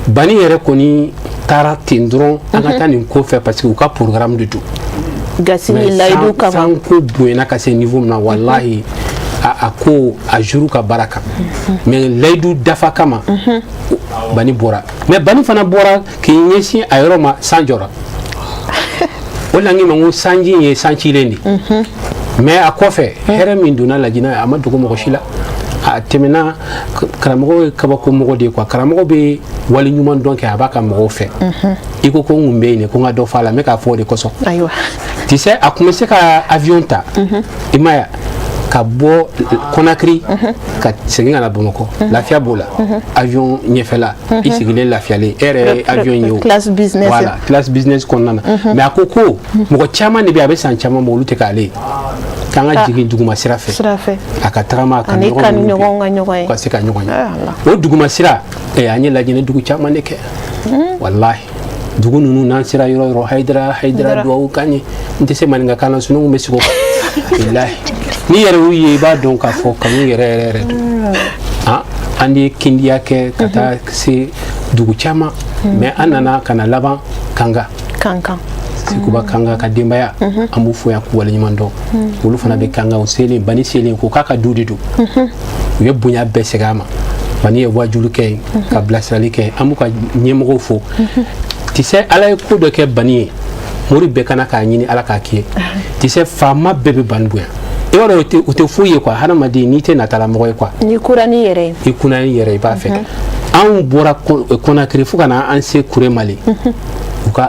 Bani yɛrɛ kɔni taara ten dɔrɔn, an ka taa nin ko fɛ, parce que u ka programme de don. Gasi ni layidu kama. San ko bonyana ka se niveau min na, walahi, a ko a juru ka baara kan, mais layidu dafa kama, Bani bɔra. Mais Bani fana bɔra k'i ɲɛsin a yɔrɔ ma, san jɔra. O la n k'i ma ko sanji ye san cilen de. Mais a kɔfɛ, hɛrɛ min donna Lajinɛ, a ma dogo mɔgɔ si la. A tɛmɛna, karamɔgɔ ye kabako mɔgɔ de ye quoi. Karamɔgɔ bɛ wali ɲuman dɔn kɛ, a b'a ka mɔgɔw fɛ. I ko ko n kun bɛ yen de, ko n ka dɔ fɔ a la, n bɛ k'a fɔ o de kosɔn. Tu sais, a kun bɛ se ka avion ta, i ma ye, ka bɔ Conakry ka segin ka na Bamakɔ, lafiya b'o la. Avion ɲɛfɛla, i sigilen lafiyalen, e yɛrɛ ye avion ye o. Classe business. Voilà, classe business kɔnɔna na. Mais a ko ko mɔgɔ caman de bɛ yen, a bɛ san caman bɔ, olu tɛ k'ale ye, k'an ka jigin duguma sira fɛ, a ka tagama a ka ɲɔgɔn ka ɲɔgɔn ye, ka se ka ɲɔgɔn ye o duguma sira. An ye Lajinɛ dugu caman de kɛ, walahi. Dugu ninnu, n'an sera yɔrɔ yɔrɔ, Hayidara, Hayidara, duwawu k'an ye. N tɛ se maninkakan na, sinon n kun bɛ sigi o kan. Walahi, n'i yɛrɛ y'u ye, i b'a dɔn k'a fɔ kanu yɛrɛ yɛrɛ yɛrɛ don. An ye kindiya kɛ ka taa se dugu caman, mais an nana ka na laban Kanga. Kankan. Sekuba Kanga ka denbaya, an b'u fo yan k'u waleɲuman dɔn. Olu fana bɛ Kanga. U selen, Bani selen, ko k'a ka du de don, u ye bonya bɛɛ segin a ma. Bani ye wajulu kɛ yen, ka bilasirali kɛ. An b'u ka ɲɛmɔgɔw fo. Tu sais, Ala ye ko dɔ kɛ Bani ye, mori bɛɛ kana k'a ɲini Ala k'a k'i ye. Tu sais, faama bɛɛ bɛ Bani bonya. I b'a dɔn, o tɛ foyi ye quoi. Hadamaden, n'i tɛ natala mɔgɔ ye quoi. N'i kura n'i yɛrɛ ye. I kunna n'i yɛrɛ, i b'a fɛ. Anw bɔra Conakry fo ka na an se Kuremale,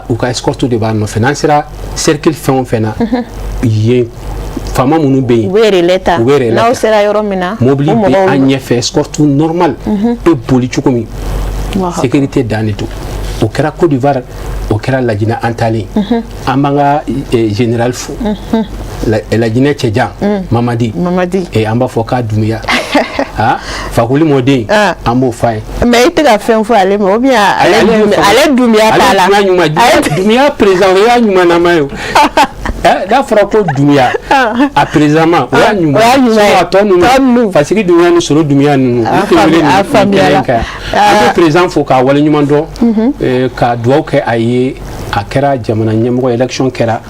u ka escorte de b'an nɔfɛ. N'an sera cercle fɛn o fɛn na yen, faama minnu bɛ yen, u bɛ relais ta. U bɛ relais N'aw ta. sera yɔrɔ min na, Mobili o bɛ mɔgɔw an ɲɛfɛ, escorte normal bɛ boli cogo min, sécurité dan de don. O kɛra Côte d'Ivoire, o kɛra Lajinɛ. An taalen, an b'an ka général fo, Lajinɛ cɛjan Mamadi. Mamadi. An b'a fɔ k'a Dunbiya, ah, Fakoli mɔden, an b'o f'a ye. Mais i tɛ ka fɛn fɔ ale ma, ou bien ale Dunbiya t'a la? Ale ɲuman, Dunbiya président, o y'a ɲuman ye o. N'a fɔra ko Dunbiya a président ma, o y'a ɲuman. O y'a ɲuman ye. A tɔ ninnu, Fasigi Dunbiya ni Soro Dunbiya ninnu, olu tɛ wele A nin faamuyala. kɛnɛ in kan yan. An bɛ président fo k'a waleɲuman dɔn, ka dugawu kɛ a ye. A kɛra jamana ɲɛmɔgɔ, élection kɛra,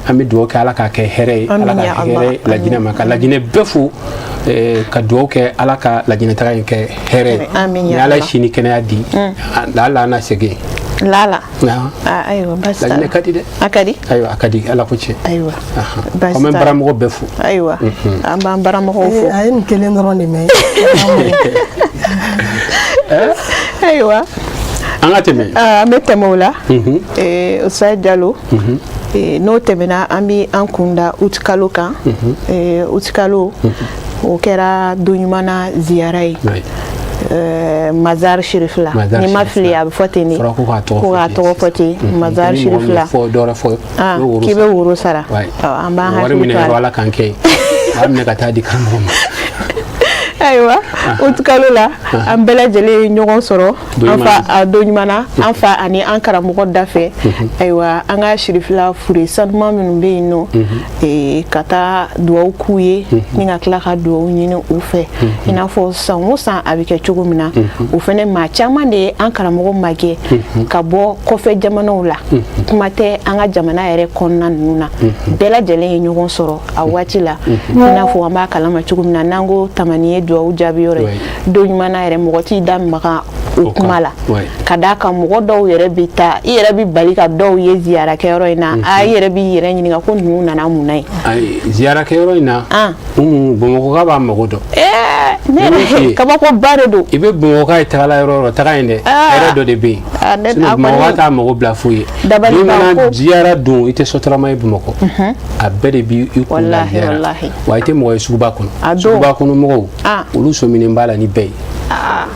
an bɛ dugawu kɛ Ala k'a kɛ hɛrɛ ye, Ala k'a kɛ hɛrɛ ye Lajinɛ ma, ka Lajinɛ bɛɛ fo, ka dugawu kɛ Ala ka Lajinɛ taga in kɛ hɛrɛ ye. Ni Ala ye si ni kɛnɛya di, ala an na segin. Lala. Ayiwa, baasi t'a la. Lajinɛ ka di dɛ. A ka di. Ayiwa, a ka di, Ala ko tiɲɛ. Ayiwa. Baasi t'a la. An bɛ baramɔgɔ bɛɛ fo. Ayiwa, an b'an baramɔgɔw fo. A ye nin kelen dɔrɔn de mɛn. Ayiwa. An ka tɛmɛ. An bɛ tɛmɛ o la. Oustaz Jalo, n'o tɛmɛna, an bɛ an kun da août kalo kan. Août kalo, o kɛra don ɲuman na ziyara ye. Mazar Shérif la, ni ma fili, a bɛ fɔ ten de ko k'a tɔgɔ fɔ ten, Mazar Shérif la. K'i bɛ woro sara, an b'an hakili to a la. Ala k'an kɛ yen, a minɛ ka taa di karamɔgɔ ma. Ayiwa, août kalo la, an bɛɛ lajɛlen ye ɲɔgɔn sɔrɔ an fa don ɲuman na, an fa ani an karamɔgɔ da fɛ. Ayiwa, an ka Sirifila fure sanuman minnu bɛ yen nɔ, ka taa dugawu k'u ye ni ka tila ka dugawu ɲini u fɛ, i n'a fɔ san o san a bɛ kɛ cogo min na. O fɛnɛ, maa caman de ye an karamɔgɔ magɛ ka bɔ kɔfɛ jamanaw la, kuma tɛ an ka jamana yɛrɛ kɔnɔna ninnu na. Bɛɛ lajɛlen ye ɲɔgɔn sɔrɔ a waati la, i n'a fɔ an b'a kalama cogo min na, n'an ko Tamani ye dugawu jaabi yɔrɔ ye, don ɲuman na yɛrɛ, mɔgɔ t'i da maga o kuma la, ka d'a kan mɔgɔ dɔw yɛrɛ bɛ taa, i yɛrɛ bɛ bali ka dɔw ye ziyarakɛyɔrɔ in na, a i yɛrɛ b'i yɛrɛ ɲininka ko ninnu nana mun na yen. Ayi, ziyarakɛyɔrɔ in na, Bamakɔka b'a mago dɔn. Ne yɛrɛ, kabakoba de don. I bɛ Bamakɔka ye tagala yɔrɔ o yɔrɔ, taga yen dɛ, hɛrɛ dɔ de bɛ yen. Sinon Bamakɔka t'a mago bila foyi ye. Dabaliban N'i ko. nana ziyara don, i tɛ Sotrama ye Bamakɔ. A bɛɛ de b'i kun la ziyara. Wa i tɛ mɔgɔ ye suguba kɔnɔ. Suguba kɔnɔ mɔgɔw, olu sɔminen b'a la ni bɛɛ ye.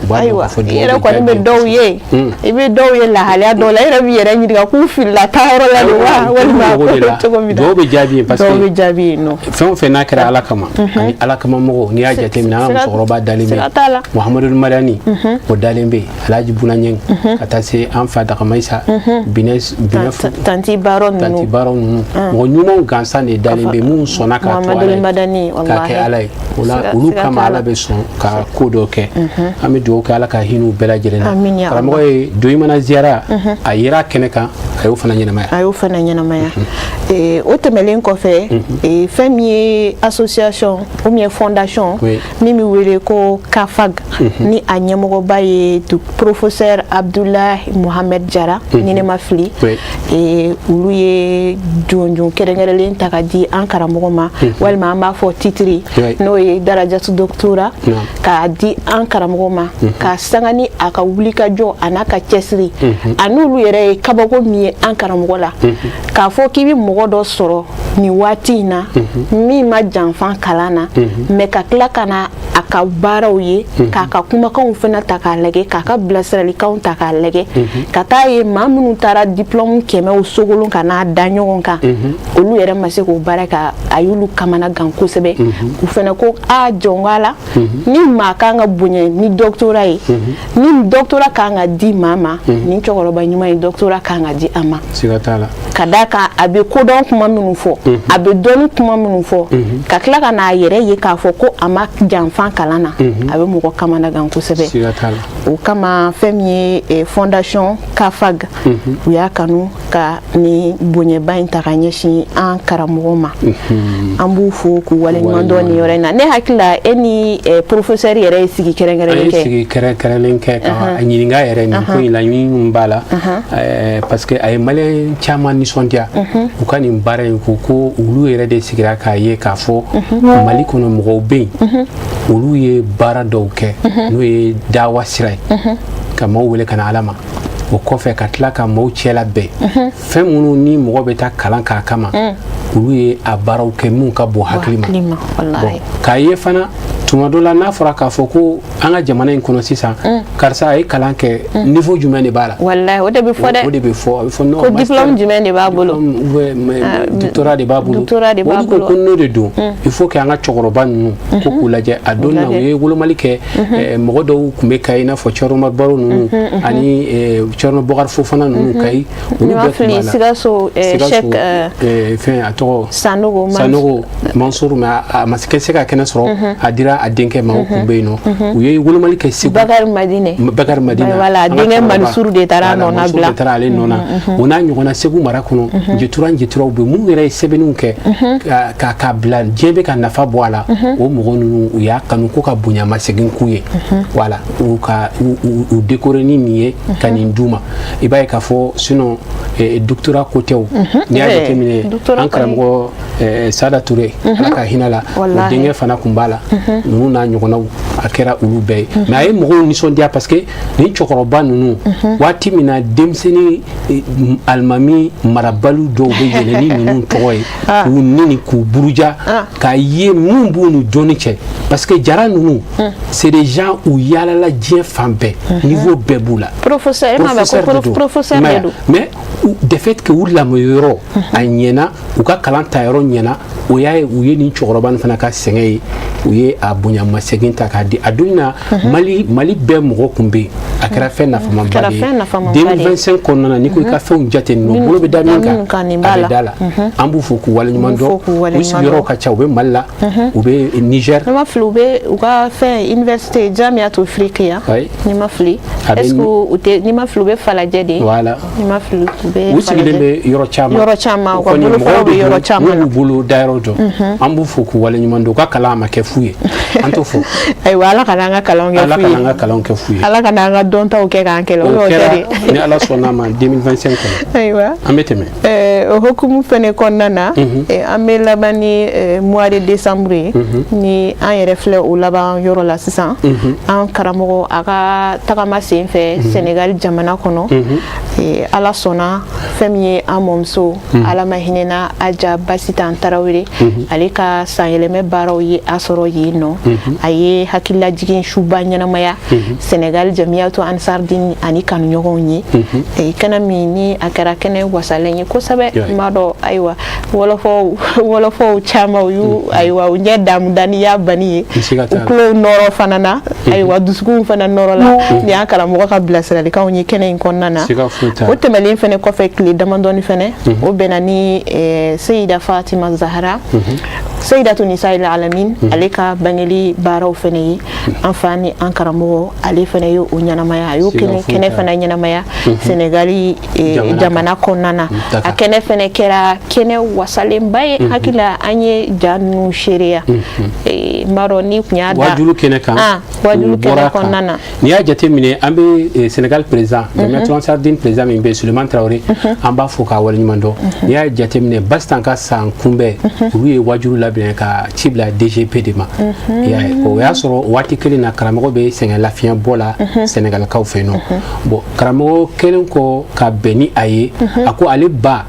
Ayiwa, i yɛrɛ kɔni bɛ dɔw ye, i bɛ dɔw ye lahalaya dɔw la, i yɛrɛ b'i yɛrɛ ɲininka k'u filila taayɔrɔ la de wa, walima cogo min na. Dɔw bɛ jaabi yen parce que dɔw bɛ jaabi yen nɔ. Fɛn o fɛn n'a kɛra Ala kama ani Ala kama mɔgɔw, n'i y'a jateminɛ, an ka musokɔrɔba dalen bɛ yen, Muhamadu Madani, o dalen bɛ yen, Alhaji Buna Ɲɛng, ka taa se an fa Dakamayisa, Binɛ Tanti Baro ninnu, Tanti Baro ninnu, mɔgɔ ɲumanw gansan de dalen bɛ yen minnu sɔnna k'a to Ala ye, k'a kɛ Ala ye. O la, olu kama Ala bɛ sɔn ka ko dɔ kɛ. An bɛ dugawu kɛ Ala ka hinɛ u bɛɛ lajɛlen na. Karamɔgɔ ye don ɲuman ziyara, a yera kɛnɛ kan, a y'o fana ɲɛnamaya. A y'o fana ɲɛnamaya. O tɛmɛnen kɔfɛ, fɛn min ye association ou bien fondation min bɛ wele ko KAFAG, ni a ɲɛmɔgɔba ye professeur Abdoulaye Mohamed Jara, ni ne ma fili, olu ye jɔnjɔn kɛrɛnkɛrɛnlen ta ka di an karamɔgɔ ma, walima an b'a fɔ titre, n'o ye darajatu doctorat, k'a di an karamɔgɔ ma, ka sanga ni a ka wulikajɔ a n'a ka cɛsiri, a n'olu yɛrɛ ye kabako min ye an karamɔgɔ la, k'a fɔ k'i bɛ mɔgɔ dɔ sɔrɔ nin waati in na min ma janfan kalan na, mais ka tila ka na a ka baaraw ye, k'a ka kumakanw fana ta k'a lajɛ, k'a ka bilasiralikanw ta k'a lajɛ, ka taa ye maa minnu taara diplôme kɛmɛw sogolon ka n'a da ɲɔgɔn kan, olu yɛrɛ ma se k'o baara kɛ. A y'olu kamana gan kosɛbɛ. U fana ko a jɔn la, ni maa kan ka bonya ni doctorat ye, ni doctorat kan ka di maa ma, ni cɛkɔrɔba ɲuman ye, doctorat kan ka di a ma. Siga t'a la. Ka d'a kan a bɛ kodɔn kuma minnu fɔ, a bɛ dɔnni kuma minnu fɔ, ka tila ka n'a yɛrɛ ye k'a fɔ ko a ma janfan kalan na, a bɛ mɔgɔ kamanagan kosɛbɛ. Siga t'a la. O kama, fɛn min ye fondation KAFAG, u y'a kanu Ka ni bonyaba in ta ka ɲɛsin an karamɔgɔ ma, an b'u fo k'u waleɲuman dɔn nin yɔrɔ in na. Ne hakili la, e ni professeur yɛrɛ ye sigi kɛrɛnkɛrɛnnen kɛ. An ye sigi kɛrɛnkɛrɛnnen kɛ ka a ɲininka yɛrɛ nin ko in, laɲini min b'a la, parce que a ye Malien caman nisɔndiya u ka nin baara in ko olu yɛrɛ de sigira k'a ye k'a fɔ Mali kɔnɔ mɔgɔw bɛ yen, olu ye baara dɔw kɛ, n'o ye dawa sira ye, ka maaw wele ka na Ala ma. O kɔfɛ, ka tila ka maaw cɛla bɛn, fɛn minnu ni mɔgɔ bɛ taa kalan k'a kama, olu ye a baaraw kɛ minnu ka bon hakili ma. Bon, k'a ye fana, tuma dɔ la, n'a fɔra k'a fɔ ko an ka jamana in kɔnɔ sisan, karisa a ye kalan kɛ, niveau jumɛn de b'a la? Walahi, o de bɛ fɔ dɛ. O de bɛ fɔ, a bɛ fɔ non. Ko diplôme jumɛn de b'a bolo? Doctorat de b'a bolo. Doctorat de b'a bolo. Olu ko n'o de don, il faut que an ka cɛkɔrɔba ninnu ko k'u lajɛ. A don na, u ye wolomali kɛ, mɔgɔ dɔw tun bɛ Kayi, i n'a fɔ Cɛrɔma Baro ninnu ani Cɛrɔma Bɔkari Fofana ninnu Kayi, olu bɛɛ tun b'a la. Sikaso, Cheikh fɛn, a tɔgɔ Sanogo. Sanogo Mansour, mais a ma se ka kɛnɛ sɔrɔ, a dira a denkɛ ma. O tun bɛ yen nɔ, u ye wolomali kɛ Segu. Bakari Madine. Bakari Madine. Voilà, a denkɛ Mansour de taara a nɔ na bila. De taara ale nɔ na. O n'a ɲɔgɔnna, Segu mara kɔnɔ, jetura jeturaw bɛ minnu yɛrɛ ye sɛbɛnniw kɛ ka bila, diɲɛ bɛ ka nafa bɔ a la. O mɔgɔ ninnu, u y'a kanu ko ka bonyamasegin k'u ye. Voilà, u ka u décorer ni nin ye, ka nin d'u ma. I b'a ye k'a fɔ sinon, doctorat ko tɛ o. N'i y'a jateminɛ, an karamɔgɔ Sada Ture, Ala ka hinɛ la, o denkɛ fana tun b'a la. Ninnu n'a ɲɔgɔnnaw, a kɛra olu bɛɛ ye. Mais a ye mɔgɔw nisɔndiya, parce que nin cɛkɔrɔba ninnu, waati min na denmisɛnnin alimami marabaliw dɔw bɛ yɛlɛ ni ninnu tɔgɔ ye k'u nini, k'u buruja, k'a ye mun b'u ni dɔnni cɛ, parce que jara ninnu, c'est des gens, u yaalala diɲɛ fan bɛɛ, niveau bɛɛ b'u la. Professeur, e m'a mɛn ko professeur de don. Mais de fait que u lamɔyɔrɔ a ɲɛna, u ka kalan tayɔrɔ ɲɛna, o y'a ye u ye nin cɛkɔrɔba nin fana ka sɛgɛn ye, u ye a bonyamasegin ta k'a di. A don na, Mali bɛɛ mɔgɔ tun bɛ yen, a kɛra fɛn nafamaba de ye. 2025 kɔnɔna na, n'i ko i ka fɛnw jate ninnu, bolo bɛ da min kan, a bɛ da la. An b'u fo k'u waleɲuman dɔn. U sigiyɔrɔ ka ca, u bɛ Mali la, u bɛ Niger. Ne ma fili, u bɛ u ka fɛn université Jamiatu Afriqiya. Ni ma fili, est ce que u tɛ, ni ma fili, u bɛ Falajɛ de. Voilà. Ni ma fili, u bɛ. U sigilen bɛ yɔrɔ caman. Yɔrɔ caman, u ka bolofaraw bɛ yɔrɔ caman. N'u b'u bolo dayɔrɔ dɔn, an b'u fo k'u waleɲuman dɔn. U ka kalan a ma kɛ fu ye, an t'o fɔ. Ayiwa, Ala kana an ka kalanw kɛ fu ye. Ala kana an ka kalanw kɛ fu ye. Ala kana an ka dɔntaw kɛ k'an kɛlɛ. O kɛra, ni Ala sɔnn'a ma, 2025 kɔnɔ. Ayiwa. An bɛ tɛmɛ. O hukumu fɛnɛ kɔnɔna na, an bɛ laban ni mois de décembre ye, ni an yɛrɛ filɛ o laban yɔrɔ la sisan. An karamɔgɔ, a ka tagama sen fɛ Sénégal jamana kɔnɔ, Ala sɔnna, fɛn min ye an mɔmuso, Ala ma hinɛna Aja Basitan Tarawele, ale ka sanyɛlɛmɛ baaraw ye a sɔrɔ yen nɔ. A ye hakililajigin suba ɲɛnamaya Sénégal Jamiyatu Ansardine ani kanuɲɔgɔnw ye, kɛnɛ min ni a kɛra kɛnɛ wasalen ye kosɛbɛ. N b'a dɔn, ayiwa, wɔlɔfɔw caman, u y'u, ayiwa, u ɲɛ damuda n'i y'a banni ye, u tulow nɔrɔ fana na, ayiwa, dusukunw fana nɔrɔ la. Nin y'an karamɔgɔ ka bilasiralikanw ye kɛnɛ in kɔnɔna na. O tɛmɛlen fɛnɛ kɔfɛ, tile damadɔni fɛnɛ, o bɛnna ni Seyida Fatima Zahara, Seyidatu Nisa'il Alamin, ale ka bangeli baaraw fɛnɛ ye. An fa ni an karamɔgɔ, ale fɛnɛ ye o ɲɛnamaya, a y'o kɛnɛ fana ɲɛnamaya Senegali jamana kɔnɔna na. A kɛnɛ fɛnɛ kɛra kɛnɛ wasalenba ye. Hakili la, an ye ja ninnu seereya. N b'a dɔn n'i tun y'a da wajulu kɛnɛ kan. Wajulu kɛnɛ kɔnɔna na. N'i y'a jateminɛ, an bɛ Sénégal président, Jamiatu Ansardine président min bɛ, Suleiman Traoré, an b'a fo k'a waleɲuman dɔn. N'i y'a jateminɛ, Basitan ka san kunbɛn, olu ye wajulu labɛn ka ci bila DGP de ma. I y'a ye, o y'a sɔrɔ waati kelen na, karamɔgɔ bɛ sɛgɛn lafiɲɛ bɔ la Sénégalkaw fɛ yen nɔ. Bon, karamɔgɔ kelen kɔ ka bɛn ni a ye, a ko ale ba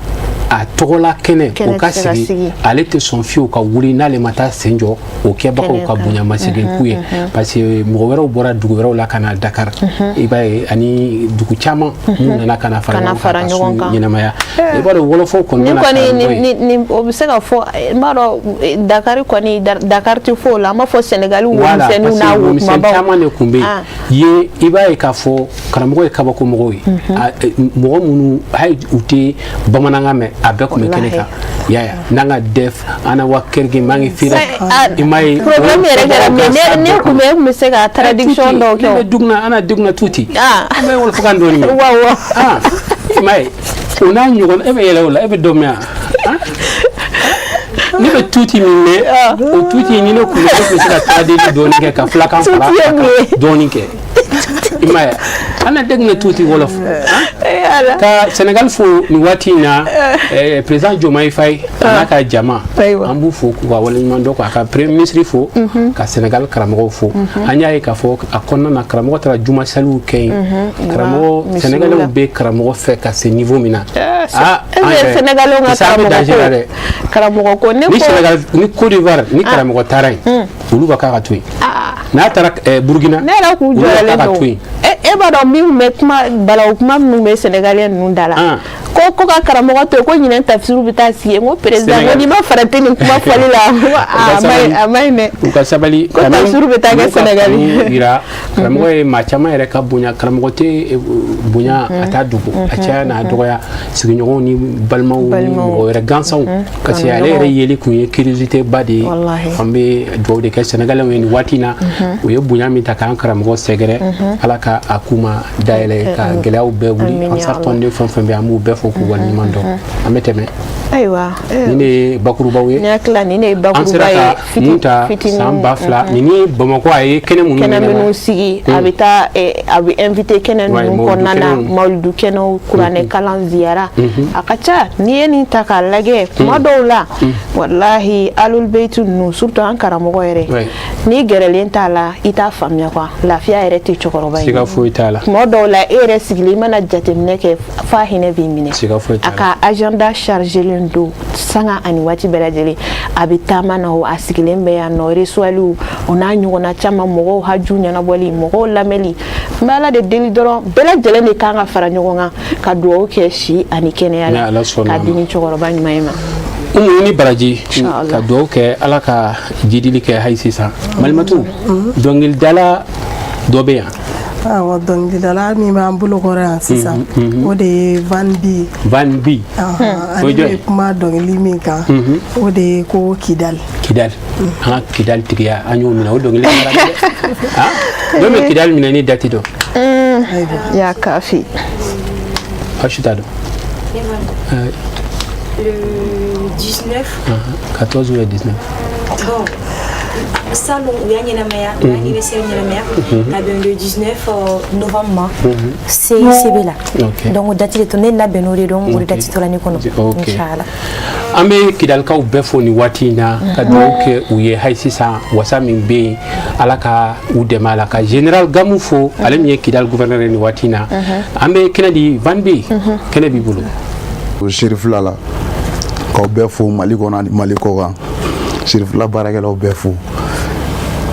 a tɔgɔla kɛnɛ o ka sigi, ale tɛ sɔn fiyewu ka wuli n'ale ma taa sen jɔ o kɛbagaw ka bonyamasegin k'u ye, parce que mɔgɔ wɛrɛw bɔra dugu wɛrɛw la ka na Dakar, i b'a ye, ani dugu caman minnu nana ka na fara ɲɔgɔn kan ka su ɲɛnamaya. I b'a dɔn, wɔlɔfɔw kɔnɔna na, ni o bɛ se ka fɔ, n b'a dɔn Dakar kɔni, Dakar tɛ fɔ o la, an b'a fɔ Senegali womisɛnninw n'a wo kumabaw caman de tun bɛ yen. I b'a ye k'a fɔ karamɔgɔ ye kabako mɔgɔw ye, mɔgɔ minnu hali u tɛ bamanankan mɛn, a bɛɛ tun bɛ kɛnɛ kan. Y'a n'an ka def ana wa kɛrɛkɛ mangi fira, i m'a ye. Problème yɛrɛ kɛra min ye, ne tun bɛ, e tun bɛ se ka traduction dɔw kɛ. Ne bɛ duguna, ana duguna tuuti, an bɛ wɔlɔfɔkan dɔɔni mɛn. Wa wa. I m'a ye. O n'a ɲɔgɔn, e bɛ yɛlɛ o la, e bɛ dɔ mɛn wa? Ne bɛ tuuti min mɛn, o tuuti ni ne kun bɛ, ne tun bɛ se ka traduire dɔɔni kɛ, ka filakan fara a kan dɔɔni kɛ. I m'a ye, an dégg na tuuti wolof. Ka Sénégal fo nin waati in na, président Diomaye Faye a n'a ka jama, an b'u fo k'u ka waleɲuman dɔn, k'a ka premier ministre fo, ka Sénégal karamɔgɔw fo. An y'a ye k'a fɔ a kɔnɔna na, karamɔgɔ taara juma saliw kɛ yen. Karamɔgɔ, Sénégalais bɛ karamɔgɔ fɛ ka se niveau min na, ah, Sénégalais ka karamɔgɔ ko, karamɔgɔ ko ne ko ni Sénégal ni Côte d'Ivoire ni karamɔgɔ taara yen, olu b'a k'a ka to yen. N'a taara Burukina, ne yɛrɛ k'u jɔlen don. E b'a dɔn min bɛ kuma balawu kuma minnu bɛ Sénégalais ninnu da la, ko ka karamɔgɔ to yen, ko ɲinɛ tafsiru bɛ taa sigi yen. N ko président, ko n'i ma farati nin kuma fɔli la, a ma ɲi dɛ. U ka sabali. Ko tafsiru bɛ taa kɛ Sénégal. Yira karamɔgɔ ye maa caman yɛrɛ ka bonya. Karamɔgɔ tɛ bonya, a t'a dogo, a caya n'a dɔgɔya, sigiɲɔgɔnw ni balimaw ni mɔgɔ wɛrɛ gansanw, parce que ale yɛrɛ yeli kun ye curiosité ba de ye. An bɛ dugawu de kɛ Sénégalais ye nin waati in na. U ye bonya min ta k'an karamɔgɔ sɛgɛrɛ, Ala ka a k'u ma dayɛlɛ, ka gɛlɛyaw bɛɛ wuli. Ansar tɔnden fɛn fɛn bɛ, an b'u bɛɛ fo k'u waleɲuman dɔn. An bɛ tɛmɛ. Ayiwa. Nin de ye bakurubaw ye. Ne hakili la, nin de ye An sera bakuruba ka ye. Mun ta san 2000 nin ni Bamakɔ, a ye kɛnɛ minnu Kɛnɛ minnu sigi, a bɛ taa, a bɛ invité kɛnɛ ninnu kɔnɔna na, mawuludu kɛnɛw, kuranɛ kalan, ziyara, a ka ca. N'i ye nin ta k'a lajɛ, kuma dɔw la, walahi, alul beytu ninnu, surtout an karamɔgɔ yɛrɛ, n'i gɛrɛlen t'a la, i t'a faamuya quoi. Lafiya yɛrɛ tɛ cɛkɔrɔba ye. Siga foyi t'a la. Kuma dɔw la, e yɛrɛ sigilen, i mana jateminɛ kɛ, f'a hinɛ b'i minɛ. Siga foyi t'a la. A ka agenda chargélen don sanga ani waati bɛɛ lajɛlen. A bɛ taama na, o a sigilen bɛ yan nɔ, resuwaliw, o n'a ɲɔgɔnna caman, mɔgɔw haju ɲɛnabɔli, mɔgɔw lamɛnli. N bɛ Ala de deli dɔrɔn, bɛɛ lajɛlen de kan ka fara ɲɔgɔn kan ka dugawu kɛ si ani kɛnɛya la ka di ni cɛkɔrɔba ɲuman ye ma. Umu ni baraji, ka dugawu kɛ, Ala ka jidili kɛ hali sisan. Malimatu, dɔnkilidala dɔ bɛ yan. Awɔ, dɔnkilidala min b'an bolo kɔrɔ yan sisan, o de ye Van B. Van B. Ale bɛ kuma dɔnkili min kan, o de ye ko Kidali. Kidali, an ka Kidali tigiya, an y'o minɛ, o dɔnkili mara dɛ. Dɔ bɛ Kidali minɛ ni date dɔn. Ya kafi. Aw t'a dɔn. Le 19. 14 ou le 19. Bon, salon u y'a ɲɛnamaya, u y'a anniversaire ɲɛnamaya ka bɛn le 19 novembre ma CICB la. Donc o date de to ne labɛn n'o de, donc o de date tora ne kɔnɔ, inchallah. An bɛ Kidalikaw bɛɛ fo nin waati in na, ka dugawu kɛ u ye hali sisan. Wasa min bɛ yen, Ala ka u dɛmɛ a la. Ka général Gamu fo, ale min ye Kidal gouverneur ye nin waati in na. An bɛ kɛnɛ di Van B, kɛnɛ b'i bolo. Sirifila la, k'aw bɛɛ fo Mali kɔnɔ ani Mali kɔ kan. Sirifila baarakɛlaw bɛɛ fo,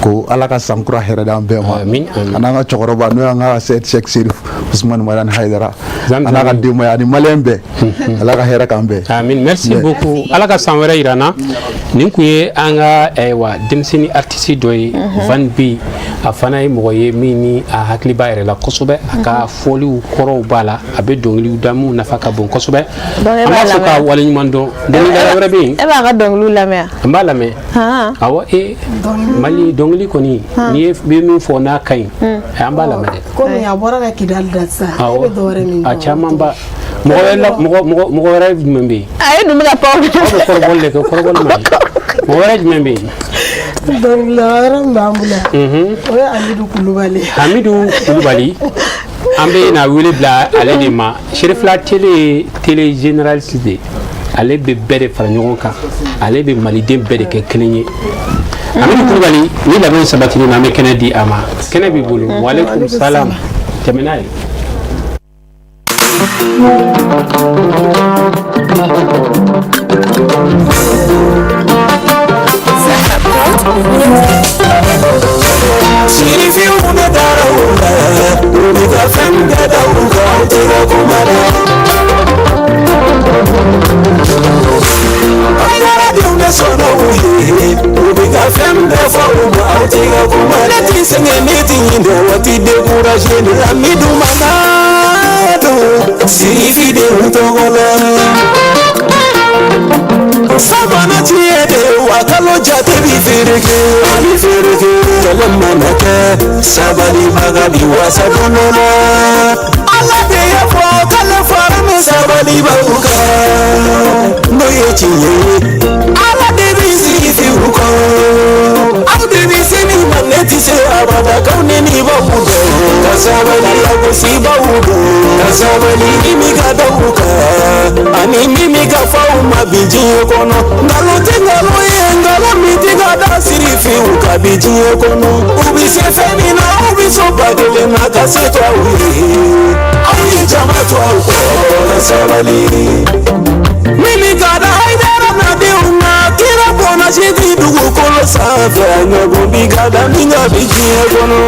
ko Ala ka san kura hɛrɛ d'an bɛɛ ma, a n'an ka cɛkɔrɔba, n'o y'an ka Sɛki Serif Usumani Madani Hayidara, a n'a ka denbaya ani maliyɛn bɛɛ. Ala ka hɛrɛ k'an bɛɛ. Amin, merci beaucoup. Ala ka san wɛrɛ yira n na. Nin kun ye an ka, ayiwa, denmisɛnnin artiste dɔ ye, Van B. A fana ye mɔgɔ ye min ni a hakili b'a yɛrɛ la kosɛbɛ. A ka fɔliw kɔrɔw b'a la, a bɛ dɔnkiliw da minnu nafa ka bon kosɛbɛ. An b'a fɔ ka waleɲuman dɔn. Dɔnkilidala wɛrɛ bɛ yen. E b'a ka dɔnkiliw lamɛn? An b'a lamɛn, awɔ. E Mali dɔnkili kɔni, n'i ye bɛ min fɔ n'a ka ɲi, an b'a lamɛn dɛ. Komi a bɔra ka Kidali da sisan, e bɛ dɔ wɛrɛ min A caman ba. Mɔgɔ wɛrɛ la, mɔgɔ wɛrɛ jumɛn bɛ yen? A ye numu ka pan. Aw bɛ kɔrɔbɔli de kɛ, kɔrɔbɔli man ɲi. Mɔgɔ wɛrɛ jumɛn bɛ yen? Dɔnkilidala wɛrɛ min b'an bolo yan, o ye Hamidu Kulubali. Hamidu Kulubali, an bɛ na wele bila ale de ma. Serifila Télé ye télé généraliste de, ale bɛ bɛɛ de fara ɲɔgɔn kan, ale bɛ maliden bɛɛ de kɛ kelen ye. Hamidu Kulubali, ni labɛnw sabatilen, an bɛ kɛnɛ di a ma. Kɛnɛ b'i bolo. Walekum salam, tɛmɛ n'a ye. Sirifinw bɛ baaraw la, u bɛ ka fɛn bɛɛ da u kan, u tɛ ka kuma la. Hayidaradenw bɛ sɔrɔ u ye, u bɛ ka fɛn bɛɛ fɔ u ma, aw tɛ ka kuma. Ne ti sɛgɛn, ne ti ɲinɛ, wa ti découragé ne. Amidu Mamadu, Sirifidenw tɔgɔ la. Sabana tiɲɛ de wa, kalo jate bi fereke, a bi fereke. Kɛlɛ mana kɛ, sabalibaga bi wasa don dɔ la. Ala de y'a fɔ k'ale fari min. Sabali b'aw kan, n'o ye tiɲɛ ye. Ala de bɛ sirifiw kɔ, aw de bɛ se min ma, ne tɛ se abada k'aw ni ni b'aw dɔn. Ka sabali, lagosi b'aw dɔn. Ka sabali, ni min ka da u kan ani min mi ka fɔ aw ma bi diɲɛ kɔnɔ. Nkalon tɛ nkalon ye, nkalon min tɛ ka da sirifiw kan bi diɲɛ kɔnɔ. U bɛ se fɛn min na, aw bɛ sɔn ba kelen na ka se to aw ye. Aw ye jama to aw kɔ, ka sabali. Min mi ka da Hayidara na denw na, kira bɔnna si ti dugukolo sanfɛ, a ɲɔgɔn bi ka da min kan bi diɲɛ kɔnɔ.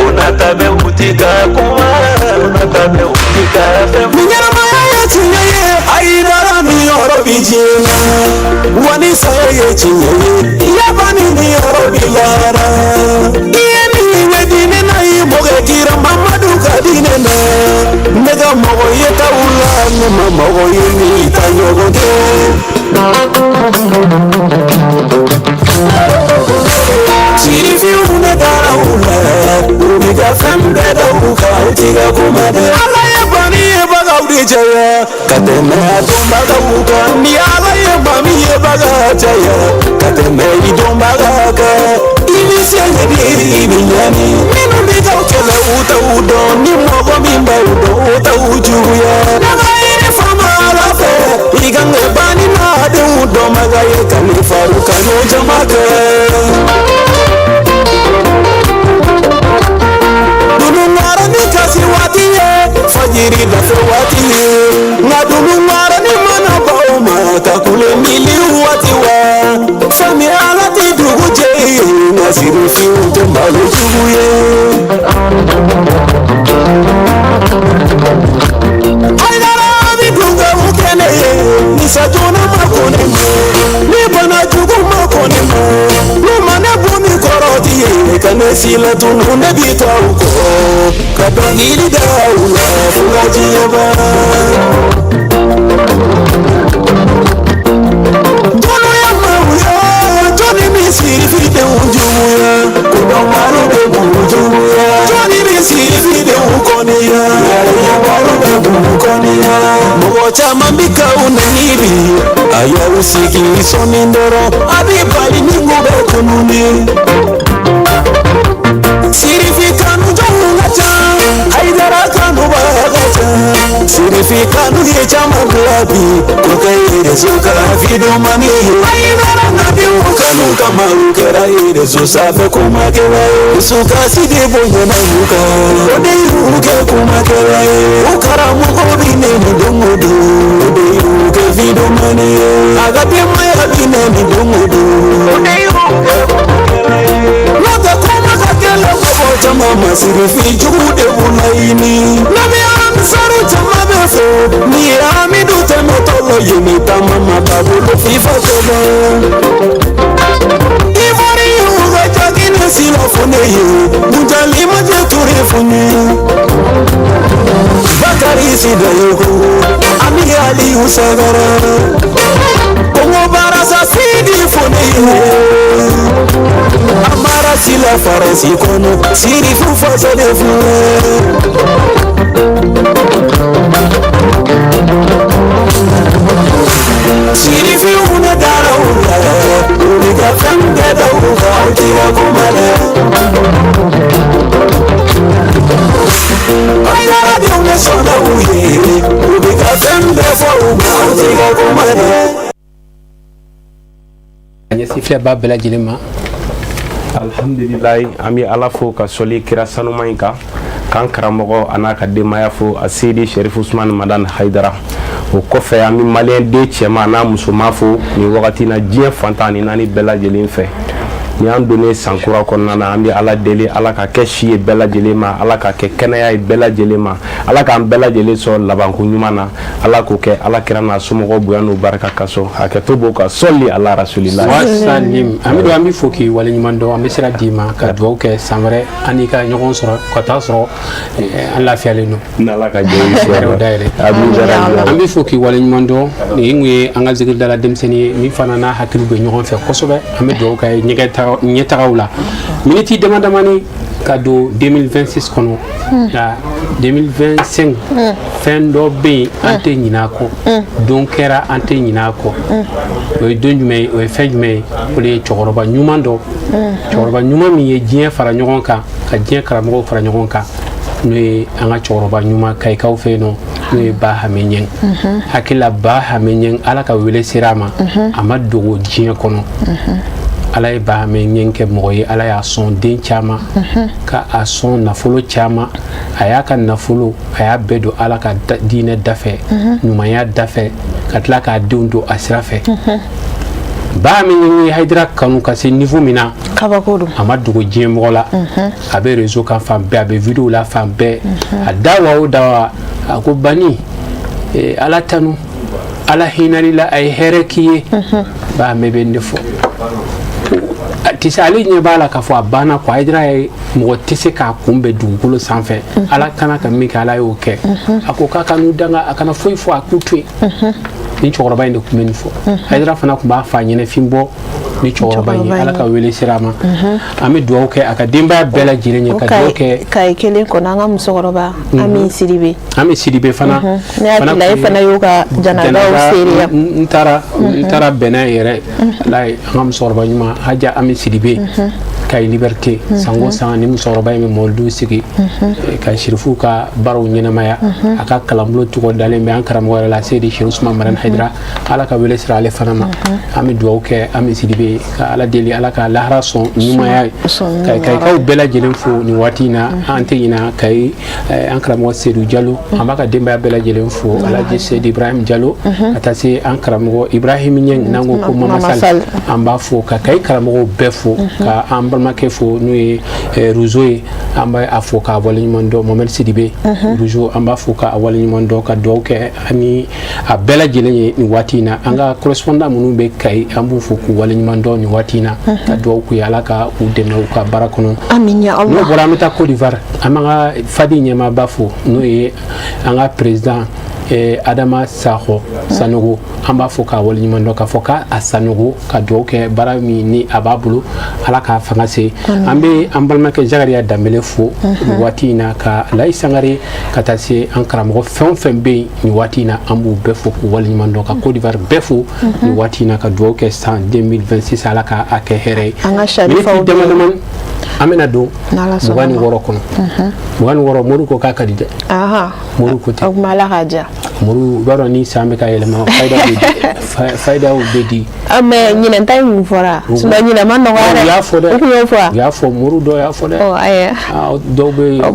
O nata bɛ u ti ka kuma, o nata bɛ u ti ka fɛn. Ni ɲɛnamaya ye tiɲɛ ye, Hayidara ni yɔrɔ bi diɲɛ na. Wa ni saya ye tiɲɛ ye, yabani ni yɔrɔ bi lahara. I ye min kɛ diinɛ na, i mɔkɛ kira Mamadu ka diinɛ na. Ne ka mɔgɔ ye t'aw la, ne ma mɔgɔ ye min ta ɲɔgɔn kɛ. Sirifinw ne dara u la, u b'i ka fɛn bɛɛ da u kan, u t'i ka kuma dɛ. Ala ye bani ye bagaw de caya ka tɛmɛ a dɔnbagaw kan. Ni Ala ye maa min ye baga caya ka tɛmɛ i dɔnbaga kan, i bɛ se ɲɛ i bɛ ɲani. Minnu bɛ k'aw kɛlɛ, u t'aw dɔn, ni mɔgɔ min b'aw dɔn, o t'aw juguya. Ne ka yiri fama Ala fɛ, i kan ka bani n'a denw dɔnbaga ye ka ni faru ka n'o jama kɛ. Dununwara ni kasi waati ye, fajiri dafɛ waati ye, nka dununwara ni mana baw ma ka kule mili waati wa. Fɛn Ala tɛ dugu jɛ ye, nka sirifinw tɛ malo jugu ye. Hayidara bɛ dunkaw kɛnɛ ye, ni sajona ma kɔnɛ ma, ni bana jugu ma kɔnɛ ma, n'u ma ne bɔ ni kɔrɔ ti ye, ka ne si latunu, ne bi to aw kɔ ka dɔnkili da aw la fo ka diɲɛ ban. Jɔnniya maaw ye, jɔnni bɛ sirifidenw juguya, kodɔnbaliw bɛ b'u juguya. Jɔnni bɛ sirifidenw kɔniya, yɛrɛyabaliw bɛ b'u kɔniya. Mɔgɔ caman bi k'aw nɛni bi, a y'aw sigi sɔɔni dɔrɔn, a bɛ bali ni ko bɛ tununi. Sirifi kanu jɔnw ka ca, Hayidara kanubaga ka ca. Sirifi kanu ye caman bila bi, ko kɛ réseau kan videomani ye. Hayidara nadenw kanu kama, u kɛra réseau sanfɛ kumakɛla ye. Dusukasi de bonyana u kan, o de y'u kɛ kumakɛla ye. U karamɔgɔ bi nɛni don o don, o de y'u kɛ videomani ye. A ka denbaya bi nɛni don o don, o de y'u kɛ kumakɛla ye. N'o tɛ kuma ka gɛlɛn mɔgɔ caman ma, sirifin jugu de b'u laɲini. Nabi Ansaru caman bɛ fo, ni ye Amidu tɛmɛtɔ lɔ ye, ni taama ma ba bolo fifa sɛbɛn. Ivoire y'u ka jaginɛ sila fo ne ye, Bunjali Majɛ Ture fo n ye. Bakari Sidayogo ani Aliyu Sagara, Kongo Barasa Sidi fo ne ye. Amara Sila Faransi kɔnɔ, Sirifu fasalen filɛ. Sirifinw ne dara u la, u bɛ ka fɛn bɛɛ da u kan, u t'i ka kuma dɛ. Hayidara denw ne sɔnna u ye, u bɛ ka fɛn bɛɛ fɔ u ma, u t'i ka kuma dɛ. A ɲɛsin filɛbaa bɛɛ lajɛlen ma. Alhamdulilayi, an bɛ Ala fo ka sɔli kira sanuma in kan, k'an karamɔgɔ a n'a ka denbaya fo, a Seyidi Sherif Usman Madani Hayidara. O kɔfɛ, an bɛ maliyɛn den cɛman n'a musoman fo nin wagati na diɲɛ fan 14 bɛɛ lajɛlen fɛ. Ni an donnen san kura kɔnɔna na, an bɛ Ala deli, Ala ka kɛ si ye bɛɛ lajɛlen ma, Ala ka kɛ kɛnɛya ye bɛɛ lajɛlen ma, Ala k'an bɛɛ lajɛlen sɔrɔ labanko ɲuman na, Ala k'o kɛ Ala kira n'a somɔgɔw bonya n'u barika kasɔn. Hakɛto b'o kan, sɔli ala rasulila. Wasalim. Amidu, an bɛ fo k'i waleɲuman dɔn, an bɛ sira d'i ma ka dugawu kɛ san wɛrɛ an n'i ka ɲɔgɔn sɔrɔ, ka taa sɔrɔ an lafiyalen don. N'Ala ka jɛ ye. Hɛrɛw dayɛlɛ. An bɛ fo k'i waleɲuman dɔn. Nin kun ye an ka zikiridala denmisɛnnin ye min fana n'a hakili bɛ ɲɔgɔn fɛ kosɛbɛ. An bɛ dugawu kɛ ɲɛtagaw la. Miniti dama damani ka don 2026 kɔnɔ, nka 2025, fɛn dɔ bɛ yen, an tɛ ɲinɛ a kɔ. Don kɛra, an tɛ ɲinɛ a kɔ. O ye don jumɛn ye? O ye fɛn jumɛn ye? O de ye cɛkɔrɔba ɲuman dɔ, cɛkɔrɔba ɲuman min ye diɲɛ fara ɲɔgɔn kan, ka diɲɛ karamɔgɔw fara ɲɔgɔn kan, n'o ye an ka cɛkɔrɔba ɲuman Kayikaw fɛ yen nɔ, n'o ye Ba Hame Ɲɛng. Hakili la, Ba Hame Ɲɛng, Ala ka wele sera a ma, a ma dogo diɲɛ kɔnɔ. Ala ye Ba Hame Ɲɛng kɛ mɔgɔ ye, Ala y'a sɔn den caman, ka a sɔn nafolo caman. A y'a ka nafolo, a y'a bɛɛ don Ala ka diinɛ dafɛ, ɲumanya dafɛ, ka tila k'a denw don a sira fɛ. Ba Hame Ɲɛng ye Hayidara kanu ka se niveau min na, kabako don. A ma dogo diɲɛ mɔgɔ la. A bɛ réseau kan fan bɛɛ, a bɛ vidéo la fan bɛɛ. A da wa o da wa, a ko: "Bani, Ala tanu, Ala hinɛli la, a ye hɛrɛ k'i ye." Ba Hame bɛ nin de fɔ. A tɛ se, ale ɲɛ b'a la k'a fɔ a banna quoi. Hayidara ye mɔgɔ tɛ se k'a kunbɛn dugukolo sanfɛ. Ala kana ka min kɛ, Ala y'o kɛ. A ko k'a ka n'u danga, a kana foyi fɔ, a k'u to yen. Ni cɛkɔrɔba in de tun bɛ nin fɔ. Hayidara fana tun b'a fa ɲɛnɛfin bɔ ni cɛkɔrɔba in ye. Ala ka wele sera a ma. An bɛ dugawu kɛ a ka denbaya bɛɛ lajɛlen ye, ka dugawu kɛ. Kayi kelen kɔnɔ, an ka musokɔrɔba Ami Sidibe. Ami Sidibe fana. Ne hakili la, e fana y'o ka janadaw seereya. N taara bɛnɛ yɛrɛ ala ye, an ka musokɔrɔba ɲuman Haja Ami Sidibe, Kayi Liberté. San o san, ni musokɔrɔba in bɛ mɔlidiw sigi ka sirifuw ka baaraw ɲɛnamaya. A ka kalanbulon tɔgɔ dalen bɛ an karamɔgɔ yɛrɛ la, Seyidi Seri Usman Madani Hayidara. Ala ka wele sira ale fana ma. An bɛ dugawu kɛ Ami Sidibe, ka Ala deli, Ala ka lahara sɔn ɲumanya ye. Ka Kayikaw bɛɛ lajɛlen fo nin waati in na. An tɛ ɲina Kayi an karamɔgɔ Seydou Jalo, an b'a ka denbaya bɛɛ lajɛlen fo, Alhaji Seydi Ibrahim Jalo, ka taa se an karamɔgɔ Ibrahim Ɲɛng, n'an ko ko Mama Sall, an b'a fo, ka Kayi karamɔgɔw bɛɛ fo, ka an balimakɛ fo, n'o ye Ruzo ye. An b'a a fo k'a waleɲuman dɔn. Mohamed Sidibe Ruzo, an b'a fo k'a waleɲuman dɔn, ka dugawu kɛ ani a bɛɛ lajɛlen ye nin waati in na. An ka correspondant minnu bɛ Kayi, an b'u fo k'u waleɲuman dɔn nin waati in na, ka dugawu k'u ye, Ala ka u dɛmɛ u ka baara kɔnɔ. Amin ya Allah. N'o bɔra, an bɛ taa Côte d'Ivoire. An b'an ka FADI ɲɛmaaba fo, n'o ye an ka président Adama Sakɔ Sanogo. An b'a fɔ k'a waleɲuman dɔn, k'a fɔ k'a Sanogo, ka dugawu kɛ baara min ni a b'a bolo, Ala k'a fanga se. An bɛ an balimakɛ Zakariya Danbele fo nin waati in na, ka Layi Sangare, ka taa se an karamɔgɔ fɛn o fɛn bɛ yen nin waati in na, an b'u bɛɛ fo k'u waleɲuman dɔn, ka Côte d'Ivoire bɛɛ fo nin waati in na, ka dugawu kɛ san 2026, Ala k'a kɛ hɛrɛ ye. An ka sarifaw. Miniti dama damani, an bɛna don 26 kɔnɔ. 26, mori ko k'a ka di dɛ. Mori ko ten. O kuma, Ala k'a diya. Mori, i b'a dɔn ni san bɛ ka yɛlɛma, fayidaw bɛ di, fayidaw bɛ di. Mais ɲinɛn ta in mun fɔra? Sinon ɲinɛn ma nɔgɔ yɛrɛ. U y'a fɔ dɛ. U tun y'o fɔ. U y'a fɔ, mori dɔw y'a fɔ dɛ. Ɔ ayiwa. Dɔw bɛ yen. O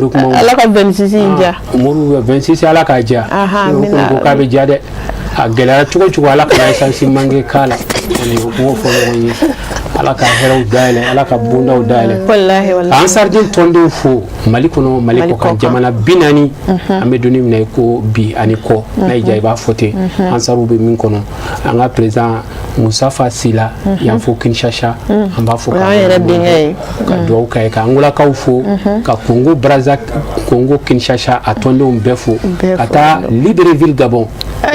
tuma Ala ka 26 in diya. Mori, 26, Ala k'a diya. O kɔni ko k'a bɛ diya dɛ. A gɛlɛyara cogo o cogo, Ala kana essence manqué k'a la. Kɔni o k'o fɔ ɲɔgɔn ye. Ala ka hɛrɛw dayɛlɛ, Ala ka bondaw dayɛlɛ. Walahi walahi. Ansar Dine tɔndenw fo Mali kɔnɔ, Mali kɔ kan, jamana 40. An bɛ don min na i ko bi ani kɔ, n'a y'i diya i b'a fɔ ten. Ansariw bɛ min kɔnɔ, an ka président Musafa Sila yan fo Kinshasa, an b'a fɔ. O y'an yɛrɛ denkɛ ye. Ka dugawu k'a ye, ka Angolakaw fo, ka Congo Brazza, Congo Kinshasa a tɔndenw bɛɛ fo, ka taa Libreville, Gabon. O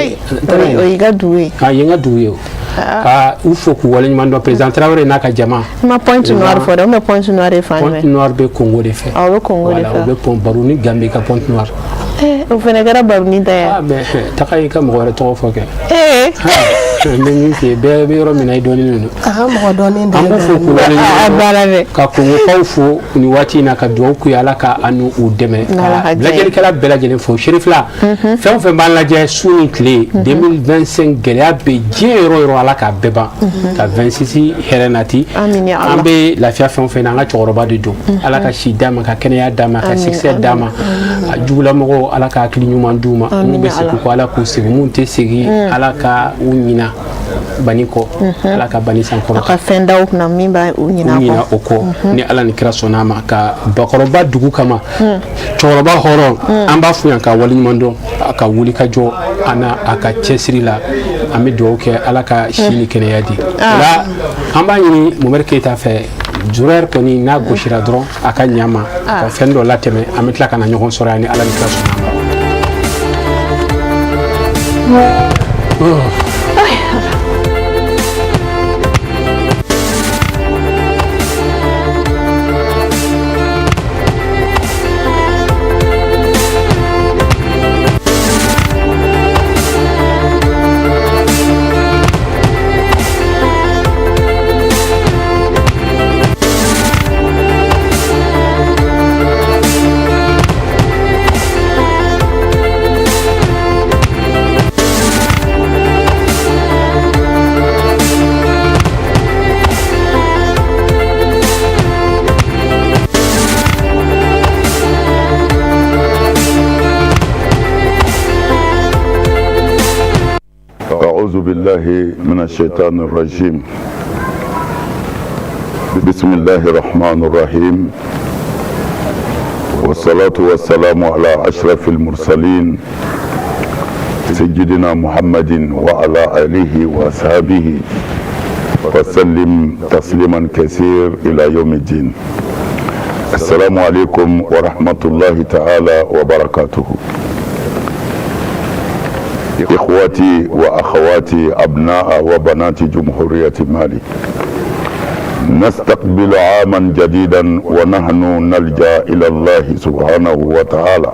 y'i ka dugu ye. A ye n ka dugu ye o. Ka u fo k'u waleɲuman dɔn, président Traoré n'a ka jama. I ma Pointe Noire fɔ dɛ, ou bien Pointe Noire ye fan jumɛn? Pointe Noire bɛ Congo de fɛ. Ɔ, o bɛ Congo de fɛ. Voilà, o bɛ pont Baruni Gambi ka Pointe Noire. O fana kɛra Baruni ta ye. Ah mais taga i ka mɔgɔ wɛrɛ tɔgɔ fɔ kɛ. N bɛ min f'i ye, bɛɛ bɛ yɔrɔ min na, i dɔnnen don. A ka mɔgɔ dɔnnen. An b'u fo k'u A baara dɛ. Ka Kongokaw fo nin waati in na, ka dugawu k'u ye, Ala ka an n'u dɛmɛ. Ka lajɛlikɛla bɛɛ lajɛlen fo. Serifila, fɛn o fɛn b'an lajɛ su ni tile, 2025 gɛlɛya bɛ diɲɛ yɔrɔ o yɔrɔ, Ala k'a bɛɛ ban, ka 26 hɛrɛ nati. An bɛ lafiya fɛn o fɛn na, an ka cɛkɔrɔba de don. Ala ka si d'a ma, ka kɛnɛya d'a ma, ka succès d'a ma. A jugulamɔgɔw, Ala ka hakili ɲuman d'u ma. Minnu bɛ segin kɔ, Ala k'u segin. Minnu tɛ segin, Ala ka u ɲina bani kɔ, Ala ka bani sankɔrɔ. A ka fɛn d'aw kunna min b'a u ɲina kɔ. O kɔ, ni Ala ni kira sɔnna a ma, ka bakɔrɔba dugu kama, cɛkɔrɔba hɔrɔn, an b'a fo yan ka waleɲuman dɔn a ka wuli ka jɔ a n'a a ka cɛsiri la. An bɛ dugawu kɛ, Ala ka si ni kɛnɛya di. O la, an b'a ɲini Mohamed Keyita fɛ, jurɛri kɔni n'a gosira dɔrɔn, a ka ɲa ma ka fɛn dɔ latɛmɛ. An bɛ tila ka na ɲɔgɔn sɔrɔ yan ni Ala ni kira sɔnna a ma. أعوذ بالله من الشيطان الرجيم بسم الله الرحمن الرحيم والصلاة والسلام على أشرف المرسلين سيدنا محمد وعلى آله وأصحابه وسلم تسليما كثير إلى يوم الدين السلام عليكم ورحمة الله تعالى وبركاته إخوتي وأخواتي أبناء وبنات جمهورية مالي نستقبل عاما جديدا ونحن نلجأ إلى الله سبحانه وتعالى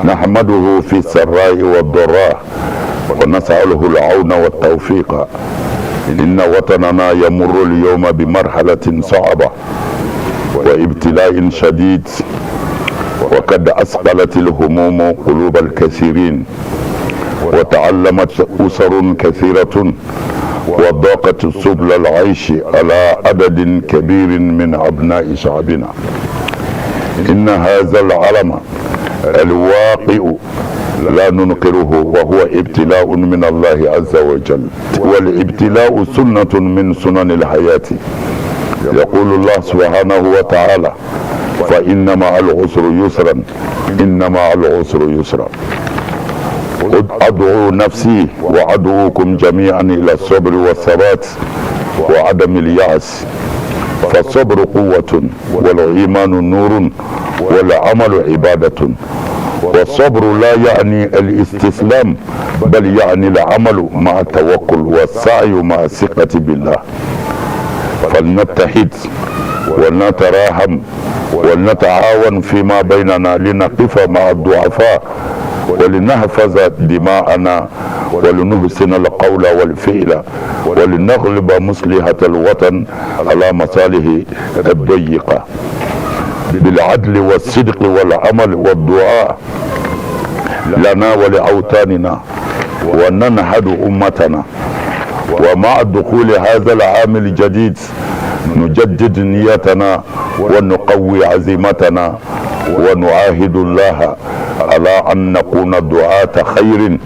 نحمده في السراء والضراء ونسأله العون والتوفيق إن وطننا يمر اليوم بمرحلة صعبة وابتلاء شديد وقد أثقلت الهموم قلوب الكثيرين وتألمت أسر كثيرة وضاقت سبل العيش على عدد كبير من أبناء شعبنا إن هذا الألم الواقع لا ننكره وهو ابتلاء من الله عز وجل والابتلاء سنة من سنن الحياة يقول الله سبحانه وتعالى فإن مع العسر يسرا إن مع العسر يسرا أدعو نفسي وأدعوكم جميعا إلى الصبر والثبات وعدم اليأس فالصبر قوة والإيمان نور والعمل عبادة والصبر لا يعني الاستسلام بل يعني العمل مع التوكل والسعي مع الثقة بالله فلنتحد ولنتراحم ولنتعاون فيما بيننا لنقف مع الضعفاء ولنحفظ دماءنا ولنحسن القول والفعل ولنغلب مصلحة الوطن على مصالح الضيقة بالعدل والصدق والعمل والدعاء لنا ولأوطاننا وننهض أمتنا ومع دخول هذا العام الجديد نجدد نيتنا ونقوي عزيمتنا ونعاهد الله على أن نكون دعاة خير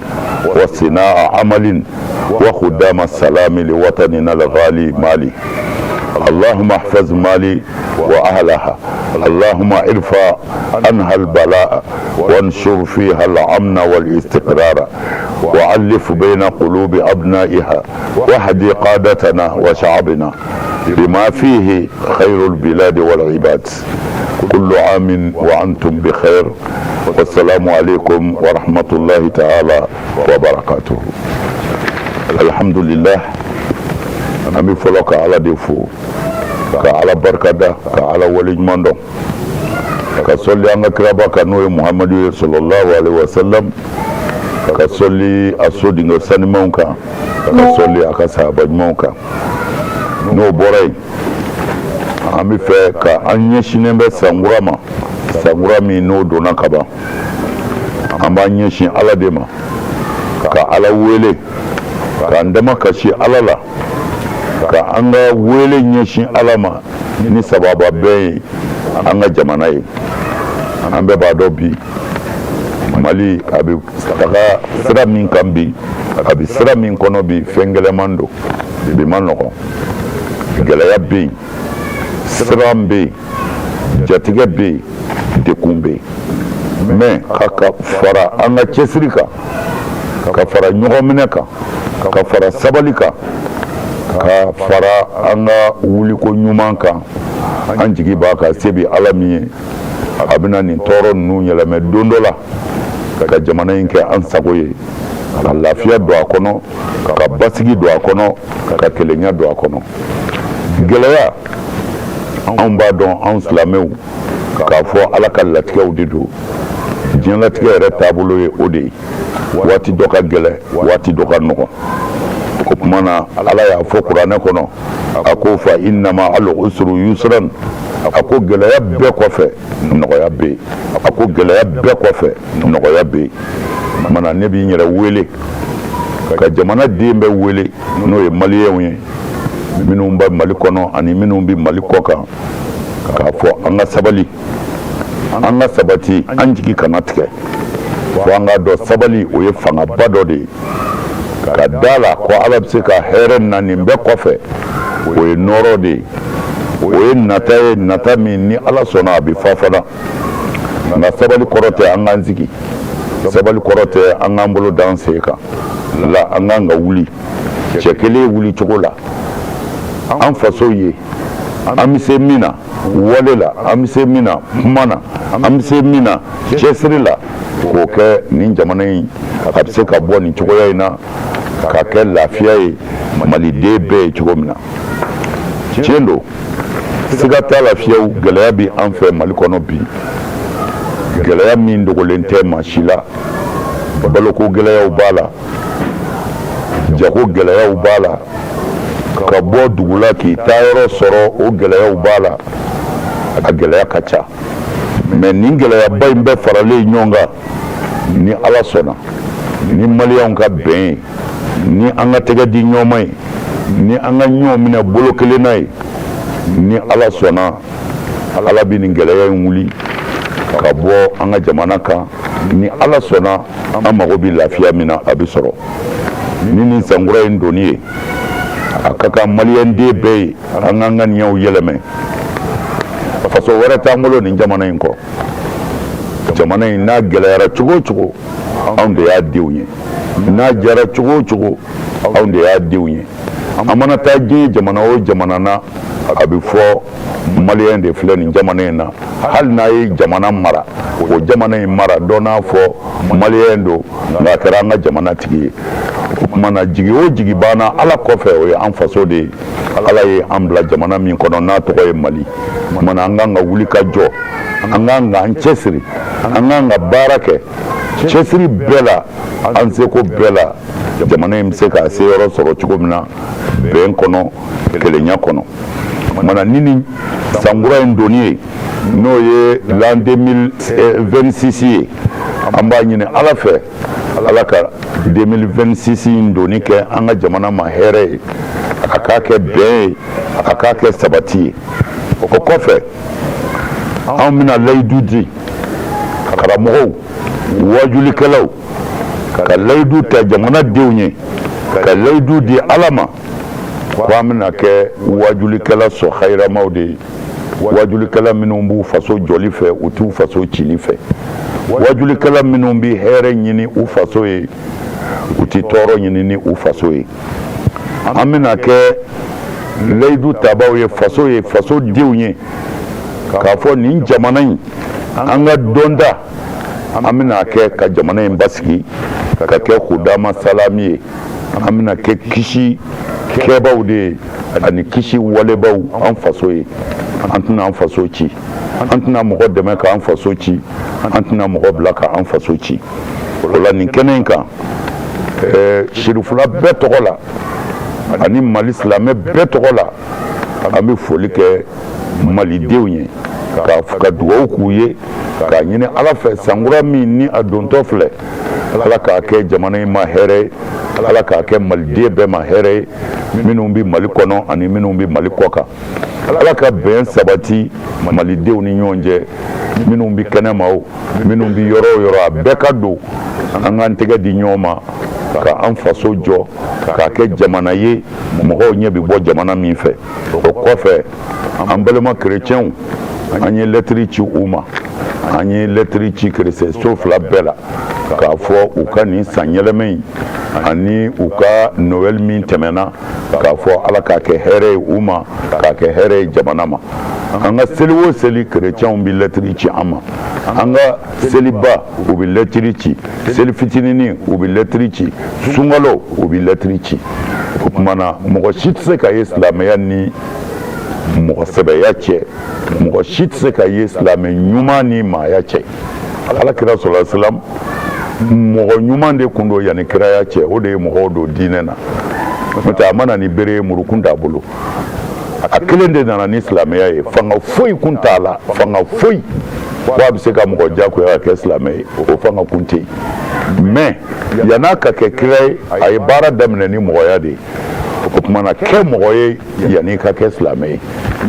وصناع عمل وخدام السلام لوطننا الغالي مالي اللهم احفظ مالي وأهلها اللهم ارفع عنها البلاء وانشر فيها الأمن والاستقرار وألف بين قلوب أبنائها واهدي قادتنا وشعبنا لما فيه خير البلاد والعباد كل عام وأنتم بخير والسلام عليكم ورحمة الله تعالى وبركاته الحمد لله an bɛ fɔlɔ ka ala de fo ka ala barikada ka ala waleɲuman dɔn ka sɔli an ka kiraba kan n'o ye muhamadu ye sallallahu alaihi wasallam ka sɔli a sodenkɛ sanimanw kan ka sɔli a ka sahaba ɲumanw kan n'o bɔra yen an bɛ fɛ ka an ɲɛsinnen bɛ sankura ma sankura min n'o donna kaban an b'an ɲɛsin ala de ma ka ala wele k'an damakasi ala la ka an ka wele ɲɛsin ala ma ni sababa bɛn ye an ka jamana ye an bɛɛ b'a dɔn bi mali a bɛ taga sira min kan bi a bɛ sira min kɔnɔ bi fɛn gɛlɛman don bi man nɔgɔn gɛlɛya bɛ yen siran bɛ yen jatigɛ bɛ yen dekun bɛ yen mais ka fara an ka cɛsiri kan ka fara ɲɔgɔnminɛ kan ka fara sabali kan ka fara an ka wuliko ɲuman kan an jigi b'a kan se bɛ ala min ye a bɛna nin tɔɔrɔ ninnu yɛlɛmɛ don dɔ la ka jamana in kɛ an sago ye ka lafiya don a kɔnɔ ka basigi don a kɔnɔ ka kelenya don a kɔnɔ gɛlɛya anw b'a dɔn anw silamɛw k'a fɔ ala ka latigɛw de don diɲɛlatigɛ yɛrɛ taabolo ye o de ye waati dɔ ka gɛlɛn waati dɔ ka nɔgɔn o tuma na ala y'a fɔ kuranɛ kɔnɔ a ko fa inna ma'al usri yusran a ko gɛlɛya bɛɛ kɔfɛ nɔgɔya bɛ yen a ko gɛlɛya bɛɛ kɔfɛ nɔgɔya bɛ yen mana ne b'i yɛrɛ wele ka jamana den bɛɛ wele n'o ye maliyɛnw ye minnu bɛ mali kɔnɔ ani minnu bɛ mali kɔ kan k'a fɔ an ka sabali an ka sabati an jigi kana tigɛ fo an k'a dɔn sabali o ye fangaba dɔ de ye Ka da la ko Ala bɛ se ka hɛrɛ na nin bɛɛ kɔfɛ, o ye nɔɔrɔ de ye, o ye nata ye, nata min ni Ala sɔnna a bɛ fa fana. Nka sabali kɔrɔ tɛ an k'an sigi, sabali kɔrɔ tɛ an k'an bolo d'an sen kan la. An k'an ka wuli cɛ kelen wuli cogo la an faso ye. An bɛ se min na wale la, an bɛ se min na kuma na, an bɛ se min na cɛsiri la, k'o kɛ nin jamana in a bɛ se ka bɔ nin cogoya in na ka kɛ lafiya ye maliden bɛɛ ye cogo min na. Tiɲɛ don, siga t'a la fiyewu, gɛlɛya bɛ an fɛ Mali kɔnɔ bi, gɛlɛya min dogolen tɛ maa si la. Baloko gɛlɛyaw b'a la, jago gɛlɛyaw b'a la, ka bɔ dugu la k'i taayɔrɔ sɔrɔ, o gɛlɛyaw b'a la. A gɛlɛya ka ca. Mais nin gɛlɛyaba in bɛɛ faralen ɲɔgɔn kan, ni Ala sɔnna, ni maliyɛnw ka bɛn ye, ni an ka tɛgɛ di ɲɔgɔn ma ye, ni an ka ɲɔgɔn minɛ bolo kelen na ye, ni Ala sɔnna, Ala bɛ nin gɛlɛya in wuli ka bɔ an ka jamana kan. Ni Ala sɔnna, an mago bɛ lafiya min na, a bɛ sɔrɔ ni nin sankura in donni ye. A ka kan maliyɛnden bɛɛ ye an k'an ka ŋaniyaw yɛlɛmɛ. Faso wɛrɛ t'an bolo nin jamana in kɔ. Jamana in n'a gɛlɛyara cogo o cogo, anw de y'a denw ye. N'a diyara cogo o cogo, anw de y'a denw ye. An mana taa diɲɛ jamana o jamana na, a bɛ fɔ maliyɛn de filɛ nin jamana in na. Hali n'a ye jamana mara, o jamana in mara dɔ n'a fɔ maliyɛn don, nka a kɛra an ka jamana tigi ye. O tuma na, jigi o jigi banna Ala kɔfɛ, o ye an faso de ye. Ala ye an bila jamana min kɔnɔ n'a tɔgɔ ye Mali, o tuma na an kan ka wuli ka jɔ, an kan k'an cɛsiri, an kan ka baara kɛ cɛsiri bɛɛ la, an seko bɛɛ la, jamana in bɛ se k'a seyɔrɔ sɔrɔ cogo min na, bɛn kɔnɔ, kelenya kɔnɔ. Mana ni nin sankura in donni ye, n'o ye l'an 2026 ye, an b'a ɲini Ala fɛ, Ala ka 2026 in donni kɛ an ka jamana ma hɛrɛ ye, a k'a kɛ bɛn ye, a k'a kɛ sabati ye. O kɔfɛ, anw bɛna layidu di karamɔgɔw, wajulikɛlaw, ka layidu ta jamana denw ye, ka layidu di Ala ma ko an bɛna kɛ wajulikɛla sɔ hayiramaw de ye, wajulikɛla minnu b'u faso jɔli fɛ, u t'u faso cili fɛ, wajulikɛla minnu bɛ hɛrɛ ɲini u faso ye, u tɛ tɔɔrɔ ɲini ni u faso ye. An bɛna kɛ layidu tabaw ye faso ye, faso denw ye, k'a fɔ nin jamana in, an ka dɔnta, an bɛna kɛ ka jamana in basigi ka kɛ kudama salami ye. An bɛna kɛ kisi kɛbaw de ye ani kisi walebaw an faso ye. An tɛna an faso ci, an tɛna mɔgɔ dɛmɛ k'an faso ci, an tɛna mɔgɔ bila k'an faso ci. O la, nin kɛnɛ in kan, sirifula bɛɛ tɔgɔ la ani Mali silamɛ bɛɛ tɔgɔ la, an bɛ foli kɛ malidenw ye, ka dugawu k'u ye, k'a ɲini Ala fɛ, sankura min ni a dontɔ filɛ, Ala k'a kɛ jamana in ma hɛrɛ ye, Ala k'a kɛ maliden bɛɛ ma hɛrɛ ye, minnu bɛ Mali kɔnɔ ani minnu bɛ Mali kɔ kan. Ala ka bɛn sabati malidenw ni ɲɔgɔn cɛ, minnu bɛ kɛnɛma o, minnu bɛ yɔrɔ o yɔrɔ, a bɛɛ ka don an k'an tɛgɛ di ɲɔgɔn ma ka an faso jɔ k'a kɛ jamana ye mɔgɔw ɲɛ bɛ bɔ jamana min fɛ. O kɔfɛ, an balima kerecɛnw, an ye lɛtiri ci u ma, an ye lɛtiri ci kerecɛnso fila bɛɛ la k'a fɔ u ka nin san yɛlɛmɛ in ani u ka Noël min tɛmɛna, k'a fɔ Ala k'a kɛ hɛrɛ ye u ma, k'a kɛ hɛrɛ ye jamana ma. An ka seli o seli, kerecɛnw bɛ lɛtiri ci an ma. An ka seliba, u bɛ lɛtiri ci, seli fitininin, u bɛ lɛtiri ci, sunkalo, u bɛ lɛtiri ci. O tuma na, mɔgɔ si tɛ se ka ye silamɛya ni mɔgɔ sɛbɛya cɛ, mɔgɔ si tɛ se ka ye silamɛ ɲuman ni maaya cɛ. Ala kira sɔrɔ silam, mɔgɔ ɲuman de kun don yanni kiraya cɛ. O de ye mɔgɔw don diinɛ na. N'o tɛ, a ma na ni bere ye, murukun t'a bolo. A kelen de nana ni silamɛya ye. Fanga foyi kun t'a la, fanga foyi ko a bɛ se ka mɔgɔ diyagoya ka kɛ silamɛ ye, o fanga kun tɛ yen. Mais yann'a ka kɛ kira ye, a ye baara daminɛ ni mɔgɔya de ye. O tuma na, kɛ mɔgɔ ye yanni i ka kɛ silamɛ ye.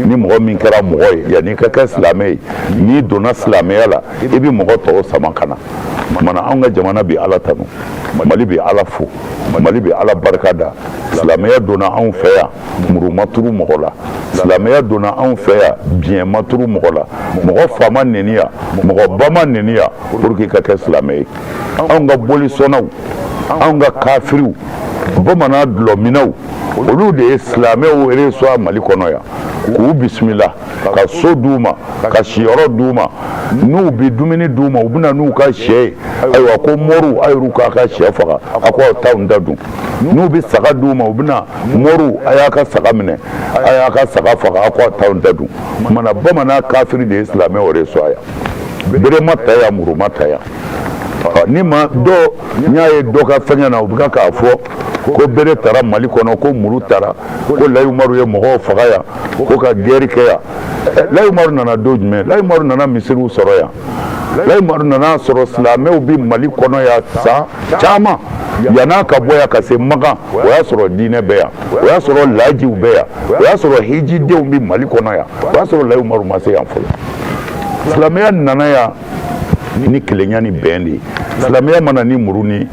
Ni mɔgɔ min kɛra mɔgɔ ye yanni i ka kɛ silamɛ ye, n'i donna silamɛya la, i bɛ mɔgɔ tɔw sama ka na. Mana anw ka jamana bi Ala tanu, Mali bi Ala fo, Mali bi Ala barika da. Silamɛya donna anw fɛ yan, muru ma turu mɔgɔ la. Silamɛya donna anw fɛ yan, biɲɛ ma turu mɔgɔ la. Mɔgɔ fa ma neni yan, mɔgɔ ba ma neni yan pour que i ka kɛ silamɛ ye. Anw ka bolisɔnnaw, anw ka kafiriw, bamanan dulɔminnaw, olu de ye silamɛw reçoit Mali kɔnɔ yan, k'u bisimila, ka so d'u ma, ka siyɔrɔ d'u ma. N'u bɛ dumuni d'u ma, u bɛ na n'u ka sɛ ye. Ayiwa, ko moriw, a yɛrɛw k'a ka sɛ faga, a ko aw t'anw ta dun. N'u bɛ saga d'u ma, u bɛ na, moriw, a y'a ka saga minɛ, a y'a ka saga faga, a ko aw t'anw ta dun. Kumana bamanan kafiri de ye silamɛw reçoit yan. Bere ma ta yan, muru ma ta yan. Ni ma dɔ n y'a ye dɔ ka fɛngɛ na, u bɛ k'a fɔ ko bere tara Mali kɔnɔ, ko muru tara, ko Layi Umaru ye mɔgɔw faga yan, ko ka guerre kɛ yan. Layi Umaru nana don jumɛn? Layi Umaru nana misiriw sɔrɔ yan. Layi Umaru nana sɔrɔ silamɛw bɛ Mali kɔnɔ yan san caman yann'a ka bɔ yan ka se Makan. O y'a sɔrɔ diinɛ bɛ yan, o y'a sɔrɔ lajiw bɛ yan, o y'a sɔrɔ hijidenw bɛ Mali kɔnɔ yan. O y'a sɔrɔ Layi Umaru ma se yan fɔlɔ. Silamɛya nana yan ni kelenya ni bɛn de ye. Silamɛya ma na ni muru ni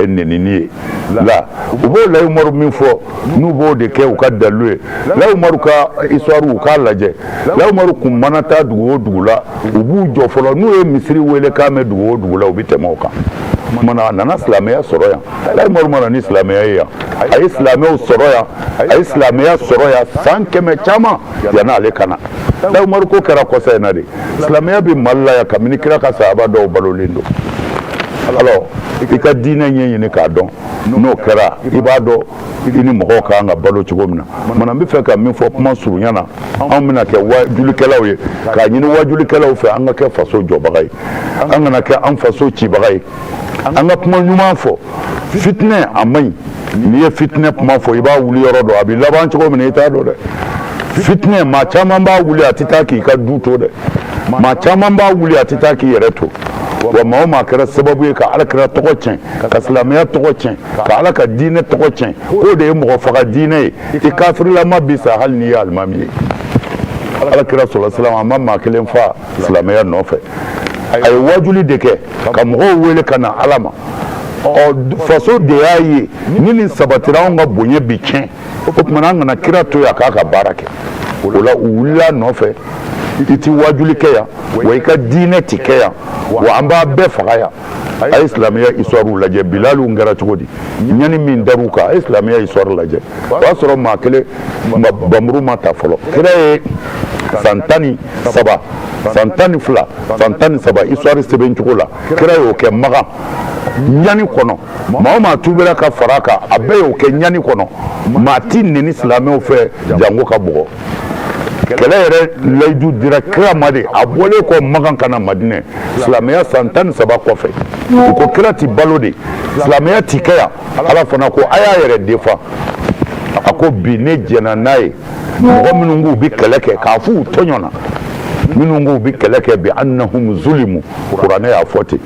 nenini ye la. U b'o Layi Umaru min fɔ, n'u b'o de kɛ u ka dalilu ye. Layi Umaru ka histoire, u k'a lajɛ. Layi Umaru kun mana taa dugu o dugu la, u b'u jɔ fɔlɔ. N'u ye misiri wele k'a mɛn dugu o dugu la, u bɛ tɛmɛ o kan. Kumana a nana silamɛya sɔrɔ yan. Layi Umaru ma na ni silamɛya ye yan. A ye silamɛw sɔrɔ yan, a ye silamɛya sɔrɔ yan san 100 caman yann'ale ka na. Layi Umaru ko kɛra kɔsa in na de. Silamɛya bɛ Mali la yan kabini kira ka sahaba dɔw balolen don. Alors, i ka diinɛ ɲɛɲini k'a dɔn. N'o kɛra, i b'a dɔn i ni mɔgɔw ka kan ka balo cogo min na. Mana n bɛ fɛ ka min fɔ kuma surunya na, anw bɛna kɛ wajulikɛlaw ye, k'a ɲini wajulikɛlaw fɛ, an ka kɛ faso jɔbaga ye, an kana kɛ an faso cibaga ye. An ka kuma ɲuman fɔ. Fitinɛ a man ɲi. N'i ye fitinɛ kuma fɔ, i b'a wuli yɔrɔ dɔn, a bɛ laban cogo min na, i t'a dɔn dɛ. Fitinɛ, maa caman b'a wuli, a tɛ taa k'i ka du to dɛ. Maa caman b'a wuli, a tɛ taa k'i yɛrɛ to. Wa maa o maa kɛra sababu ye ka alakira tɔgɔ tiɲɛ, ka silamɛya tɔgɔ tiɲɛ, ka Ala ka diinɛ tɔgɔ tiɲɛ, k'o de ye mɔgɔ faga diinɛ ye, i kafirilama bi sa hali n'i ye alimami ye. Alakira sɔlɔ silam, a ma maa kelen fa silamɛya nɔfɛ. A ye wajuli de kɛ ka mɔgɔw wele ka na Ala ma. Ɔ, faso de y'a ye ni nin sabatira, anw ka bonya bi tiɲɛ. O tuma an kana kira to yan k'a ka baara kɛ. O la, u wulila nɔfɛ. I ti wajuli kɛ yan, wa i ka diinɛ ti kɛ yan, wa an b'a bɛɛ faga yan. A ye silamɛya histoire lajɛ. Bilaliw kɛra cogo di? Ɲani min dar'u kan, a ye silamɛya histoire lajɛ. O y'a sɔrɔ maa kelen bamuru ma ta fɔlɔ. Kira ye san 13, san 12, san 13, histoire sɛbɛn cogo la, kira y'o kɛ Makan ɲani kɔnɔ. Maa o maa tubira ka fara a kan, a bɛɛ y'o kɛ ɲani kɔnɔ. Maa ti neni silamɛw fɛ jango ka bugɔ. Kɛlɛ yɛrɛ layidu dira kira ma de a bɔlen kɔ Makan ka na Madinɛ, silamɛya san 13 kɔfɛ. U ko kira ti balo de, silamɛya ti kɛ yan. Ala fana ko a y'a yɛrɛ defa. A ko bi ne jɛnna n'a ye. Mɔgɔ minnu k'u bɛ kɛlɛ kɛ k'a f'u tɔɲɔna, minnu k'u bɛ kɛlɛ kɛ, bi annahum zulimu, kuranɛ y'a fɔ ten.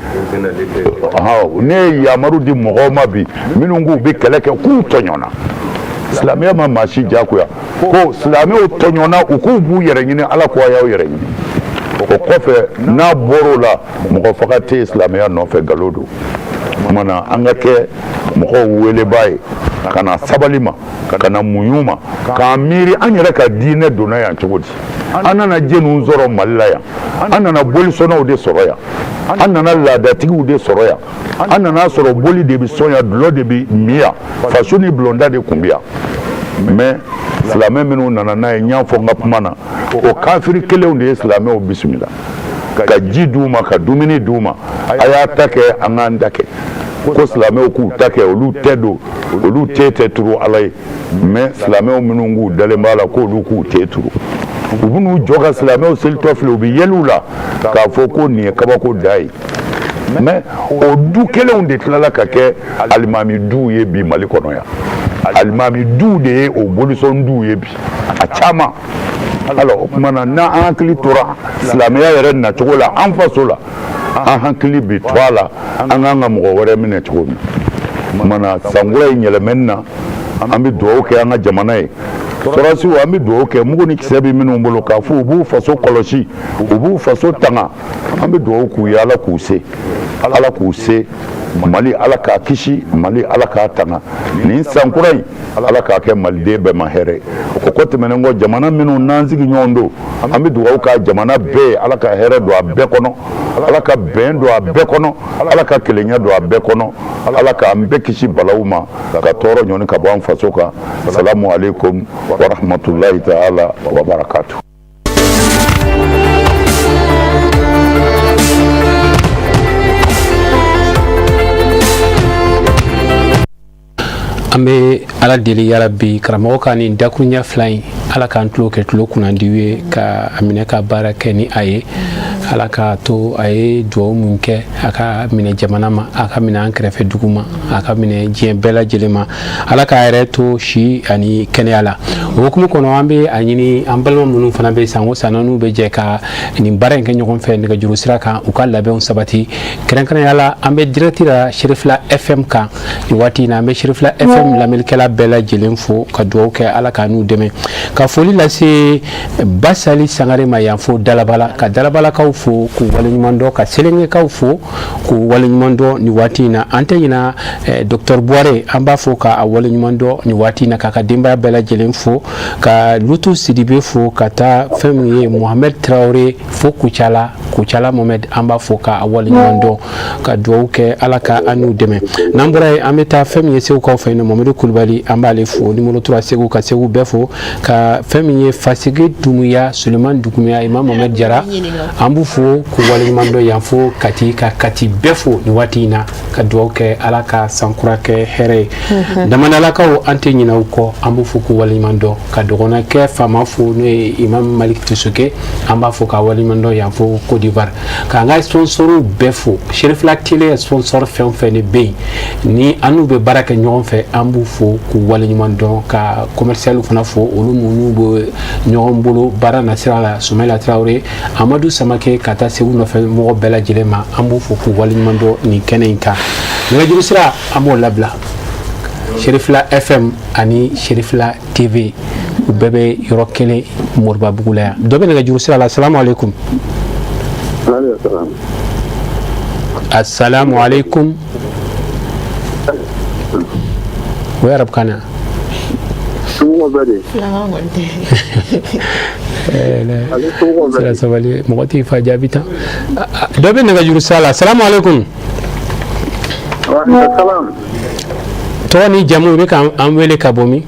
Ne ye yamaru di mɔgɔw ma bi, minnu k'u bɛ kɛlɛ kɛ k'u tɔɲɔna. Silamɛya ma maa si diyagoya. Ko silamɛw tɔɲɔna, u k'u b'u yɛrɛ ɲini, Ala ko a y'aw yɛrɛ ɲini. O kɔfɛ, n'a bɔr'o la, mɔgɔ faga tɛ yen silamɛya nɔfɛ, nkalon don. Tuma na an ka kɛ mɔgɔw welebaa ye ka na sabali ma, ka na muɲu ma, k'an miiri an yɛrɛ ka diinɛ donna yan cogo di. An nana jɛniw sɔrɔ Mali la yan? An nana bolisɔnnaw de sɔrɔ yan, an nana laadatigiw de sɔrɔ yan, an nana sɔrɔ boli de bɛ sɔn yan, dulɔ de bɛ min yan, faso ni bulonda de tun bɛ yan. Mais silamɛ minnu nana n'a ye, n y'a fɔ n ka kuma na, o kafiri kelenw de ye silamɛw bisimila, ka ji d'u ma, ka dumuni d'u ma. A y'a ta kɛ, an k'an ta kɛ. Ko silamɛw k'u ta kɛ, olu tɛ don, olu te tɛ turu Ala ye. Mais silamɛw minnu k'u dalen b'a la, k'olu k'u te turu, u bɛn'u jɔ ka silamɛw selitɔ filɛ, u bɛ yɛlɛ u la k'a fɔ ko nin ye kabako da ye. Mais o du kelenw de tilala ka kɛ alimami duw ye bi Mali kɔnɔ yan. Alimami duw de ye o bolisɔn duw ye bi, a caman. Alors, o tuma na, n'an hakili tora silamɛya yɛrɛ nacogo la an faso la, an hakili bi to a la an k'an ka mɔgɔ wɛrɛ minɛ cogo min. Tuma na, sankura in yɛlɛmɛni na, an bɛ dugawu kɛ an ka jamana ye. Sɔrɔdasiw, an bɛ dugawu kɛ. Mugu ni kisɛ bɛ minnu bolo k'a fɔ u b'u faso kɔlɔsi, u b'u faso tanga, an bɛ dugawu k'u ye, Ala k'u se. Ala k'u se. Mali, Ala k'a kisi. Mali, Ala k'a tanga. Nin sankura in, Ala k'a kɛ maliden bɛɛ ma hɛrɛ. O kɔ tɛmɛnen kɔ, jamana minnu n'an sigi ɲɔgɔn don, an bɛ dugawu ka jamana bɛɛ ye. Ala ka hɛrɛ don a bɛɛ kɔnɔ, Ala ka bɛn don a bɛɛ kɔnɔ, Ala ka kelenya don a bɛɛ kɔnɔ, Ala k'an bɛɛ kisi balawu ma, ka tɔɔrɔ ɲɔni ka bɔ an faso kan. Salamu aleykum wa rahmatulahi taala wa barakatu. An bɛ Ala deli, yarabi, karamɔgɔ ka nin dakuruɲɛ fila in, Ala k'an tulo kɛ tulo kunnandi ye, ka a minɛ ka baara kɛ ni a ye. Ala k'a to a ye dugawu mun kɛ, a ka minɛ jamana ma, a ka minɛ an kɛrɛfɛ dugu ma, a ka minɛ diɲɛ bɛɛ lajɛlen ma. Ala k'a yɛrɛ to si ani kɛnɛya la. O hukumu kɔnɔ, an bɛ a ɲini an balima minnu fana bɛ san o san n'u bɛ jɛ ka nin baara in kɛ ɲɔgɔn fɛ nɛgɛjuru sira kan, u ka labɛnw sabati. Kɛrɛnkɛrɛnnenya la, an bɛ direct la Serifila FM kan nin waati in na. An bɛ Serifila FM lamɛnnikɛla bɛɛ lajɛlen fo ka dugawu kɛ, Ala k'a n'u dɛmɛ. Ka foli lase Basali Sangare ma yan fo Dalabala, ka Dalabalakaw fo k'u waleɲuman dɔn, ka Selengekaw fo k'u waleɲuman dɔn nin waati in na. An tɛ ɲina docteur Buware, an b'a fo k'a waleɲuman dɔn nin waati in na, k'a ka denbaya bɛɛ lajɛlen fo, ka Lutu Sidibe fo, ka taa fɛn min ye Mohamed Traoré fo Kucala, Kucala Mohamed, an b'a fo k'a waleɲuman dɔn, ka dugawu kɛ, Ala ka an n'u dɛmɛ. N'an bɔra yen, an bɛ taa fɛn min ye Segukaw fɛ yen, Mamadu Kulubali, an b'ale fo, numéro 3 Segu, ka Segu bɛɛ fo, ka fɛn min ye Fasigi Dumuya, Suleiman Dumuya, Imam Mohamed Jara, an b'u fo k'u waleɲuman dɔn yan fo Kati, ka Kati bɛɛ fo nin waati in na, ka dugawu kɛ, Ala ka sankura kɛ hɛrɛ ye. Damanalakaw, an tɛ ɲinɛ u kɔ, an b'u fo k'u waleɲuman dɔn, ka dɔgɔnakɛ faama fo, n'o ye Imam Malik Tusuke, an b'a fo k'a waleɲuman dɔn yan fo Côte d'Ivoire, k'an ka sponsoriw bɛɛ fo. Serifila Télé sponsor fɛn o fɛn de bɛ yen ni an n'u bɛ baara kɛ ɲɔgɔn fɛ, an b'u fo k'u waleɲuman dɔn, ka commercial fana fo, olu minnu bɛ ɲɔgɔn bolo baara nasira la, Sumayila Tarawele, Amadu Samake, ka taa Segu nɔfɛ mɔgɔ bɛɛ lajɛlen ma, an b'u fo k'u waleɲuman dɔn nin kɛnɛ in kan. Nɛgɛjuru sira, an b'o labila. Serifila FM ani Serifila TV, u bɛɛ bɛ yɔrɔ kelen Moribabugu la yan. Dɔ bɛ nɛgɛjuru sira la. Salamu aleykum. Assalamu alaikum. O ye arabukan na. Sira sabali, mɔgɔ t'i fa jaabi tan. Dɔ bɛ nɛgɛjuru sira la. Salamu alaikum. Tɔgɔ ni jamu, i bɛ k'an wele ka bɔ min?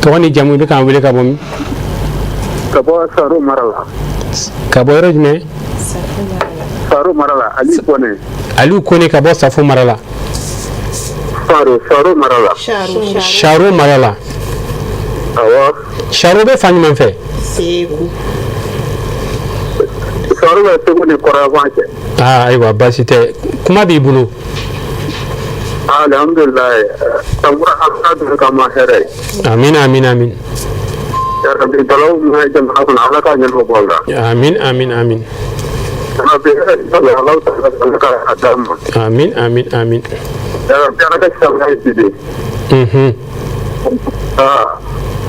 Tɔgɔ ni jamu, i bɛ k'an wele ka bɔ min? Ka bɔ Saro mara la. Ka bɔ yɔrɔ jumɛn? Saro mara la, Aliou Kone. Aliou Kone ka bɔ Safo mara la. Saro mara la. Saro mara la. Awɔ. Saro bɛ fan jumɛn fɛ? Segu. Saro bɛ Segu ni kɔrɔnfan cɛ. Aa, ayiwa, baasi tɛ, kuma b'i bolo. Alhamdulilayi, sankura Ala dun ka ma hɛrɛ ye. Amin, amin, amin. Yarabi, balawu min bɛ jamana kɔnɔ, Ala k'a ɲɛnabɔ bɔ a la. Amin, amin, amin. Yarabi, Ala Ala ka a d'an ma. Amin, amin, amin. Yarabi, Ala ka samiya jidi. Aa,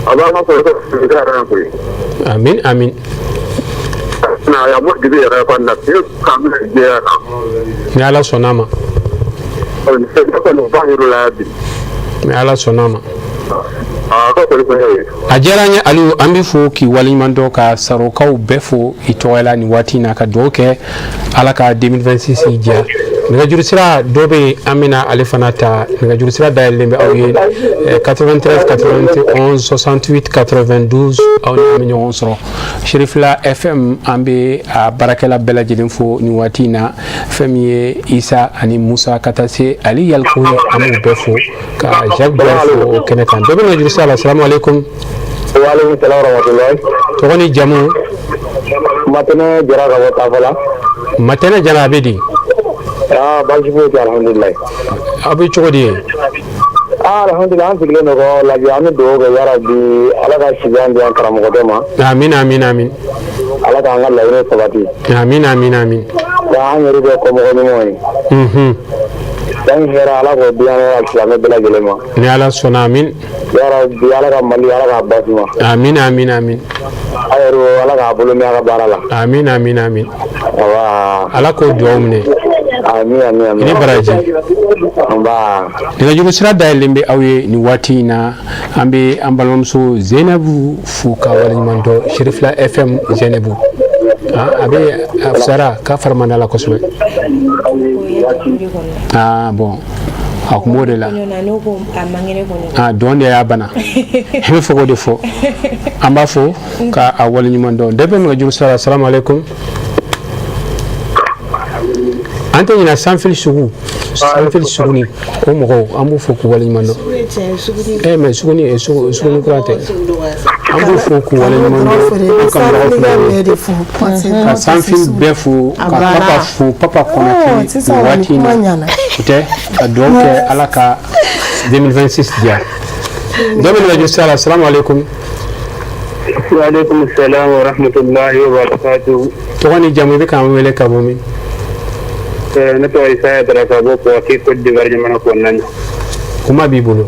a b'an ka sɔrɔ ka yɛrɛ koyi. Amin, amin. Na ya mo dibi yɛrɛ kɔni na fiyewu k'an bɛna jɛya kan. Ni Ala sɔnna a ma. Kɔni b'a yɔrɔ la bi. Ni Ala sɔnna a ma. A diyara n ye Aliou, an bɛ fo k'i waleɲuman dɔn, ka Sarokaw bɛɛ fo i tɔgɔ la nin waati in na, ka dugawu kɛ, Ala ka 2026 diya. Nɛgɛjuru sira dɔ bɛ yen, an bɛna ale fana ta. Nɛgɛjuru sira dayɛlɛlen bɛ aw ye, 93 91 68 92, aw ni an bɛ ɲɔgɔn sɔrɔ. Serifila FM, an bɛ a baarakɛla bɛɛ lajɛlen fo nin waati in na, fɛn min ye Isa ani Musa, ka taa se Ali Yaliko ye, an b'u bɛɛ fo, ka Jacques Bɛɛ fo o kɛnɛ kan. Dɔ bɛ nɛgɛjuru sira la. Salamu aleykum. Waaleykum salaam wa rahmatulahi. Tɔgɔ ni jamu? Matɛnɛ Jara ka bɔ Tafala. Matɛnɛ Jara, a bɛ di? Aa, baasi foyi tɛ, alhamdulilayi. Aw bɛ cogo di ye? Aa, alhamdulilayi, an sigilen don k'aw lajɛ, an bɛ dugawu kɛ yarabi Ala ka sijan di an karamɔgɔkɛ ma. Amin, amin, amin. Ala k'an ka laɲini sabati. Amin, amin, amin. K'an yɛrɛ kɛ kɔmɔgɔ ɲumanw ye. San hɛrɛ, Ala k'o di an ka silamɛ bɛɛ lajɛlen ma. Ni Ala sɔnna, amin. Yarabi, Ala ka Mali, Ala k'a basuma. Amin, amin, amin. A yɛrɛ, Ala k'a bolo mɛn a ka baara la. Amin, amin, amin. Awa. Ala k'o dugawu minɛ. Amin, amin, amin. I ni baraji. Nba. Nɛgɛjuru sira dayɛlɛlen bɛ aw ye nin waati in na. An bɛ an balimamuso Zenabu fo ka waleɲuman dɔn, Serifila FM Zenabu. A bɛ a fisayara k'a fari man d'a la kosɛbɛ. Ah bon, a kun b'o de la. Ah, dɔn de y'a bana, i bɛ fɛ k'o de fɔ. An b'a fo ka a waleɲuman dɔn. Dɔ bɛ nɛgɛjuru sira la. Salamu aleykum. An tɛ ɲinɛ sanfili sugu, sanfili suguni o mɔgɔw, an b'u fo k'u waleɲuman dɔn. Mais suguni, suguni kura tɛ. An b'u fo k'u waleɲuman dɔn, ka mɔgɔw fo, ka sanfili bɛɛ fo, ka papa fo, papa Kɔnate, nin waati in na o tɛ ka dugawu kɛ, Ala ka 2026 diya. Dɔ bɛ nɛgɛjuru sira la. Salamu aleykum. Waaleykum salam wa rahmatullahi wa barakatuh. Tɔgɔ ni jamu, i bɛ k'an wele ka bɔ min? Ne tɔgɔ Isa Dara ka bɔ Bouaké, Côte d'Ivoire jamana kɔnɔna na. Kuma b'i bolo.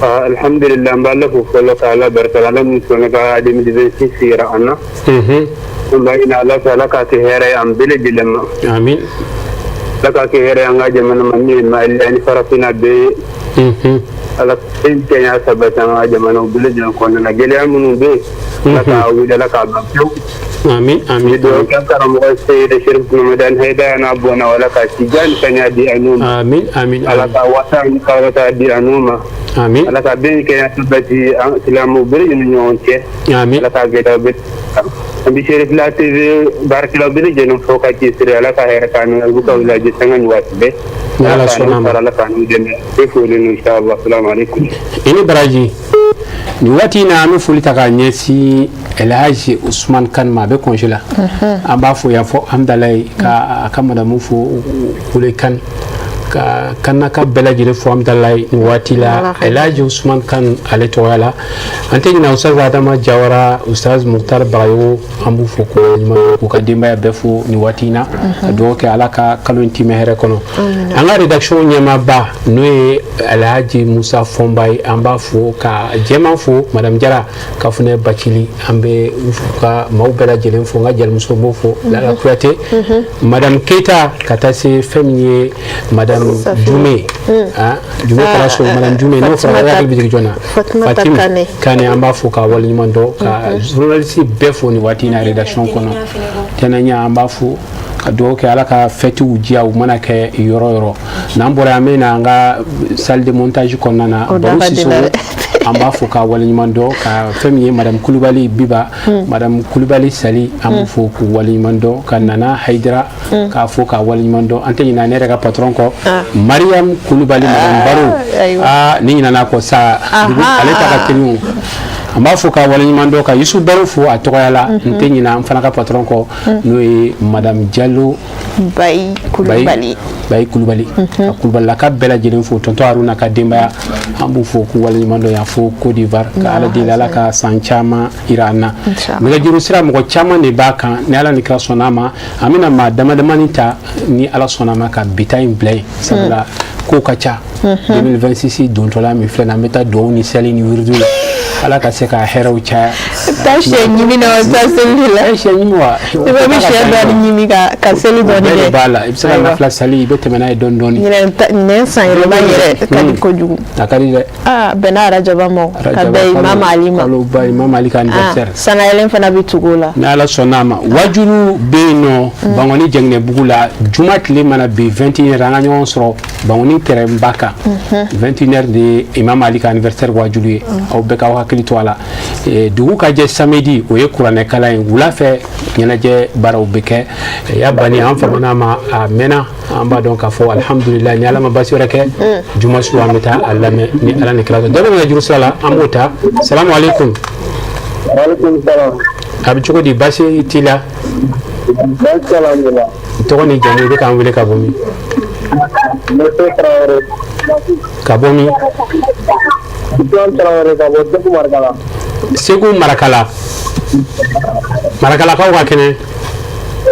Alhamdulillah, n b'Ala fo fɔlɔ ka Ala barika la, Ala min sɔnna ka 2026 yira an na. An b'a ɲini Ala fɛ, Ala k'a kɛ hɛrɛ ye an bɛɛ lajɛlen ma. Amin. Ala k'a kɛ hɛrɛ ye an ka jamana ma min ye Mali ani farafinna bɛɛ ye. Ala kɛnɛya sabati an ka jamanaw bɛɛ lajɛlen kɔnɔna na. Gɛlɛya minnu bɛ yen, Ala k'a wuli, Ala k'a ban pewu. Amin, amin. Dugawu kɛ karamɔgɔ Seyidi Sherif Mamadu Hayidara n'a bɔnna, Ala ka sijan ni kɛnɛya di a n'u ma. Amin, amin. Ala ka wasa ni kɔrɔta di a n'u ma. Amin. Ala ka bɛn ni kɛnɛya sabati an silamɛw bɛɛ lajɛlen ni ɲɔgɔn cɛ. Amin. Ala ka gɛlɛya bɛɛ. An bɛ Serifila TV baarakɛlaw bɛɛ lajɛlen fo ka cɛsiri, Ala ka hɛrɛ k'an n'u ye, k'aw lajɛ sanga ni waati bɛɛ. Ni Ala sɔnna ma. Ala k'an n'u dɛmɛ. E foli inshallah. Assalamu alaikum. I ni baraji. Nin waati in na, an bɛ foli ta k'a ɲɛsin Elhaji Usman Kan ma, a bɛ congé la. An b'a fo yan fɔ Hamdalaye, ka a ka madamu fo, Kule Kan, ka Kanaka bɛɛ lajɛlen fo Hamdalaye nin waati la, Elhaji Usman Kan ale tɔgɔya la. An tɛ ɲinɛ Ustaz Adama Jawara, Ustaz Muktar Bagayogo, an b'u fo k'u waleɲuman, k'u ka denbaya bɛɛ fo nin waati in na, ka dugawu kɛ Ala ka kalo in timɛ hɛrɛ kɔnɔ. An ka rédaction ɲɛmaaba, n'o ye Alhaji Musa Fɔnba ye, an b'a fo ka jɛman fo, Madame Jara Kafunɛ Bacili, an bɛ ka maaw bɛɛ lajɛlen fo. N ka jelimuso b'o fo, Lala Kuyate, Madame Keita, ka taa se fɛn min ye Madame Jume, ah Jume Karaso, Madame Jume, n'o fɔra, hakili bɛ jigin jɔn na? Fatumata Kane. Kane, an b'a fo k'a waleɲuman dɔn, ka journaliste bɛɛ fo nin waati in na rédaction kɔnɔ. Tɛnɛɲa, an b'a fo ka dugawu kɛ, Ala ka fɛtiw diya u mana kɛ yɔrɔ yɔrɔ. N'an bɔra, an bɛ na an ka salle de montage kɔnɔna na. Baro Sisoko, an b'a fo k'a waleɲuman dɔn, ka fɛn min ye Madame Kulubali Biba, Madame Kulubali Sali, an b'u fo k'u waleɲuman dɔn, ka Nana Hayidara k'a fo k'a waleɲuman dɔn. An tɛ ɲinɛ ne yɛrɛ ka patron kɔ, Mariam Kulubali, Madame Baro. Aa, ni ɲinɛna kɔ sa, ale ta ka teli o. An b'a fo k'a waleɲuman dɔn, ka Yusu Baro fo a tɔgɔya la. N tɛ ɲinɛ an fana ka patron kɔ, n'o ye Madame Jalo Bayi Kulubali. Bayi Kulubali, ka Kulubalilaka bɛɛ lajɛlen fo, tonton Haruna ka denbaya, an b'u fo k'u waleɲuman dɔn yan fo Côte d'Ivoire, ka Ala deli, Ala ka san caman yira an na. Nɛgɛjuru sira, mɔgɔ caman de b'a kan. Ni Ala ni kira sɔnna a ma, an bɛna maa dama damani ta, ni Ala sɔnna a ma, ka bi ta in bila yen, sabula kow ka ca. 2026 dontɔla min filɛ nin, an bɛ taa dugawu ni seli ni wiridu la, Ala ka se ka hɛrɛw caya. Taa sɛ ɲimi na wa, taa seli la. Ɛ, sɛ ɲimi wa. I bɛ sɛ dɔɔni ɲimi ka seli dɔɔni bɛɛ de kɛ. B'a la, i bɛ se ka nafila sali, i bɛ tɛmɛ n'a ye dɔɔni dɔɔni. Ɲinɛ san yɛlɛma yɛrɛ ka di kojugu. A ka di dɛ. Aa, bɛnna arajaba ma o, ka bɛn Imam Ali ma. Kaloba, Imam Ali ka anniversaire. Sanayɛlɛn fana bɛ tugu o la. Ni Ala sɔnna a ma, wajulu bɛ yen nɔ Bangɔni Jɛngɛnɛbugu la, juma tile mana bin 21 heures, an ka ɲɔgɔn sɔrɔ Bangɔni terrain-ba kan 21 heures de ye Imam Ali ka anniversaire wajulu ye. Aw bɛɛ k'aw hakili to a la. Dugu ka jɛ samedi, o ye kuranɛkalan ye. Wula fɛ, ɲɛnajɛ baaraw bɛ kɛ. Ya bani an famana ma, a mɛnna, an b'a dɔn k'a fɔ alhamdulilayi, ni Ala ma basi wɛrɛ kɛ, juma su an bɛ taa a lamɛn ni Ala ni kira. Dɔ bɛ nɛgɛjuru sira la, an b'o ta. Salamu aleykum. Waaleykum salam. A bɛ cogo di, basi t'i la? Baasi alhamdulilah. Tɔgɔ ni jamu, i bɛ k'an wele ka bɔ min? Monsieur Traoré. Ka bɔ min? Usman Traoré ka bɔ Segu Marakala. Segu Marakala, Marakalakaw ka kɛnɛ?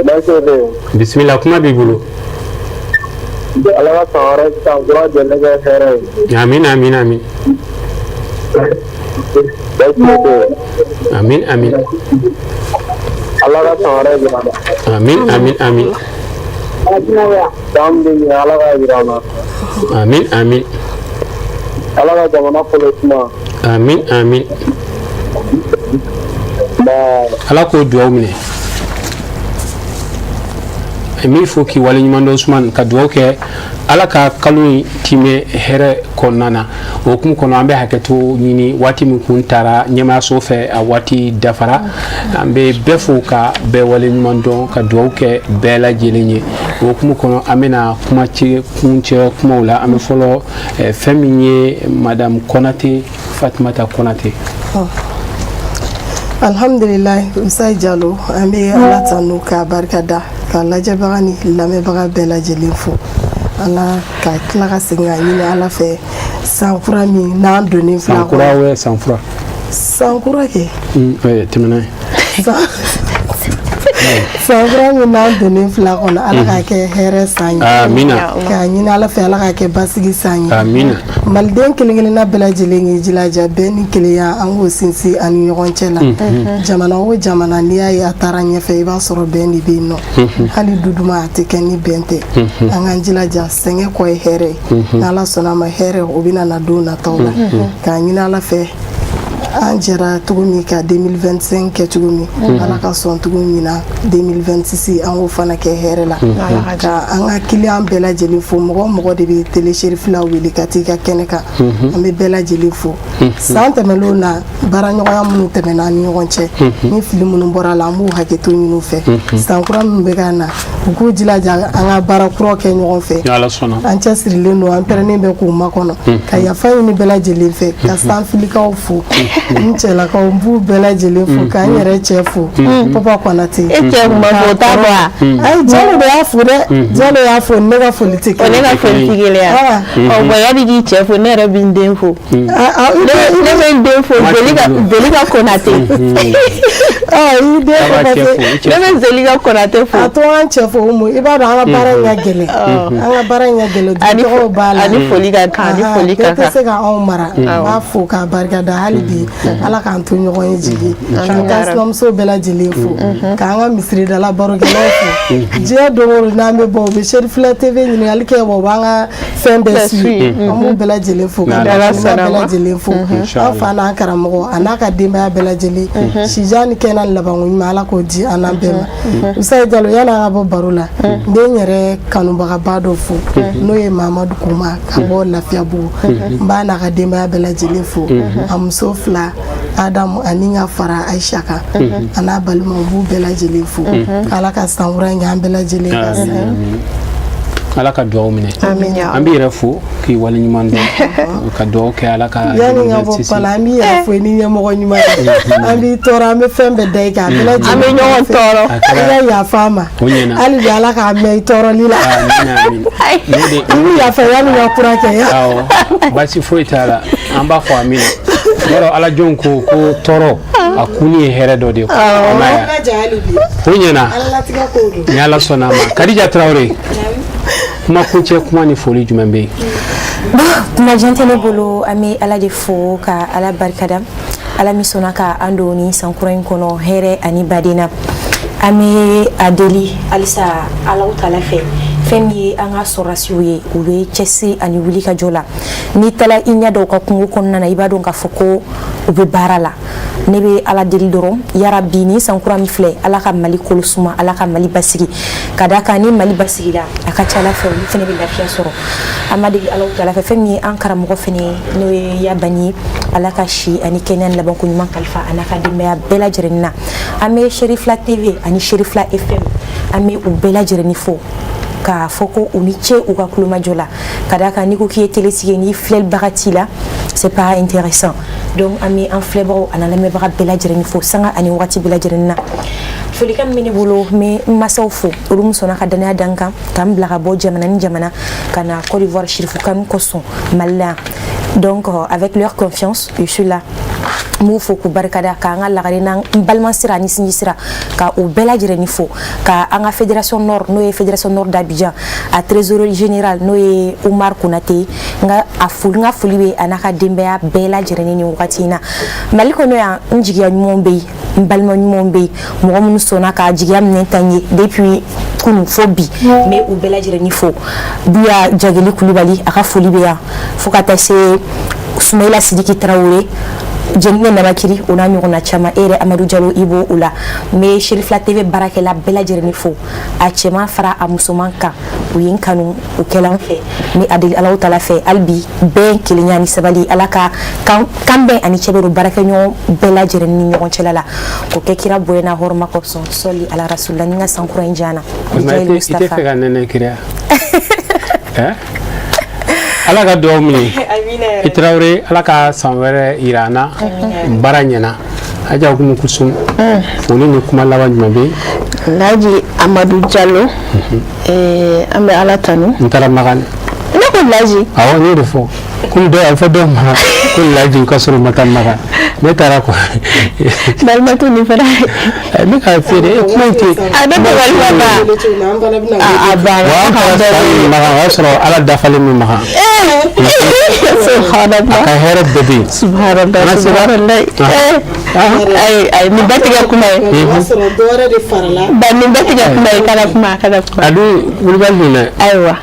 Baasi tɛ yen. Bisimila, kuma b'i bolo. Ala ka san wɛrɛ san kura jɛlen kɛ hɛrɛ ye. Amin, amin, amin. Amin, amin. Ala ka san wɛrɛ jira an na. Amin, amin, amin. San bɛ ɲɛ, Ala k'a jira an na. Amin, amin. Ala ka jamana kolo suma. Amin, amin. Ala k'o duwawu minɛ. Min fo k'i waleɲuman dɔn Usumani, ka dugawu kɛ Ala ka kalo in timɛ hɛrɛ kɔnɔna na. O hukumu kɔnɔ, an bɛ hakɛto ɲini, waati min kun taara ɲɛmaayaso fɛ, a waati dafara. An bɛ bɛɛ fo ka bɛɛ waleɲuman dɔn, ka dugawu kɛ bɛɛ lajɛlen ye. O hukumu kɔnɔ, an bɛna kuma kuncɛ kumaw la. An bɛ fɔlɔ fɛn min ye, Madame Konate, Fatumata Konate. Alhamdulilayi, Usayi Jalo, an bɛ Ala tanu k'a barika da, ka lajɛbaga ni lamɛnbaga bɛɛ lajɛlen fo. Ala ka tila ka segin ka ɲini Ala fɛ, san kura min n'an donnen filɛ. San kura wɛ, san fura. San kura kɛ. Tɛmɛna ye. San kura min n'an donnen filɛ kɔnɔ, Ala k'a kɛ hɛrɛ san ye. Amina. K'a ɲini Ala fɛ, Ala k'a kɛ basigi san ye. Amina. Maliden kelen kelenna bɛɛ lajɛlen k'i jilaja, bɛn ni kelenya, an k'o sinsin an ni ɲɔgɔn cɛ la. Jamana o jamana, n'i y'a ye a taara ɲɛfɛ, i b'a sɔrɔ bɛn de bɛ yen nɔ. Hali du duman, a tɛ kɛ ni bɛn tɛ. An k'an jilaja, sɛgɛn kɔ ye hɛrɛ ye. N'Ala sɔnna a ma, hɛrɛ o bɛ na don nataw la. K'a ɲini Ala fɛ, an jɛra cogo min ka 2025 kɛ cogo min, Ala ka sɔn cogo min na 2026, an k'o fana kɛ hɛrɛ la. Ka an ka client bɛɛ lajɛlen fo. Mɔgɔ o mɔgɔ de bɛ Télé Cherifila wele ka t'i ka kɛnɛ kan, an bɛ bɛɛ lajɛlen fo. San tɛmɛnlenw na, baaraɲɔgɔnya minnu tɛmɛna an ni ɲɔgɔn cɛ, ni fili minnu bɔra a la, an b'u hakɛto ɲini u fɛ. San kura minnu bɛ ka na, u k'u jilaja an ka baara kuraw kɛ ɲɔgɔn fɛ. An cɛsirilen don, an pɛrɛnnen bɛ k'u makɔnɔ, ka yafa ɲini bɛɛ lajɛlen fɛ, ka sanfilikaw fo, n cɛlakaw, n b'u bɛɛ lajɛlen fo, k'an yɛrɛ cɛ fo, Papa Konate. E cɛ kun ma fo, o t'a bɔ wa? Ayi, Jalo de y'a fo dɛ, Jalo y'a fo, ne ka foli tɛ kelen. O ne ka foli tɛ kelen ya. Ɔ bon, yanni k'i cɛ fo, ne yɛrɛ bɛ n den fo. Ne bɛ n den fo, Zelika Konate. I den fo parce que ne bɛ Zelika Konate fo. A to an cɛ fo, Umu, i b'a dɔn an ka baara in ka gɛlɛn, an ka baara in ka gɛlɛn, du tɔgɔw b'a la. Ani foli ka kan, ani foli ka kan. Bɛɛ tɛ se ka anw mara. N b'a fo k'a barikada hali bi, Ala k'an to ɲɔgɔn ye jigi. K'an ka sinamuso bɛɛ lajɛlen fo, k'an ka misiridala barokɛlaw fo. Diɲɛ don o don n'an bɛ bɔ, u bɛ Cherifila TV ɲininkali kɛ, wa u b'an ka fɛn bɛɛ suit. An b'u bɛɛ lajɛlen fo, ka bɛɛ lajɛlen fo, an fa n'an karamɔgɔ a n'a ka denbaya bɛɛ lajɛlen. Sijan ni kɛnɛ ni labanko ɲuman, Ala k'o di an n'an bɛɛ ma. Usayi Jalo, yanni an ka bɔ baro la, n bɛ n yɛrɛ kanubagaba dɔ fo, n'o ye Mamadu Kuma ka bɔ Lafiyabugu. N b'a n'a ka denbaya bɛɛ lajɛlen fo, a muso fila Adamu ani ka fara Ayisa kan, a n'a balimaw, b'u bɛɛ lajɛlen fo. Ala ka san kura in kɛ an bɛɛ lajɛlen ka san. Ala ka dugawu minɛ. An b'i yɛrɛ fo k'i waleɲuman dɔn, ka dugawu kɛ Ala ka. Yanni ka bɔ pala, an b'i yɛrɛ fo ni ɲɛmɔgɔ ɲuman ye. An b'i tɔɔrɔ, an bɛ fɛn bɛɛ da i kan, a bɛɛ lajɛlen. An bɛ ɲɔgɔn tɔɔrɔ. I ka yafa an ma. Hali bi Ala k'a mɛn i tɔɔrɔli la. I bɛ yafa yanni ka kura kɛ. Awɔ, baasi foyi t'a la, an b'a fɔ amina. Yɔrɔ Ala jɔn ko ko tɔɔrɔ a kunni ye hɛrɛ dɔ de ye. O ɲɛna ni Ala sɔnna a ma. Kadija Tarawele, kuma kuncɛ kuma ni foli jumɛn bɛ yen? Kuma jan tɛ ne bolo. An bɛ Ala de fo ka Ala barikada, Ala min sɔnna ka an don ni san kura in kɔnɔ hɛrɛ ani baden na. An bɛ a deli halisa Alahu taala fɛ, fɛn min ye an ka sɔrɔdasiw ye, u bɛ cɛsiri ani wuli ka jɔ la. N'i taara i ɲɛ da u ka kungo kɔnɔna na, i b'a dɔn k'a fɔ ko u bɛ baara la. Ne bɛ Ala deli dɔrɔn, yarabi, ni san kura min filɛ, Ala ka Mali kolo suma, Ala ka Mali basigi. Ka d'a kan ni Mali basigila, a ka ca Ala fɛ, olu fana bɛ lafiya sɔrɔ. An b'a deli Alahu taala fɛ, fɛn min ye an karamɔgɔ fana ye, n'o ye Yabani ye, Ala ka si ani kɛnɛya ni labanko ɲuman kalifa a n'a ka denbaya bɛɛ lajɛlen na. An bɛ Cherifila TV ani Cherifila FM, an bɛ u bɛɛ lajɛlen fo k'a fɔ ko u ni ce u ka kulomajɔ la. Ka d'a kan n'i ko k'i ye télé sigi, n'i filɛlibaga t'i la, c'est pas intéressant. Donc an bɛ an filɛbagaw ani an lamɛnbaga bɛɛ lajɛlen fo sanga ani waati bɛɛ lajɛlen na. Folikan min bɛ ne bolo, n bɛ n masaw fo, olu min sɔnna ka danaya da n kan ka n bila ka bɔ jamana ni jamana ka na Côte d'Ivoire Chérifou kanu kosɔn Mali la. Donc avec leur confiance, je suis là. N b'u fo k'u barikada, k'an ka lagare n'an balima sira ani sinji sira, ka u bɛɛ lajɛlen fo, ka an ka fédération nord, n'o ye fédération nord d'Abidjan, a trésorier général, n'o ye Umar Konate, n ka a foli, n ka foli bɛ a n'a ka denbaya bɛɛ lajɛlen nin wagati in na. Mali kɔnɔ yan, n jigiya ɲumanw bɛ yen, n balima ɲumanw bɛ yen, mɔgɔ minnu sɔnna ka jigiya minɛ ta n ye depuis kunun fo bi, n bɛ u bɛɛ lajɛlen fo. Buya Jageli Kulubali, a ka foli bɛ yan, fo ka taa se Sumayila Sidiki Tarawele, Jɛnɛ Namakiri, o n'a ɲɔgɔnna caman. E yɛrɛ Amadu Jalo, i b'o o la. N bɛ Serifila TV baarakɛla bɛɛ lajɛlen fo, a cɛman fara a musoman kan. U ye n kanu, u kɛla n fɛ. N bɛ a deli Alahu taala fɛ hali bi, bɛn, kelenya ni sabali, Ala ka kan bɛn ani cɛ bɛ don baarakɛɲɔgɔn bɛɛ lajɛlen ni ɲɔgɔn cɛla la, k'o kɛ kira bonya n'a hɔrɔma kosɔn. Sɔli ala rasulila ni n ka san kura in diya na. I tɛ fɛ ka nɛnɛ kiriya. Ala ka dugawu minɛ. I Tarawele, Ala ka san wɛrɛ yira an na, baara ɲɛna. Aja Umu Kusum, foli ni kuma laban jumɛn bɛ yen? Laji Amadu Jalo, an bɛ Ala tanu. N taara Makan. Ne ko Laji. Awɔ, n y'o de fɔ. Komi dɔw a bɛ fɔ dɔw ma ko Laji ka sɔrɔ u ma taa Makan. Ne taara quoi. Balimatu nin fana. Ne ka f'i ye kuma in tɛ. A ne tɛ balima ba. A banna. Wa an taara san min Makan, o y'a sɔrɔ Ala dafalen min Makan. Subhanallah. A ka hɛrɛ bɛɛ bɛ yen. Subhanallah, subhanallah. Ayi ayi, nin bɛɛ tigɛ kuma ye. O y'a sɔrɔ dɔ wɛrɛ de farala. Ba, nin bɛɛ tigɛ kuma ye, kana kuma, kana kuma. A dun wulibali dun dɛ. Ayiwa.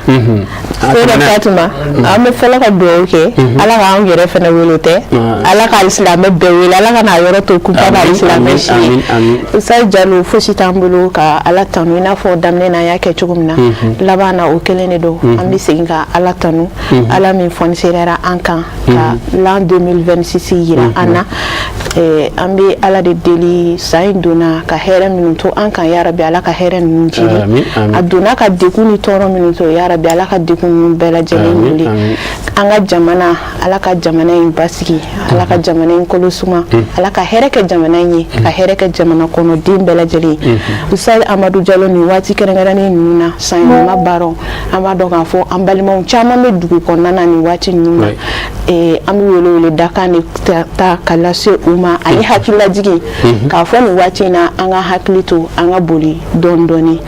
Sera Fatima, an bɛ fɔlɔ ka dugawu kɛ Ala k'anw yɛrɛ fana wele, o tɛ Ala ka alisilamɛ bɛɛ wele, Ala ka n'a yɔrɔ to kunpa na alisilamɛ si ye. Usa Jalo, fosi t'an bolo ka Ala tanu i n'a fɔ daminɛ na an y'a kɛ cogo min na, laban na o kelen de don. An bɛ segin ka Ala tanu, Ala min fɔnisera an kan ka l'an 2026 yira an na. An bɛ Ala de deli, san in donna ka hɛrɛ minnu to an kan, yarabi Ala ka hɛrɛ ninnu jiri. A donna ka degun ni tɔɔrɔ minnu to, yarabi Ala ka degun ninnu bɛɛ lajɛlen wuli. An ka jamana, Ala ka jamana in basigi, Ala ka jamana in kolo suma, Ala ka hɛrɛ kɛ jamana in ye, ka hɛrɛ kɛ jamana kɔnɔden bɛɛ lajɛlen. Ustaz Amadu Jalo, nin waati kɛrɛnkɛrɛnnen ninnu na, san yɛlɛma baaraw, an b'a dɔn k'a fɔ an balimaw caman bɛ dugu kɔnɔna na nin waati ninnu na. An bɛ wele wele dakan de ta ka lase u ma, ani hakililajigin k'a fɔ nin waati in na, an ka hakili to an ka boli dɔɔni dɔɔni.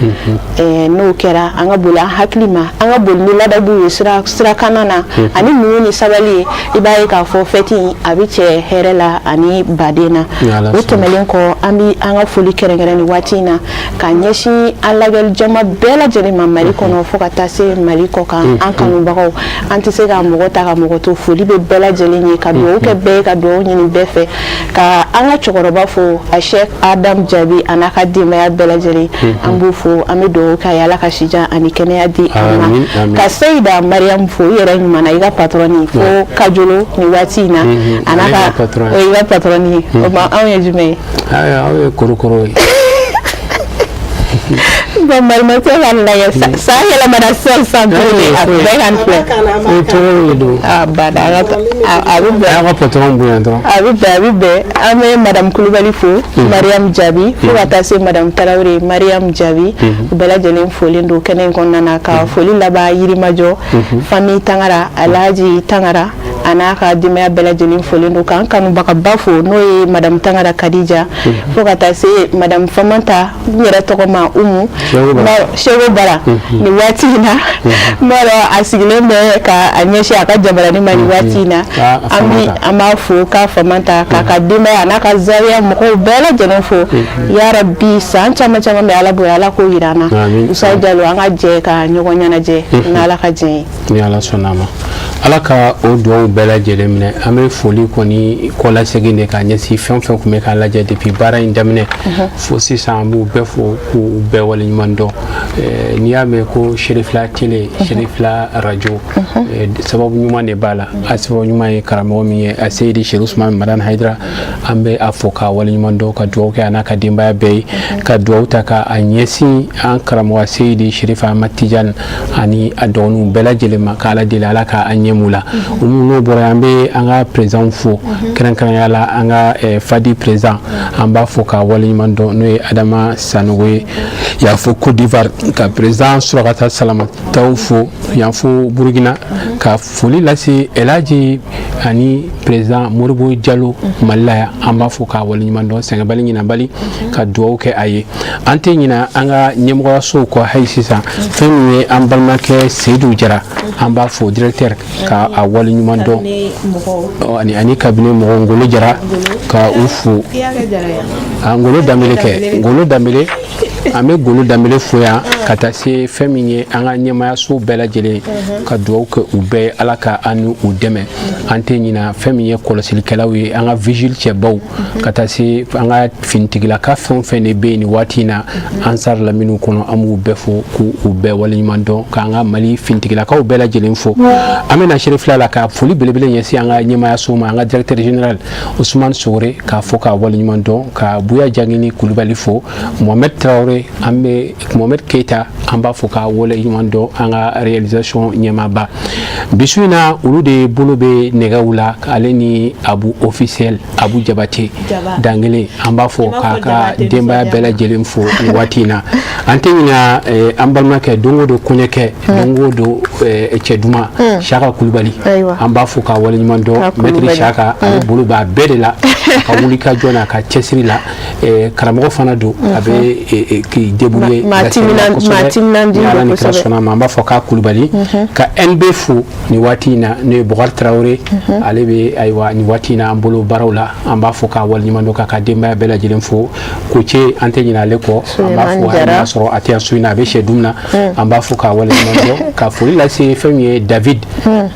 N'o kɛra, an ka boli an hakili ma, an ka boli ni ladabu ye sirakana na ani muɲu ni sabali ye. I b'a ye k'a fɔ fɛti in a bɛ cɛ hɛrɛ la ani baden na. O tɛmɛlen kɔ, an bɛ an ka foli kɛrɛnkɛrɛn nin waati in na ka ɲɛsin an lajɛli jama bɛɛ lajɛlen ma, Mali kɔnɔ fo ka taa se Mali kɔ kan. An kanubagaw, an tɛ se ka mɔgɔ ta ka mɔgɔ to. Foli bɛ bɛɛ lajɛlen ye, ka dugawu kɛ bɛɛ ye, ka dugawu ɲini bɛɛ fɛ, ka an ka cɛkɔrɔba fo, a Cheikh Adam Jabi, a n'a ka denbaya bɛɛ lajɛlen, an b'u fo, an bɛ dugawu k'a ye, Ala ka sijan ani kɛnɛya di a ma. Ka Seyida Mariam fo, i yɛrɛ ɲuman na, i ka patron fo Kajolo nin waati in na, a n'a ka o i ka patron ye. O ma anw ye jumɛn ye? Aw ye korokoro ye. Bon, balimakɛ ka lajɛ, san yɛlɛmana sisan sisan tuguni, a bɛɛ ka nin filɛ. O tɔgɔ de don. A bada, a ka a bɛ bɛn. A y'a ka patron bonya dɔrɔn. A bɛ bɛn, a bɛ bɛn. An bɛ madame Kulubali fo, Mariam Jabi, fo ka taa se madame Tarawele, Mariam Jabi, u bɛɛ lajɛlen folen don kɛnɛ in kɔnɔna na. Ka foli laban Yirimajɔ famille Tangara, Alhaji Tangara a n'a ka denbaya bɛɛ lajɛlen folen don, k'an kanubagaba fo, n'o ye madame Tangara Kadija, fo ka taa se madame Famanta, n yɛrɛ tɔgɔ ma Umu Sego Bara nin waati in na. N b'a dɔn a sigilen bɛ ka a ɲɛsin a ka jabarani ma nin waati in na. An b'a fo k'a Famanta, k'a ka denbaya a n'a ka zawiya mɔgɔw bɛɛ lajɛlen fo. Yarabi, san caman caman bɛ Ala bonya, Ala k'o yira an na. Usa Jalo, an ka jɛ ka ɲɔgɔn ɲɛnajɛ n'Ala ka jɛn ye. Ni Ala sɔnna a ma, Ala ka o dugawu bɛɛ lajɛlen minɛ. An bɛ foli kɔni kɔlasegin de k'a ɲɛsin fɛn fɛn tun bɛ k'a lajɛ depuis baara in daminɛ fo sisan. An b'u bɛɛ fo k'u bɛɛ waleɲuman dɔn. N'i y'a mɛn ko Serifila télé, Serifila radio, sababu ɲuman de b'a la. A sababu ɲuman ye karamɔgɔ min ye, a Seyidi Seri Usumani Madani Hayidara, an bɛ a fo k'a waleɲuman dɔn, ka dugawu kɛ a n'a ka denbaya bɛɛ ye, ka dugawu ta k'a ɲɛsin an karamɔgɔ Seyidi Serifu Ahmad Tijani ani a dɔgɔninw bɛɛ lajɛlen ma, k'Ala deli Ala k'a ɲɛmu la. N'o bɔra, an bɛ an ka président fo, kɛrɛnkɛrɛnya la an ka Fadi président, an b'a fo k'a waleɲuman dɔn, n'o ye Adama Sanogo ye yan fo Côte d'Ivoire, ka président Surakata Salamataw fo yan fo Burukina, ka foli lase Elhaji Ani président Modibo Jalo Mali la yan, an b'a fo k'a waleɲuman dɔn, sɛgɛnbali ɲinabali, ka dugawu kɛ a ye. An tɛ ɲina an ka ɲɛmɔgɔyasow kɔ hali sisan. Fɛn min ye an balimakɛ Seydou Jara, an b'a fo, directeur, ka a waleɲuman dɔn, ani cabinet mɔgɔw, Ngolo Jara, ka u fo. Ngolo Danbele kɛ, Ngolo Danbele, an bɛ Ngolo Danbele fo yan, ka taa se fɛn min ye an ka ɲɛmayaso bɛɛ lajɛlen, ka dugawu kɛ u bɛɛ ye, Ala ka an ni u dɛmɛ. An tɛ ɲina fɛn min ye kɔlɔsilikɛlaw ye, an ka vigile cɛbaw, ka taa se an ka finitigilaka fɛn o fɛn de bɛ yen nin waati in na Ansar laminiw kɔnɔ, an b'u bɛɛ fo k'u bɛɛ waleɲuman dɔn, k'an ka Mali finitigilakaw bɛɛ lajɛlen fo. An bɛna Serifila la ka foli belebele ɲɛsin an ka ɲɛmayaso ma, an ka directeur général Ousmane Sogore, k'a fɔ k'a waleɲuman dɔn, ka Buya Jangini Kulubali fo, Mohamed Traoré, an bɛ Mohamed Keita, an b'a fɔ k'a waleɲuman dɔn, an ka réalisation ɲɛmaaba. Bisu in na, olu de bolo bɛ nɛgɛw la, ale ni Abu officiel, Abu Jabate Dangelen, an b'a fɔ k'a ka denbaya bɛɛ lajɛlen fo nin waati in na. An tɛ ɲina an balimakɛ, don o don kɔɲɔkɛ, don o don cɛ duman, Saka Kulubali, an b'a fɔ k'a waleɲuman dɔn. Maître Saka, ale bolo b'a bɛɛ de la, a ka wuli ka jɔ n'a ka cɛsiri la, karamɔgɔ fana don, a bɛ k'i débrouiller kosɛbɛ ni Ala ni kira sɔnna ma. An b'a fɔ k'a Kulubali ka NB fo nin waati in na, n'o ye Bɔkari Tarawele, ale bɛ ayiwa nin waati in na an bolo baaraw la, an b'a fɔ k'a waleɲuman dɔn, k'a ka denbaya bɛɛ lajɛlen fo. Koce, an tɛ ɲinɛ ale kɔ, an b'a fɔ hali n'a sɔrɔ a tɛ yan su in na, a bɛ sɛ dun na, an b'a fɔ k'a waleɲuman dɔn, ka foli lase fɛn min ye David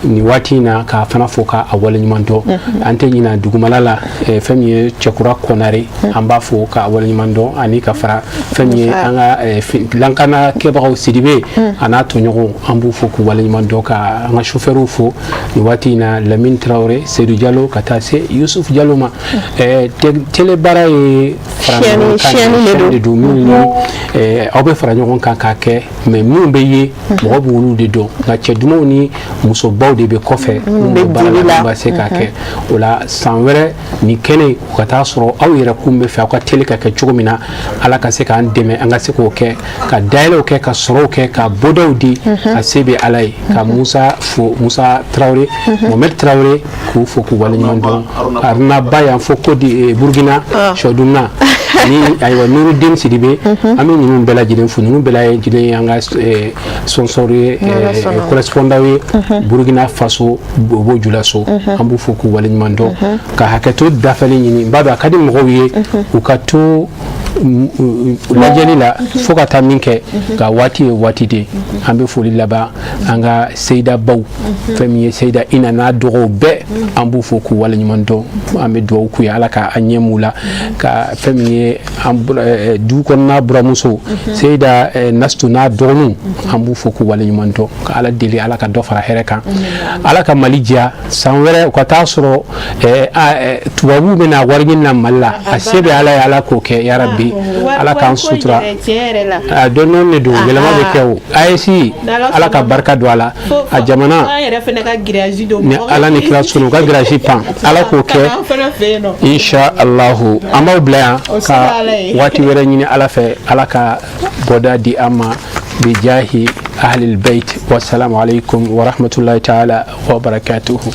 nin waati in na, k'a fana fo k'a waleɲuman dɔn. An tɛ ɲinɛ dugumala la, fɛn min ye Cɛkura Kɔnare, an b'a fo k'a waleɲuman dɔn, ani ka fara fɛn min ye an ka lankana kɛbagaw Sidibe a n'a tɔɲɔgɔnw, an b'u fo k'u waleɲuman dɔn, ka an ka chauffeurw fo nin waati in na, Lamine Traoré, Seydou Diallo, ka taa se Youssouf Diallo ma. Télé baara ye fara ɲɔgɔn kan de don, minnu ni aw bɛ fara ɲɔgɔn kan k'a kɛ, mais minnu bɛ ye mɔgɔ b'olu de dɔn, nka cɛ dumanw ni musobaw de bɛ kɔfɛ minnu bɛ baara la, minnu bɛ se k'a kɛ. O la san wɛrɛ nin kɛnɛ u ka taa sɔrɔ aw yɛrɛ kun bɛ fɛ aw ka télé ka kɛ cogo min na, Ala ka se k'an dɛmɛ, an ka se k'o kɛ, ka dayɛlɛw kɛ, ka sɔrɔw kɛ, ka bɔdaw di, a se bɛ Ala ye. Ka Musa fo, Musa Traoré, Mohamed Traoré, k'u fo k'u waleɲuman dɔn. Haruna Ba yan fo Kodi Burukina Sɔdunna ni ayiwa Nurudin Sidibe, an bɛ ninnu bɛɛ lajɛlen fo. Ninnu bɛɛ lajɛlen y'an ka sponsor ye, correspondant ye Burukina Faso Bobo Julaso, an b'u fo k'u waleɲuman dɔn, ka hakɛto dafalen ɲini. N b'a dɔn a ka di mɔgɔw ye u ka to lajɛli la fo ka taa min kɛ, nka waati ye waati de. An bɛ foli laban an ka seyida baw, fɛn min ye seyida Ina n'a dɔgɔw bɛɛ, an b'u fo k'u waleɲuman dɔn, an bɛ dugawu k'u ye, Ala ka an ɲɛ m'u la, ka fɛn min ye an du kɔnɔna buramuso seyida Nastu n'a dɔgɔninw, an b'u fo k'u waleɲuman dɔn, ka Ala deli, Ala ka dɔ fara hɛrɛ kan, Ala ka Mali diya. San wɛrɛ u ka taa sɔrɔ tubabuw bɛna wari ɲini na Mali la, a se bɛ Ala ye, Ala k'o kɛ yarabi, Ala k'an sutura. A dɔɔnin de don, yɛlɛma bɛ kɛ o AES, Ala ka barika don a la, a jamana ni Ala ni kira sɔnna, u ka grillage pan, Ala k'o kɛ insha Allahu. An b'aw bila yan ka waati wɛrɛ ɲini Ala fɛ, Ala ka bɔda di an ma bijahi ahlil bait. Wassalamu alaikum wa rahmatullahi ta'ala wa barakatuhu.